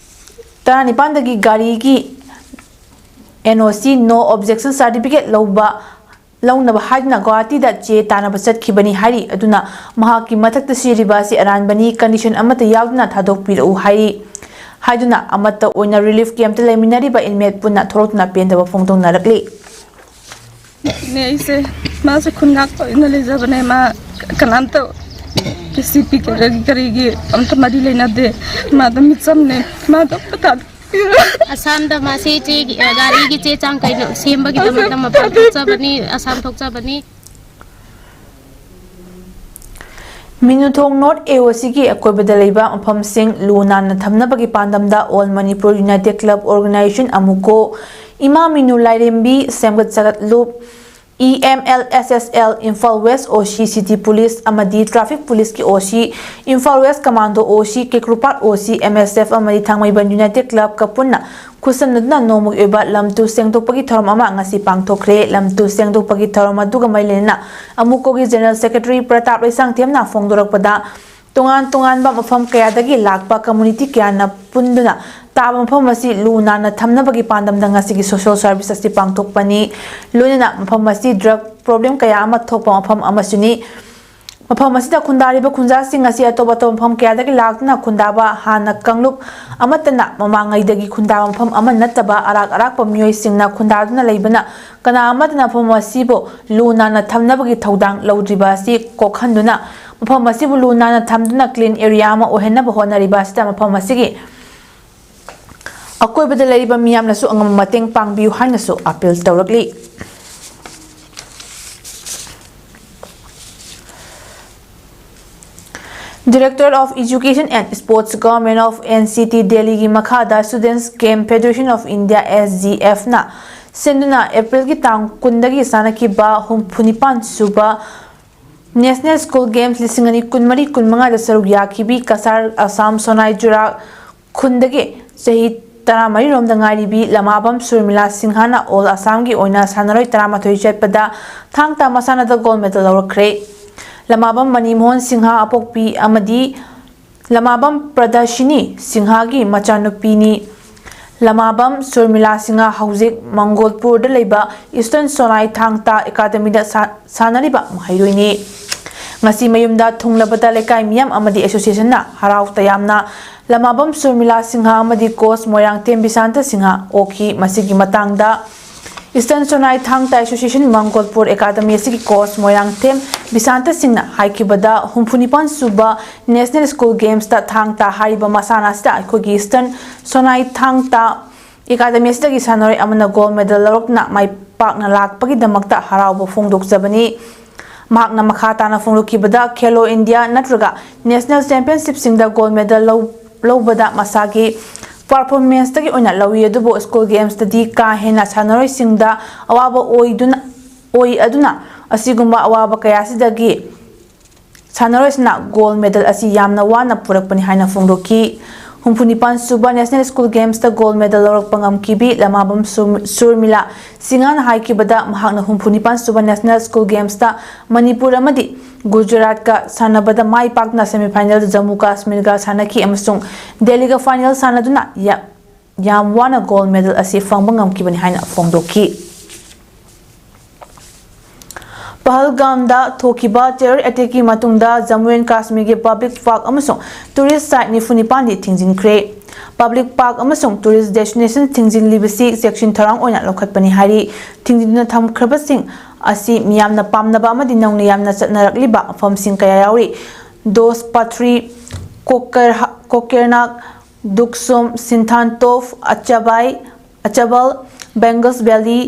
ꯇꯔꯥꯅꯤꯄꯥꯟꯗꯒꯤ ꯒꯥꯔꯤꯒꯤ N O C, No Objection Certificate, ꯂꯧꯕ ꯂꯧꯅꯕ ꯍꯥꯏꯗꯨꯅ ꯒꯨꯋꯥꯍꯥꯇꯤꯗ ꯆꯦ ꯇꯥꯟꯅꯕ ꯆꯠꯈꯤꯕꯅꯤ ꯍꯥꯏꯔꯤ꯫ ꯑꯗꯨꯅ ꯃꯍꯥꯛꯀꯤ ꯃꯊꯛꯇ ꯁꯤꯔꯤꯕ ꯑꯁꯤ ꯑꯔꯥꯟꯕꯅꯤ, condition ꯑꯃꯠꯇ ꯌꯥꯎꯗꯅ ꯊꯥꯗꯣꯛꯄꯤꯔꯛꯎ ꯍꯥꯏꯔꯤ꯫ ꯍꯥꯏꯗꯨꯅ ꯑꯃꯠꯇ ꯑꯣꯏꯅ relief camp ꯇ ꯂꯩꯃꯤꯟꯅꯔꯤꯕ inmate ꯄꯨꯟꯅ ꯊꯣꯛꯂꯛꯇꯨꯅ ꯄꯦꯟꯗꯕ ꯐꯣꯡꯗꯣꯛꯅꯔꯛꯂꯤ꯫ ꯅꯦ, ꯑꯩꯁꯦ, ꯃꯥꯁꯦ ꯈꯨꯟ ꯉꯥꯛꯄ ꯑꯣꯏꯅ ꯂꯩꯖꯕꯅꯦ꯫ ꯃꯥ ꯀꯅꯥꯝꯇ ꯀꯦ ꯁꯤ ꯄꯤ ꯀꯔꯤ-, ꯀꯔꯤꯒꯤ ꯑꯝꯇ ꯃꯔꯤ ꯂꯩꯅꯗꯦ꯫ ꯃꯥꯗꯣ ꯃꯤꯆꯝꯅꯦ꯫ ꯃꯥꯗꯣ ꯑꯝꯇ ꯊꯥꯗꯣꯛꯄꯤꯔꯣ꯫ ꯑꯁꯥꯝꯗ ꯃꯥꯁꯦ ꯆꯦꯒꯤ, ꯑ, ꯒꯥꯔꯤꯒꯤ ꯆꯦ ꯆꯥꯡ ꯀꯩꯅꯣ ꯁꯦꯝꯕꯒꯤꯗꯃꯛꯇ ꯃꯄꯥꯟ ꯊꯣꯛꯆꯕꯅꯤ, Assam ꯊꯣꯛꯆꯕꯅꯤ꯫ ꯃꯤꯅꯨꯊꯣꯡ North A O C ꯒꯤ ꯑꯀꯣꯏꯕꯗ ꯂꯩꯕ ꯃꯐꯝꯁꯤꯡ ꯂꯨ ꯅꯥꯟꯅ ꯊꯝꯅꯕꯒꯤ ꯄꯥꯟꯗꯝꯗ All Manipur United Club Organization, ꯑꯃꯨꯀꯣ, ꯏꯃꯥ ꯃꯤꯅꯨ ꯂꯥꯏꯔꯦꯝꯕꯤ ꯁꯦꯝꯒꯠ ꯁꯥꯒꯠꯂꯨꯞ, E M L S S L, Imphal West O C, City Police ꯑꯃꯗꯤ Traffic Police ꯀꯤ O C, Imphal West Commando O C, ꯀꯦꯀ꯭ꯔꯨꯄꯥꯠ O C, M S F ꯑꯃꯗꯤ ꯊꯥꯡꯃꯩꯕꯟ United Club ꯀ ꯄꯨꯟꯅ ꯈꯨꯠꯁꯝꯅꯗꯨꯅ ꯅꯣꯡꯃꯒꯤ ꯑꯣꯏꯕ ꯂꯝ ꯇꯨ ꯁꯦꯡꯗꯣꯛꯄꯒꯤ ꯊꯧꯔꯝ ꯑꯃ ꯉꯁꯤ ꯄꯥꯡꯊꯣꯛꯈ꯭ꯔꯦ꯫ ꯂꯝ ꯇꯨ ꯁꯦꯡꯗꯣꯛꯄꯒꯤ ꯊꯧꯔꯝ ꯑꯗꯨꯒ ꯃꯔꯤ ꯂꯩꯅꯅ ꯑꯃꯨꯀꯣꯒꯤ General Secretary ꯄ꯭ꯔꯇꯥꯞ ꯂꯩꯁꯥꯡꯊꯦꯝꯅ ꯐꯣꯡꯗꯣꯔꯛꯄꯗ, ꯇꯣꯉꯥꯟ ꯇꯣꯉꯥꯟꯕ ꯃꯐꯝ ꯀꯌꯥꯗꯒꯤ ꯂꯥꯛꯄ community ꯀꯌꯥꯅ ꯄꯨꯟꯗꯨꯅ ꯇꯥꯕ ꯃꯐꯝ ꯑꯁꯤ ꯂꯨ ꯅꯥꯟꯅ ꯊꯝꯅꯕꯒꯤ ꯄꯥꯟꯗꯝꯗ ꯉꯁꯤꯒꯤ social service ꯑꯁꯤ ꯄꯥꯡꯊꯣꯛꯄꯅꯤ꯫ ꯂꯣꯏꯅꯅ ꯃꯐꯝ ꯑꯁꯤ drug problem ꯀꯌꯥ ꯑꯃ ꯊꯣꯛꯄ ꯃꯐꯝ ꯑꯃꯁꯨꯅꯤ꯫ ꯃꯐꯝ ꯑꯁꯤꯗ ꯈꯨꯟꯗꯥꯔꯤꯕ ꯈꯨꯟꯖꯥꯁꯤꯡ ꯑꯁꯤ ꯑꯇꯣꯞ ꯑꯇꯣꯞꯄ ꯃꯐꯝ ꯀꯌꯥꯗꯒꯤ ꯂꯥꯛꯇꯨꯅ ꯈꯨꯟꯗꯥꯕ, ꯍꯥꯟꯅ ꯀꯥꯡꯂꯨꯞ ꯑꯃꯠꯇꯅ ꯃꯃꯥꯡꯉꯩꯗꯒꯤ ꯈꯨꯟꯗꯥꯕ ꯃꯐꯝ ꯑꯃ ꯅꯠꯇꯕ ꯑꯔꯥꯛ ꯑꯔꯥꯛꯄ ꯃꯤꯑꯣꯏꯁꯤꯡꯅ ꯈꯨꯟꯗꯥꯗꯨꯅ ꯂꯩꯕꯅ, ꯀꯅꯥ ꯑꯃꯠꯇꯅ ꯃꯐꯝ ꯑꯁꯤꯕꯨ ꯂꯨ ꯅꯥꯟꯅ ꯊꯝꯅꯕꯒꯤ ꯊꯧꯗꯥꯡ ꯂꯧꯗ꯭ꯔꯤꯕ ꯑꯁꯤ ꯀꯣꯛꯍꯟꯗꯨꯅ, ꯃꯐꯝ ꯑꯁꯤꯕꯨ ꯂꯨ ꯅꯥꯟꯅ ꯊꯝꯗꯨꯅ clean area ꯑꯃ ꯑꯣꯏꯍꯟꯅꯕ ꯍꯣꯠꯅꯔꯤꯕ ꯑꯁꯤꯗ ꯃꯐꯝ ꯑꯁꯤꯒꯤ ꯑꯀꯣꯏꯕꯗ ꯂꯩꯔꯤꯕ ꯃꯤꯌꯥꯝꯅꯁꯨ ꯑꯉꯝꯕ ꯃꯇꯦꯡ ꯄꯥꯡꯕꯤꯌꯨ ꯍꯥꯏꯅꯁꯨ appeal ꯇꯧꯔꯛꯂꯤ꯫ Directorate of Education and Sports, Government of N C T, ꯗꯦꯜꯂꯤꯒꯤ ꯃꯈꯥꯗ Students Game Federation of India, S G F ꯅ ꯁꯤꯟꯗꯨꯅ ꯑꯦꯄ꯭ꯔꯤꯜꯒꯤ ꯇꯥꯡ ꯀꯨꯟꯗꯒꯤ ꯁꯥꯟꯅꯈꯤꯕ ꯍꯨꯝꯐꯨꯅꯤꯄꯥꯟ ꯁꯨꯕ National School Games ꯂꯤꯁꯤꯡ ꯑꯅꯤ ꯀꯨꯟꯃꯔꯤ ꯀꯨꯟꯃꯉꯥꯗ ꯁꯔꯨꯛ ꯌꯥꯈꯤꯕꯤ ꯀꯁꯥꯔ, ꯑꯁꯥꯝ, ꯁꯣꯅꯥꯏ ꯆꯨꯔꯥꯛ ꯈꯨꯟꯗꯒꯤ ꯆꯍꯤ ꯇꯔꯥꯃꯔꯤ ꯔꯣꯝꯗ ꯉꯥꯏꯔꯤꯕꯤ ꯂꯃꯥꯕꯝ ꯁꯨꯔꯃꯤꯂꯥ ꯁꯤꯡꯍꯅ All Assam ꯒꯤ ꯑꯣꯏꯅ ꯁꯥꯟꯅꯔꯣꯏ ꯇꯔꯥꯃꯥꯊꯣꯏ ꯆꯠꯄꯗ ꯊꯥꯡ ꯇꯥ ꯃꯁꯥꯟꯅꯗ gold medal ꯂꯧꯔꯛꯈ꯭ꯔꯦ꯫ ꯂꯃꯥꯕꯝ ꯃꯅꯤꯃꯣꯍꯟ ꯁꯤꯡꯍ ꯑꯄꯣꯛꯄꯤ ꯑꯃꯗꯤ ꯂꯃꯥꯕꯝ ꯄ꯭ꯔꯗꯔꯁꯤꯅꯤ ꯁꯤꯡꯍꯒꯤ ꯃꯆꯥꯅꯨꯄꯤꯅꯤ꯫ ꯂꯃꯥꯕꯝ ꯁꯨꯔꯃꯤꯂꯥ ꯁꯤꯡꯍ ꯍꯧꯖꯤꯛ ꯃꯪꯒꯣꯜꯄꯨꯔꯗ ꯂꯩꯕ ꯏꯁꯇꯔꯟ ꯁꯣꯅꯥꯏ ꯊꯥꯡ ꯇꯥ ꯑꯦꯀꯥꯗꯃꯤꯗ ꯁꯥ-, ꯁꯥꯟꯅꯔꯤꯕ ꯃꯍꯩꯔꯣꯏꯅꯤ꯫ ꯉꯁꯤ ꯃꯌꯨꯝꯗ ꯊꯨꯡꯂꯕꯗ ꯂꯩꯀꯥꯏ ꯃꯤꯌꯥꯝ ꯑꯃꯗꯤ ꯑꯦꯁꯣꯁꯤꯌꯦꯁꯟꯅ ꯍꯔꯥꯎ ꯇꯌꯥꯝꯅ ꯂꯃꯥꯕꯝ ꯁꯨꯔꯃꯤꯂꯥ ꯁꯤꯡꯍ ꯑꯃꯗꯤ ꯀꯣꯁ ꯃꯣꯏꯔꯥꯡꯊꯦꯝ ꯕꯤꯁꯥꯟꯇ ꯁꯤꯡꯍ ꯑꯣꯛꯈꯤ꯫ ꯃꯁꯤꯒꯤ ꯃꯇꯥꯡꯗ ꯏꯁꯇꯔꯟ ꯁꯣꯅꯥꯏ ꯊꯥꯡ ꯇꯥ ꯑꯦꯁꯣꯁꯤꯌꯦꯁꯟ ꯃꯪꯒꯣꯜꯄꯨꯔ ꯑꯦꯀꯥꯗꯃꯤ ꯑꯁꯤꯒꯤ ꯀꯣꯁ ꯃꯣꯏꯔꯥꯡꯊꯦꯝ ꯕꯤꯁꯥꯟꯇ ꯁꯤꯡꯅ ꯍꯥꯏꯈꯤꯕꯗ, ꯍꯨꯝꯐꯨ ꯅꯤꯄꯥꯟ ꯁꯨꯕ ꯅꯦꯁꯅꯦꯜ ꯁ꯭ꯀꯨꯜ ꯒꯦꯝꯁꯇ ꯊꯥꯡ ꯇꯥ ꯍꯥꯏꯔꯤꯕ ꯃꯁꯥꯟꯅ ꯑꯁꯤꯗ ꯑꯩꯈꯣꯏꯒꯤ ꯏꯁꯇꯔꯟ ꯁꯣꯅꯥꯏ ꯊꯥꯡ ꯇꯥ ꯑꯦꯀꯥꯗꯃꯤ ꯑꯁꯤꯗꯒꯤ ꯁꯥꯟꯅꯔꯣꯏ ꯑꯃꯅ ꯒꯣꯜ ꯃꯦꯗꯜ ꯂꯧꯔꯛꯇꯨꯅ ꯃꯥꯏ ꯄꯥꯛꯅ ꯂꯥꯛꯄꯒꯤꯗꯃꯛꯇ ꯍꯔꯥꯎꯕ ꯐꯣꯡꯗꯣꯛꯆꯕꯅꯤ꯫ ꯃꯍꯥꯛꯅ ꯃꯈꯥ ꯇꯥꯅ ꯐꯣꯡꯗꯣꯛꯈꯤꯕꯗ, ꯈꯦꯂꯣ ꯏꯟꯗꯤꯌꯥ ꯅꯠꯇ꯭ꯔꯒ ꯅꯦꯁꯅꯦꯜ ꯆꯦꯝꯄꯤꯌꯟꯁꯤꯞꯁꯤꯡꯗ ꯒꯣꯜ ꯃꯦꯗꯜ ꯂꯧ-, ꯂꯧꯕꯗ ꯃꯁꯥꯒꯤ ꯄꯔꯐꯣꯔꯃꯦꯟꯁꯇꯒꯤ ꯑꯣꯏꯅ ꯂꯧꯏ, ꯑꯗꯨꯕꯨ ꯁ꯭ꯀꯨꯜ ꯒꯦꯝꯁꯇꯗꯤ ꯀꯥ ꯍꯦꯟꯅ ꯁꯥꯟꯅꯔꯣꯏꯁꯤꯡꯗ ꯑꯋꯥꯕ ꯑꯣꯏꯗꯨꯅ, ꯑꯣꯏ꯫ ꯑꯗꯨꯅ ꯑꯁꯤꯒꯨꯝꯕ ꯑꯋꯥꯕ ꯀꯌꯥꯁꯤꯗꯒꯤ ꯁꯥꯟꯅꯔꯣꯏꯁꯤꯅ ꯒꯣꯜ ꯃꯦꯗꯜ ꯑꯁꯤ ꯌꯥꯝꯅ ꯋꯥꯅ ꯄꯨꯔꯛꯄꯅꯤ ꯍꯥꯏꯅ ꯐꯣꯡꯗꯣꯛꯈꯤ꯫ ꯍꯨꯝꯐꯨ ꯅꯤꯄꯥꯟ ꯁꯨꯕ ꯅꯦꯁꯅꯦꯜ ꯁ꯭ꯀꯨꯜ ꯒꯦꯝꯁꯇ ꯒꯣꯜ ꯃꯦꯗꯜ ꯂꯧꯔꯛꯄ ꯉꯝꯈꯤꯕꯤ ꯂꯃꯥꯕꯝ ꯁꯨꯔ-, ꯁꯨꯔꯃꯤꯂꯥ ꯁꯤꯡꯍꯅ ꯍꯥꯏꯈꯤꯕꯗ, ꯃꯍꯥꯛꯅ ꯍꯨꯝꯐꯨ ꯅꯤꯄꯥꯟ ꯁꯨꯕ ꯅꯦꯁꯅꯦꯜ ꯁ꯭ꯀꯨꯜ ꯒꯦꯝꯁꯇ ꯃꯅꯤꯄꯨꯔ ꯑꯃꯗꯤ ꯒꯨꯖꯔꯥꯠꯀ ꯁꯥꯟꯅꯕꯗ ꯃꯥꯏ ꯄꯥꯛꯅ ꯁꯦꯃꯤꯐꯥꯏꯅꯦꯜꯗ ꯖꯝꯃꯨ ꯀꯥꯁꯃꯤꯔꯒ ꯁꯥꯟꯅꯈꯤ ꯑꯃꯁꯨꯡ ꯗꯦꯜꯂꯤꯒ ꯐꯥꯏꯅꯦꯜ ꯁꯥꯟꯅꯗꯨꯅ ꯌꯥ-, ꯌꯥꯝ ꯋꯥꯅ ꯒꯣꯜ ꯃꯦꯗꯜ ꯑꯁꯤ ꯐꯪꯕ ꯉꯝꯈꯤꯕꯅꯤ ꯍꯥꯏꯅ ꯐꯣꯡꯗꯣꯛꯈꯤ꯫ ꯄꯍꯜꯒꯥꯝꯗ ꯊꯣꯛꯈꯤꯕ ꯇꯦꯔꯣꯔ ꯑꯦꯇꯦꯛꯀꯤ ꯃꯇꯨꯡꯗ ꯖꯝꯃꯨ ꯑꯦꯟ ꯀꯥꯁꯃꯤꯔꯒꯤ ꯄꯕ꯭ꯂꯤꯛ ꯄꯥꯔꯛ ꯑꯃꯁꯨꯡ ꯇꯨꯔꯤꯁ ꯁꯥꯏꯠ ꯅꯤꯐꯨ ꯅꯤꯄꯥꯟꯗꯤ ꯊꯤꯡꯖꯤꯟꯈ꯭ꯔꯦ꯫ ꯄꯕ꯭ꯂꯤꯛ ꯄꯥꯔꯛ ꯑꯃꯁꯨꯡ ꯇꯨꯔꯤꯁ ꯗꯦꯁꯇꯤꯅꯦꯁꯟ ꯊꯤꯡꯖꯤꯜꯂꯤꯕꯁꯤ ꯆꯦꯛꯁꯤꯟ ꯊꯧꯔꯥꯡ ꯑꯣꯏꯅ ꯂꯧꯈꯠꯄꯅꯤ ꯍꯥꯏꯔꯤ꯫ ꯊꯤꯡꯖꯤꯟꯗꯨꯅ ꯊꯝꯈ꯭ꯔꯕꯁꯤꯡ ꯑꯁꯤ ꯃꯤꯌꯥꯝꯅ ꯄꯥꯝꯅꯕ ꯑꯃꯗꯤ ꯅꯧꯅ ꯌꯥꯝꯅ ꯆꯠꯅꯔꯛꯂꯤꯕ ꯃꯐꯝꯁꯤꯡ ꯀꯌꯥ ꯌꯥꯎꯔꯤ꯫ ꯗꯣꯁ ꯄꯥꯊ꯭ꯔꯤ, ꯀꯣꯀꯔ-, ꯀꯣꯀꯦꯔꯅꯥꯛ, ꯗꯨꯛꯁꯨꯝ, ꯁꯤꯟꯊꯥꯟ ꯇꯣꯞ, ꯑꯆꯕꯥꯏ, ꯑꯆꯕꯜ, ꯕꯦꯡꯒꯜꯁ ꯚꯦꯂꯤ,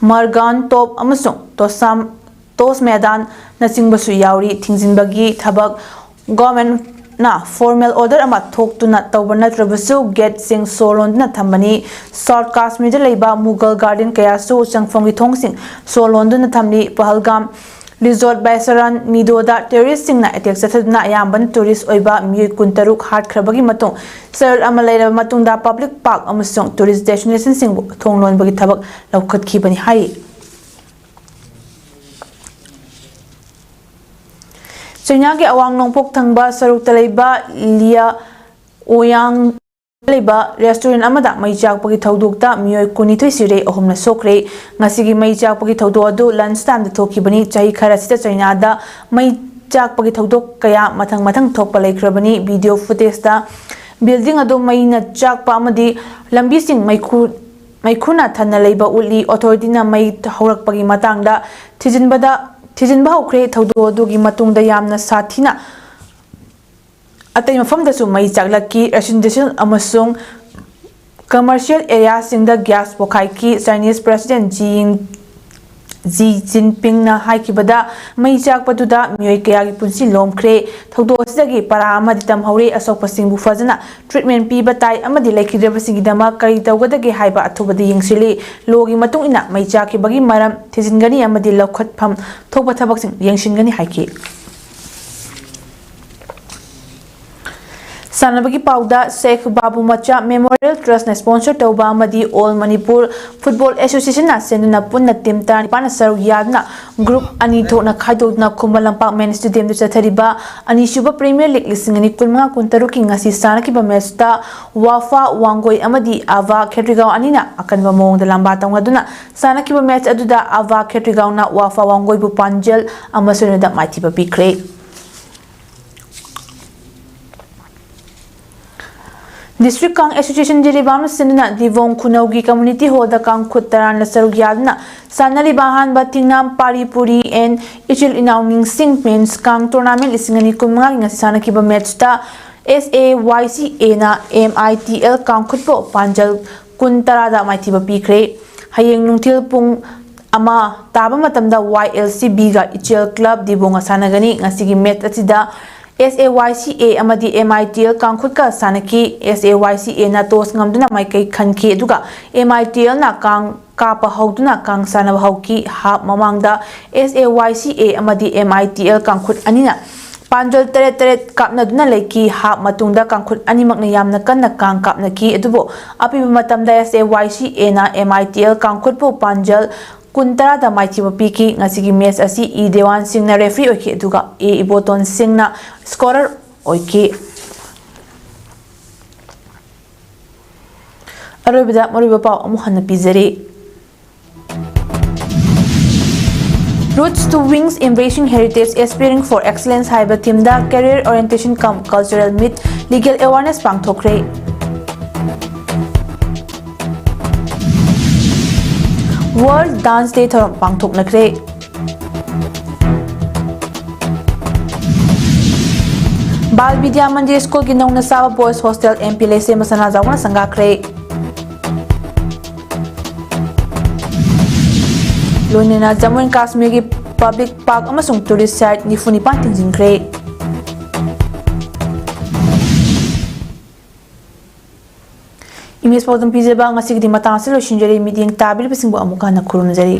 ꯃꯔꯒꯥꯟ ꯇꯣꯞ ꯑꯃꯁꯨꯡ ꯇꯣꯁꯥꯝ, ꯇꯣꯁ ꯃꯦꯗꯥꯟꯅꯆꯤꯡꯕꯁꯨ ꯌꯥꯎꯔꯤ꯫ ꯊꯤꯡꯖꯤꯟꯕꯒꯤ ꯊꯕꯛ ꯒꯣꯔꯃꯦꯟꯅ ꯐꯣꯔꯃꯦꯜ ꯑꯣꯔꯗꯔ ꯑꯃ ꯊꯣꯛꯇꯨꯅ ꯇꯧꯕ ꯅꯠꯇ꯭ꯔꯕꯁꯨ, ꯒꯦꯠꯁꯤꯡ ꯁꯣ ꯂꯣꯟꯗꯨꯅ ꯊꯝꯕꯅꯤ꯫ ꯁꯥꯎꯠ ꯀꯥꯁꯃꯤꯔꯗ ꯂꯩꯕ ꯃꯨꯒꯜ ꯒꯥꯔꯗꯦꯟ ꯀꯌꯥꯁꯨ ꯆꯪꯐꯝꯒꯤ ꯊꯣꯡꯁꯤꯡ ꯁꯣ ꯂꯣꯟꯗꯨꯅ ꯊꯝꯂꯤ꯫ ꯄꯍꯜꯒꯥꯝ ꯔꯤꯖꯣꯔꯠ ꯕꯥꯏꯁꯔꯥꯟ ꯃꯤꯗꯣꯗ ꯇꯦꯔꯣꯔꯤꯁꯁꯤꯡꯅ ꯑꯦꯇꯦꯛ ꯆꯠꯊꯗꯨꯅ ꯑꯌꯥꯝꯕꯅ ꯇꯨꯔꯤꯁ ꯑꯣꯏꯕ ꯃꯤꯑꯣꯏ ꯀꯨꯟꯇꯔꯨꯛ ꯍꯥꯠꯈ꯭ꯔꯕꯒꯤ ꯃꯇꯨꯡ, ꯆꯌꯣꯜ ꯑꯃ ꯂꯩꯔꯕ ꯃꯇꯨꯡꯗ ꯄꯕ꯭ꯂꯤꯛ ꯄꯥꯔꯛ ꯑꯃꯁꯨꯡ ꯇꯨꯔꯤꯁ ꯗꯦꯁꯇꯤꯅꯦꯁꯟꯁꯤꯡꯕꯨ ꯊꯣꯡ ꯂꯣꯟꯕꯒꯤ ꯊꯕꯛ ꯂꯧꯈꯠꯈꯤꯕꯅꯤ ꯍꯥꯏꯔꯤ꯫ ꯆꯩꯅꯥꯒꯤ ꯑꯋꯥꯡ ꯅꯣꯡꯄꯣꯛ ꯊꯪꯕ ꯁꯔꯨꯛꯇ ꯂꯩꯕ ꯂꯤꯌꯥ ꯑꯣꯌꯥꯡ ꯂꯩꯕ ꯔꯦꯁꯇꯨꯔꯦꯟ ꯑꯃꯗ ꯃꯩ ꯆꯥꯛꯄꯒꯤ ꯊꯧꯗꯣꯛꯇ ꯃꯤꯑꯣꯏ ꯀꯨꯟꯅꯤꯊꯣꯏ ꯁꯤꯔꯦ, ꯑꯍꯨꯝꯅ ꯁꯣꯛꯈ꯭ꯔꯦ꯫ ꯉꯁꯤꯒꯤ ꯃꯩ ꯆꯥꯛꯄꯒꯤ ꯊꯧꯗꯣꯛ ꯑꯗꯨ ꯂꯟꯆ ꯇꯥꯏꯝꯗ ꯊꯣꯛꯈꯤꯕꯅꯤ꯫ ꯆꯍꯤ ꯈꯔꯁꯤꯗ ꯆꯩꯅꯥꯗ ꯃꯩ ꯆꯥꯛꯄꯒꯤ ꯊꯧꯗꯣꯛ ꯀꯌꯥ ꯃꯊꯪ ꯃꯊꯪ ꯊꯣꯛꯄ ꯂꯩꯈ꯭ꯔꯕꯅꯤ꯫ ꯚꯤꯗꯤꯑꯣ ꯐꯨꯇꯦꯖꯇ ꯕꯤꯜꯗꯤꯡ ꯑꯗꯨ ꯃꯩꯅ ꯆꯥꯛꯄ ꯑꯃꯗꯤ ꯂꯝꯕꯤꯁꯤꯡ ꯃꯩꯈꯨ ꯃꯩꯈꯨꯅ ꯊꯟꯅ ꯂꯩꯕ ꯎꯠꯂꯤ꯫ ꯑꯣꯊꯣꯔꯤꯇꯤꯅ ꯃꯩ ꯍꯧꯔꯛꯄꯒꯤ ꯃꯇꯥꯡꯗ ꯊꯤꯖꯤꯟꯕꯗ ꯊꯤꯖꯤꯟꯕ ꯍꯧꯈ꯭ꯔꯦ꯫ ꯊꯧꯗꯣꯛ ꯑꯗꯨꯒꯤ ꯃꯇꯨꯡꯗ ꯌꯥꯝꯅ ꯁꯥꯊꯤꯅ ꯑꯇꯩ ꯃꯐꯝꯗꯁꯨ ꯃꯩ ꯆꯥꯛꯂꯛꯈꯤ꯫ ꯔꯦꯁꯤꯗꯦꯟꯁꯤꯌꯦꯜ ꯑꯃꯁꯨꯡ ꯀꯃꯔꯁꯤꯌꯦꯜ ꯑꯦꯔꯤꯌꯥꯁꯤꯡꯗ ꯒ꯭ꯌꯥꯁ ꯄꯣꯈꯥꯏꯈꯤ꯫ ꯆꯥꯏꯅꯤꯁ ꯄ꯭ꯔꯦꯁꯤꯗꯦꯟ ꯖꯤ ꯖꯤ ꯖꯤꯟꯄꯤꯡꯅ ꯍꯥꯏꯈꯤꯕꯗ, ꯃꯩ ꯆꯥꯛꯄꯗꯨꯗ ꯃꯤꯑꯣꯏ ꯀꯌꯥꯒꯤ ꯄꯨꯟꯁꯤ ꯂꯣꯝꯈ꯭ꯔꯦ꯫ ꯊꯧꯗꯣꯛ ꯑꯁꯤꯗꯒꯤ ꯄꯔꯥ ꯑꯃꯗꯤ ꯇꯝꯍꯧꯔꯦ꯫ ꯑꯁꯣꯛꯄꯁꯤꯡꯕꯨ ꯐꯖꯅ ꯇ꯭ꯔꯤꯠꯃꯦꯟ ꯄꯤꯕ ꯇꯥꯏ ꯑꯃꯗꯤ ꯂꯩꯈꯤꯗ꯭ꯔꯕꯁꯤꯡꯒꯤꯗꯃꯛ ꯀꯔꯤ ꯇꯧꯒꯗꯒꯦ ꯍꯥꯏꯕ ꯑꯊꯨꯕꯗ ꯌꯦꯡꯁꯤꯜꯂꯤ꯫ ꯂꯣꯒꯤ ꯃꯇꯨꯡ ꯏꯟꯅ ꯃꯩ ꯆꯥꯛꯈꯤꯕꯒꯤ ꯃꯔꯝ ꯊꯤꯖꯤꯟꯒꯅꯤ ꯑꯃꯗꯤ ꯂꯧꯈꯠꯐꯝ ꯊꯣꯛꯄ ꯊꯕꯛꯁꯤꯡ ꯌꯦꯡꯁꯤꯟꯒꯅꯤ ꯍꯥꯏꯈꯤ꯫ ꯁꯥꯟꯅꯕꯒꯤ ꯄꯥꯎꯗ, ꯁꯦꯈ ꯕꯥꯕꯨ ꯃꯆꯥ ꯃꯦꯃꯣꯔꯤꯌꯦꯜ ꯇ꯭ꯔꯁꯅ ꯁ꯭ꯄꯣꯟꯁꯔ ꯇꯧꯕ ꯑꯃꯗꯤ ꯑꯣꯜ ꯃꯅꯤꯄꯨꯔ ꯐꯨꯠꯕꯣꯜ ꯑꯦꯁꯣꯁꯤꯌꯦꯁꯟꯅ ꯁꯦꯝꯗꯨꯅ ꯄꯨꯟꯅ ꯇꯤꯝ ꯇꯔꯥꯅꯤꯄꯥꯟꯅ ꯁꯔꯨꯛ ꯌꯥꯗꯨꯅ ꯒ꯭ꯔꯨꯞ ꯑꯅꯤ ꯊꯣꯛꯅ ꯈꯥꯏꯗꯣꯛꯇꯨꯅ ꯈꯨꯃꯟ ꯂꯝꯄꯥꯛ ꯃꯦꯟ ꯁ꯭ꯇꯦꯗꯤꯌꯝꯗ ꯆꯠꯊꯔꯤꯕ ꯑꯅꯤꯁꯨꯕ ꯄ꯭ꯔꯤꯃꯤꯌꯔ ꯂꯤꯒ ꯂꯤꯁꯤꯡ ꯑꯅꯤ ꯀꯨꯟꯃꯉꯥ ꯀꯨꯟꯇꯔꯨꯛꯀꯤ ꯉꯁꯤ ꯁꯥꯟꯅꯈꯤꯕ ꯃꯦꯠꯆꯇ ꯋꯥꯐꯥ ꯋꯥꯡꯒꯣꯏ ꯑꯃꯗꯤ ꯑꯚꯥ ꯈꯦꯇ꯭ꯔꯤꯒꯥꯎ ꯑꯅꯤꯅ ꯑꯀꯟꯕ ꯃꯑꯣꯡꯗ ꯂꯝꯕꯥ ꯇꯧꯅꯗꯨꯅ ꯁꯥꯟꯅꯈꯤꯕ ꯃꯦꯠꯆ ꯑꯗꯨꯗ ꯑꯚꯥ ꯈꯦꯇ꯭ꯔꯤꯒꯥꯎꯅ ꯋꯥꯐꯥ ꯋꯥꯡꯒꯣꯏꯕꯨ ꯄꯥꯟꯖꯜ ꯑꯃ ꯁꯣꯏꯅꯗ ꯃꯥꯏꯊꯤꯕ ꯄꯤꯈ꯭ꯔꯦ꯫ ꯗꯤꯁꯇ꯭ꯔꯤꯛ ꯀꯥꯡ ꯑꯦꯁꯣꯁꯤꯌꯦꯁꯟ ꯖꯤꯔꯤꯕꯥꯝꯅ ꯁꯤꯟꯗꯨꯅ ꯗꯤꯕꯣꯡ ꯈꯨꯅꯧꯒꯤ ꯀꯝꯃ꯭ꯌꯨꯅꯤꯇꯤ ꯍꯣꯜꯗ ꯀꯥꯡ ꯈꯨꯠ ꯇꯔꯥꯅ ꯁꯔꯨꯛ ꯌꯥꯗꯨꯅ ꯁꯥꯟꯅꯔꯤꯕ ꯑꯍꯥꯟꯕ ꯊꯤꯡꯅꯥꯝ ꯄꯥꯔꯤ ꯄꯨꯔꯤ ꯑꯦꯟ ꯏꯆꯤꯜ ꯏꯅꯥꯎ ꯅꯤꯡꯁꯤꯡ ꯃꯦꯟꯁ ꯀꯥꯡ ꯇꯣꯔꯅꯥꯃꯦꯟ ꯂꯤꯁꯤꯡ ꯑꯅꯤ ꯀꯨꯟꯃꯉꯥꯒꯤ ꯉꯁꯤ ꯁꯥꯟꯅꯈꯤꯕ ꯃꯦꯠꯆꯇ ꯑꯦꯁ ꯑꯦ ꯋꯥꯏ ꯁꯤ ꯑꯦꯅ ꯑꯦꯝ ꯑꯥꯏ ꯇꯤ ꯑꯦꯜ ꯀꯥꯡꯈꯨꯠꯄꯨ ꯄꯥꯟꯖꯜ ꯀꯨꯟ ꯇꯔꯥꯗ ꯃꯥꯏꯊꯤꯕ ꯄꯤꯈ꯭ꯔꯦ꯫ ꯍꯌꯦꯡ ꯅꯨꯡꯊꯤꯜ ꯄꯨꯡ ꯑꯃ ꯇꯥꯕ ꯃꯇꯝꯗ ꯋꯥꯏ ꯑꯦꯜ ꯁꯤ ꯕꯤꯒ ꯏꯆꯦꯜ ꯀ꯭ꯂꯕ ꯗꯤꯕꯣꯡꯒ ꯁꯥꯟꯅꯒꯅꯤ꯫ ꯉꯁꯤꯒꯤ ꯃꯦꯠꯆ ꯑꯁꯤꯗ ꯑꯦꯁ ꯑꯦ ꯋꯥꯏ ꯁꯤ ꯑꯦ ꯑꯃꯗꯤ ꯑꯦꯝ ꯑꯥꯏ ꯇꯤ ꯑꯦꯜ ꯀꯥꯡꯈꯨꯠꯀ ꯁꯥꯟꯅꯈꯤ꯫ ꯑꯦꯁ ꯑꯦ ꯋꯥꯏ ꯁꯤ ꯑꯦꯅ ꯇꯣꯁ ꯉꯝꯗꯨꯅ ꯃꯥꯏꯀꯩ ꯈꯟꯈꯤ, ꯑꯗꯨꯒ ꯑꯦꯝ ꯑꯥꯏ ꯇꯤ ꯑꯦꯜꯅ ꯀꯥꯡ ꯀꯥꯞꯄ ꯍꯧꯗꯨꯅ ꯀꯥꯡ ꯁꯥꯟꯅꯕ ꯍꯧꯈꯤ꯫ ꯍꯥꯞ ꯃꯃꯥꯡꯗ ꯑꯦꯁ ꯑꯦ ꯋꯥꯏ ꯁꯤ ꯑꯦ ꯑꯃꯗꯤ ꯑꯦꯝ ꯑꯥꯏ ꯇꯤ ꯑꯦꯜ ꯀꯥꯡꯈꯨꯠ ꯑꯅꯤꯅ ꯄꯥꯟꯖꯜ ꯇꯔꯦꯠ ꯇꯔꯦꯠ ꯀꯥꯞꯅꯗꯨꯅ ꯂꯩꯈꯤ꯫ ꯍꯥꯞ ꯃꯇꯨꯡꯗ ꯀꯥꯡꯈꯨꯠ ꯑꯅꯤꯃꯛꯅ ꯌꯥꯝꯅ ꯀꯟꯅ ꯀꯥꯡ ꯀꯥꯞꯅꯈꯤ, ꯑꯗꯨꯕꯨ ꯑꯄꯤꯕ ꯃꯇꯝꯗ ꯑꯦꯁ ꯑꯦ ꯋꯥꯏ ꯁꯤ ꯑꯦꯅ ꯑꯦꯝ ꯑꯥꯏ ꯇꯤ ꯑꯦꯜ ꯀꯥꯡꯈꯨꯠꯄꯨ ꯄꯥꯟꯖꯜ ꯀꯨꯟ ꯇꯔꯥꯗ ꯃꯥꯏꯊꯤꯕ ꯄꯤꯈꯤ꯫ ꯉꯁꯤꯒꯤ ꯃꯦꯆ ꯑꯁꯤ ꯏ ꯗꯦꯋꯥꯟ ꯁꯤꯡꯅ ꯔꯦꯐ꯭ꯔꯤ ꯑꯣꯏꯈꯤ, ꯑꯗꯨꯒ ꯑꯦ ꯏꯕꯣꯇꯣꯟ ꯁꯤꯡꯅ ꯁ꯭ꯀꯣꯔꯔ ꯑꯣꯏꯈꯤ꯫ ꯑꯔꯣꯏꯕꯗ ꯃꯔꯨꯑꯣꯏꯕ ꯄꯥꯎ ꯑꯃꯨꯛ ꯍꯟꯅ ꯄꯤꯖꯔꯤ꯫ Roots to Wings, Embracing Heritage, Aspiring for Excellence ꯍꯥꯏꯕ ꯊꯤꯝꯗ Career Orientation cum Cultural Meet, Legal Awareness ꯄꯥꯡꯊꯣꯛꯈ꯭ꯔꯦ꯫ World Dance Day ꯊꯧꯔꯝ ꯄꯥꯡꯊꯣꯛꯅꯈ꯭ꯔꯦ꯫ ꯕꯥꯜ ꯕꯤꯗ꯭ꯌꯥ ꯃꯟꯗꯤꯔ ꯁ꯭ꯀꯨꯜꯒꯤ ꯅꯧꯅ ꯁꯥꯕ ꯕꯣꯏꯁ ꯍꯣꯁꯇꯦꯜ ꯑꯦꯝ ꯄꯤ ꯂꯩꯁꯦꯝꯕ ꯁꯅꯥꯖꯥꯎꯕꯅ ꯁꯪꯒꯥꯈ꯭ꯔꯦ꯫ ꯂꯣꯏꯅꯅ ꯖꯝꯃꯨ ꯑꯦꯟ ꯀꯥꯁꯃꯤꯔꯒꯤ ꯄꯕ꯭ꯂꯤꯛ ꯄꯥꯔꯛ ꯑꯃꯁꯨꯡ ꯇꯨꯔꯤꯁ ꯁꯥꯏꯠ ꯅꯤꯐꯨ ꯅꯤꯄꯥꯟ ꯊꯤꯡꯖꯤꯟꯈ꯭ꯔꯦ꯫ ꯏꯃꯦꯖ ꯄꯥꯎꯗꯝ ꯄꯤꯖꯕ ꯉꯁꯤꯒꯤꯗꯤ ꯃꯇꯥꯡ ꯑꯁꯤꯗ ꯂꯣꯏꯁꯤꯟꯖꯔꯦ꯫ ꯃꯤꯠꯌꯦꯡ ꯇꯥꯕꯤꯔꯤꯕꯁꯤꯡꯕꯨ ꯑꯃꯨꯛ ꯍꯟꯅ ꯈꯨꯔꯨꯝꯖꯔꯤ꯫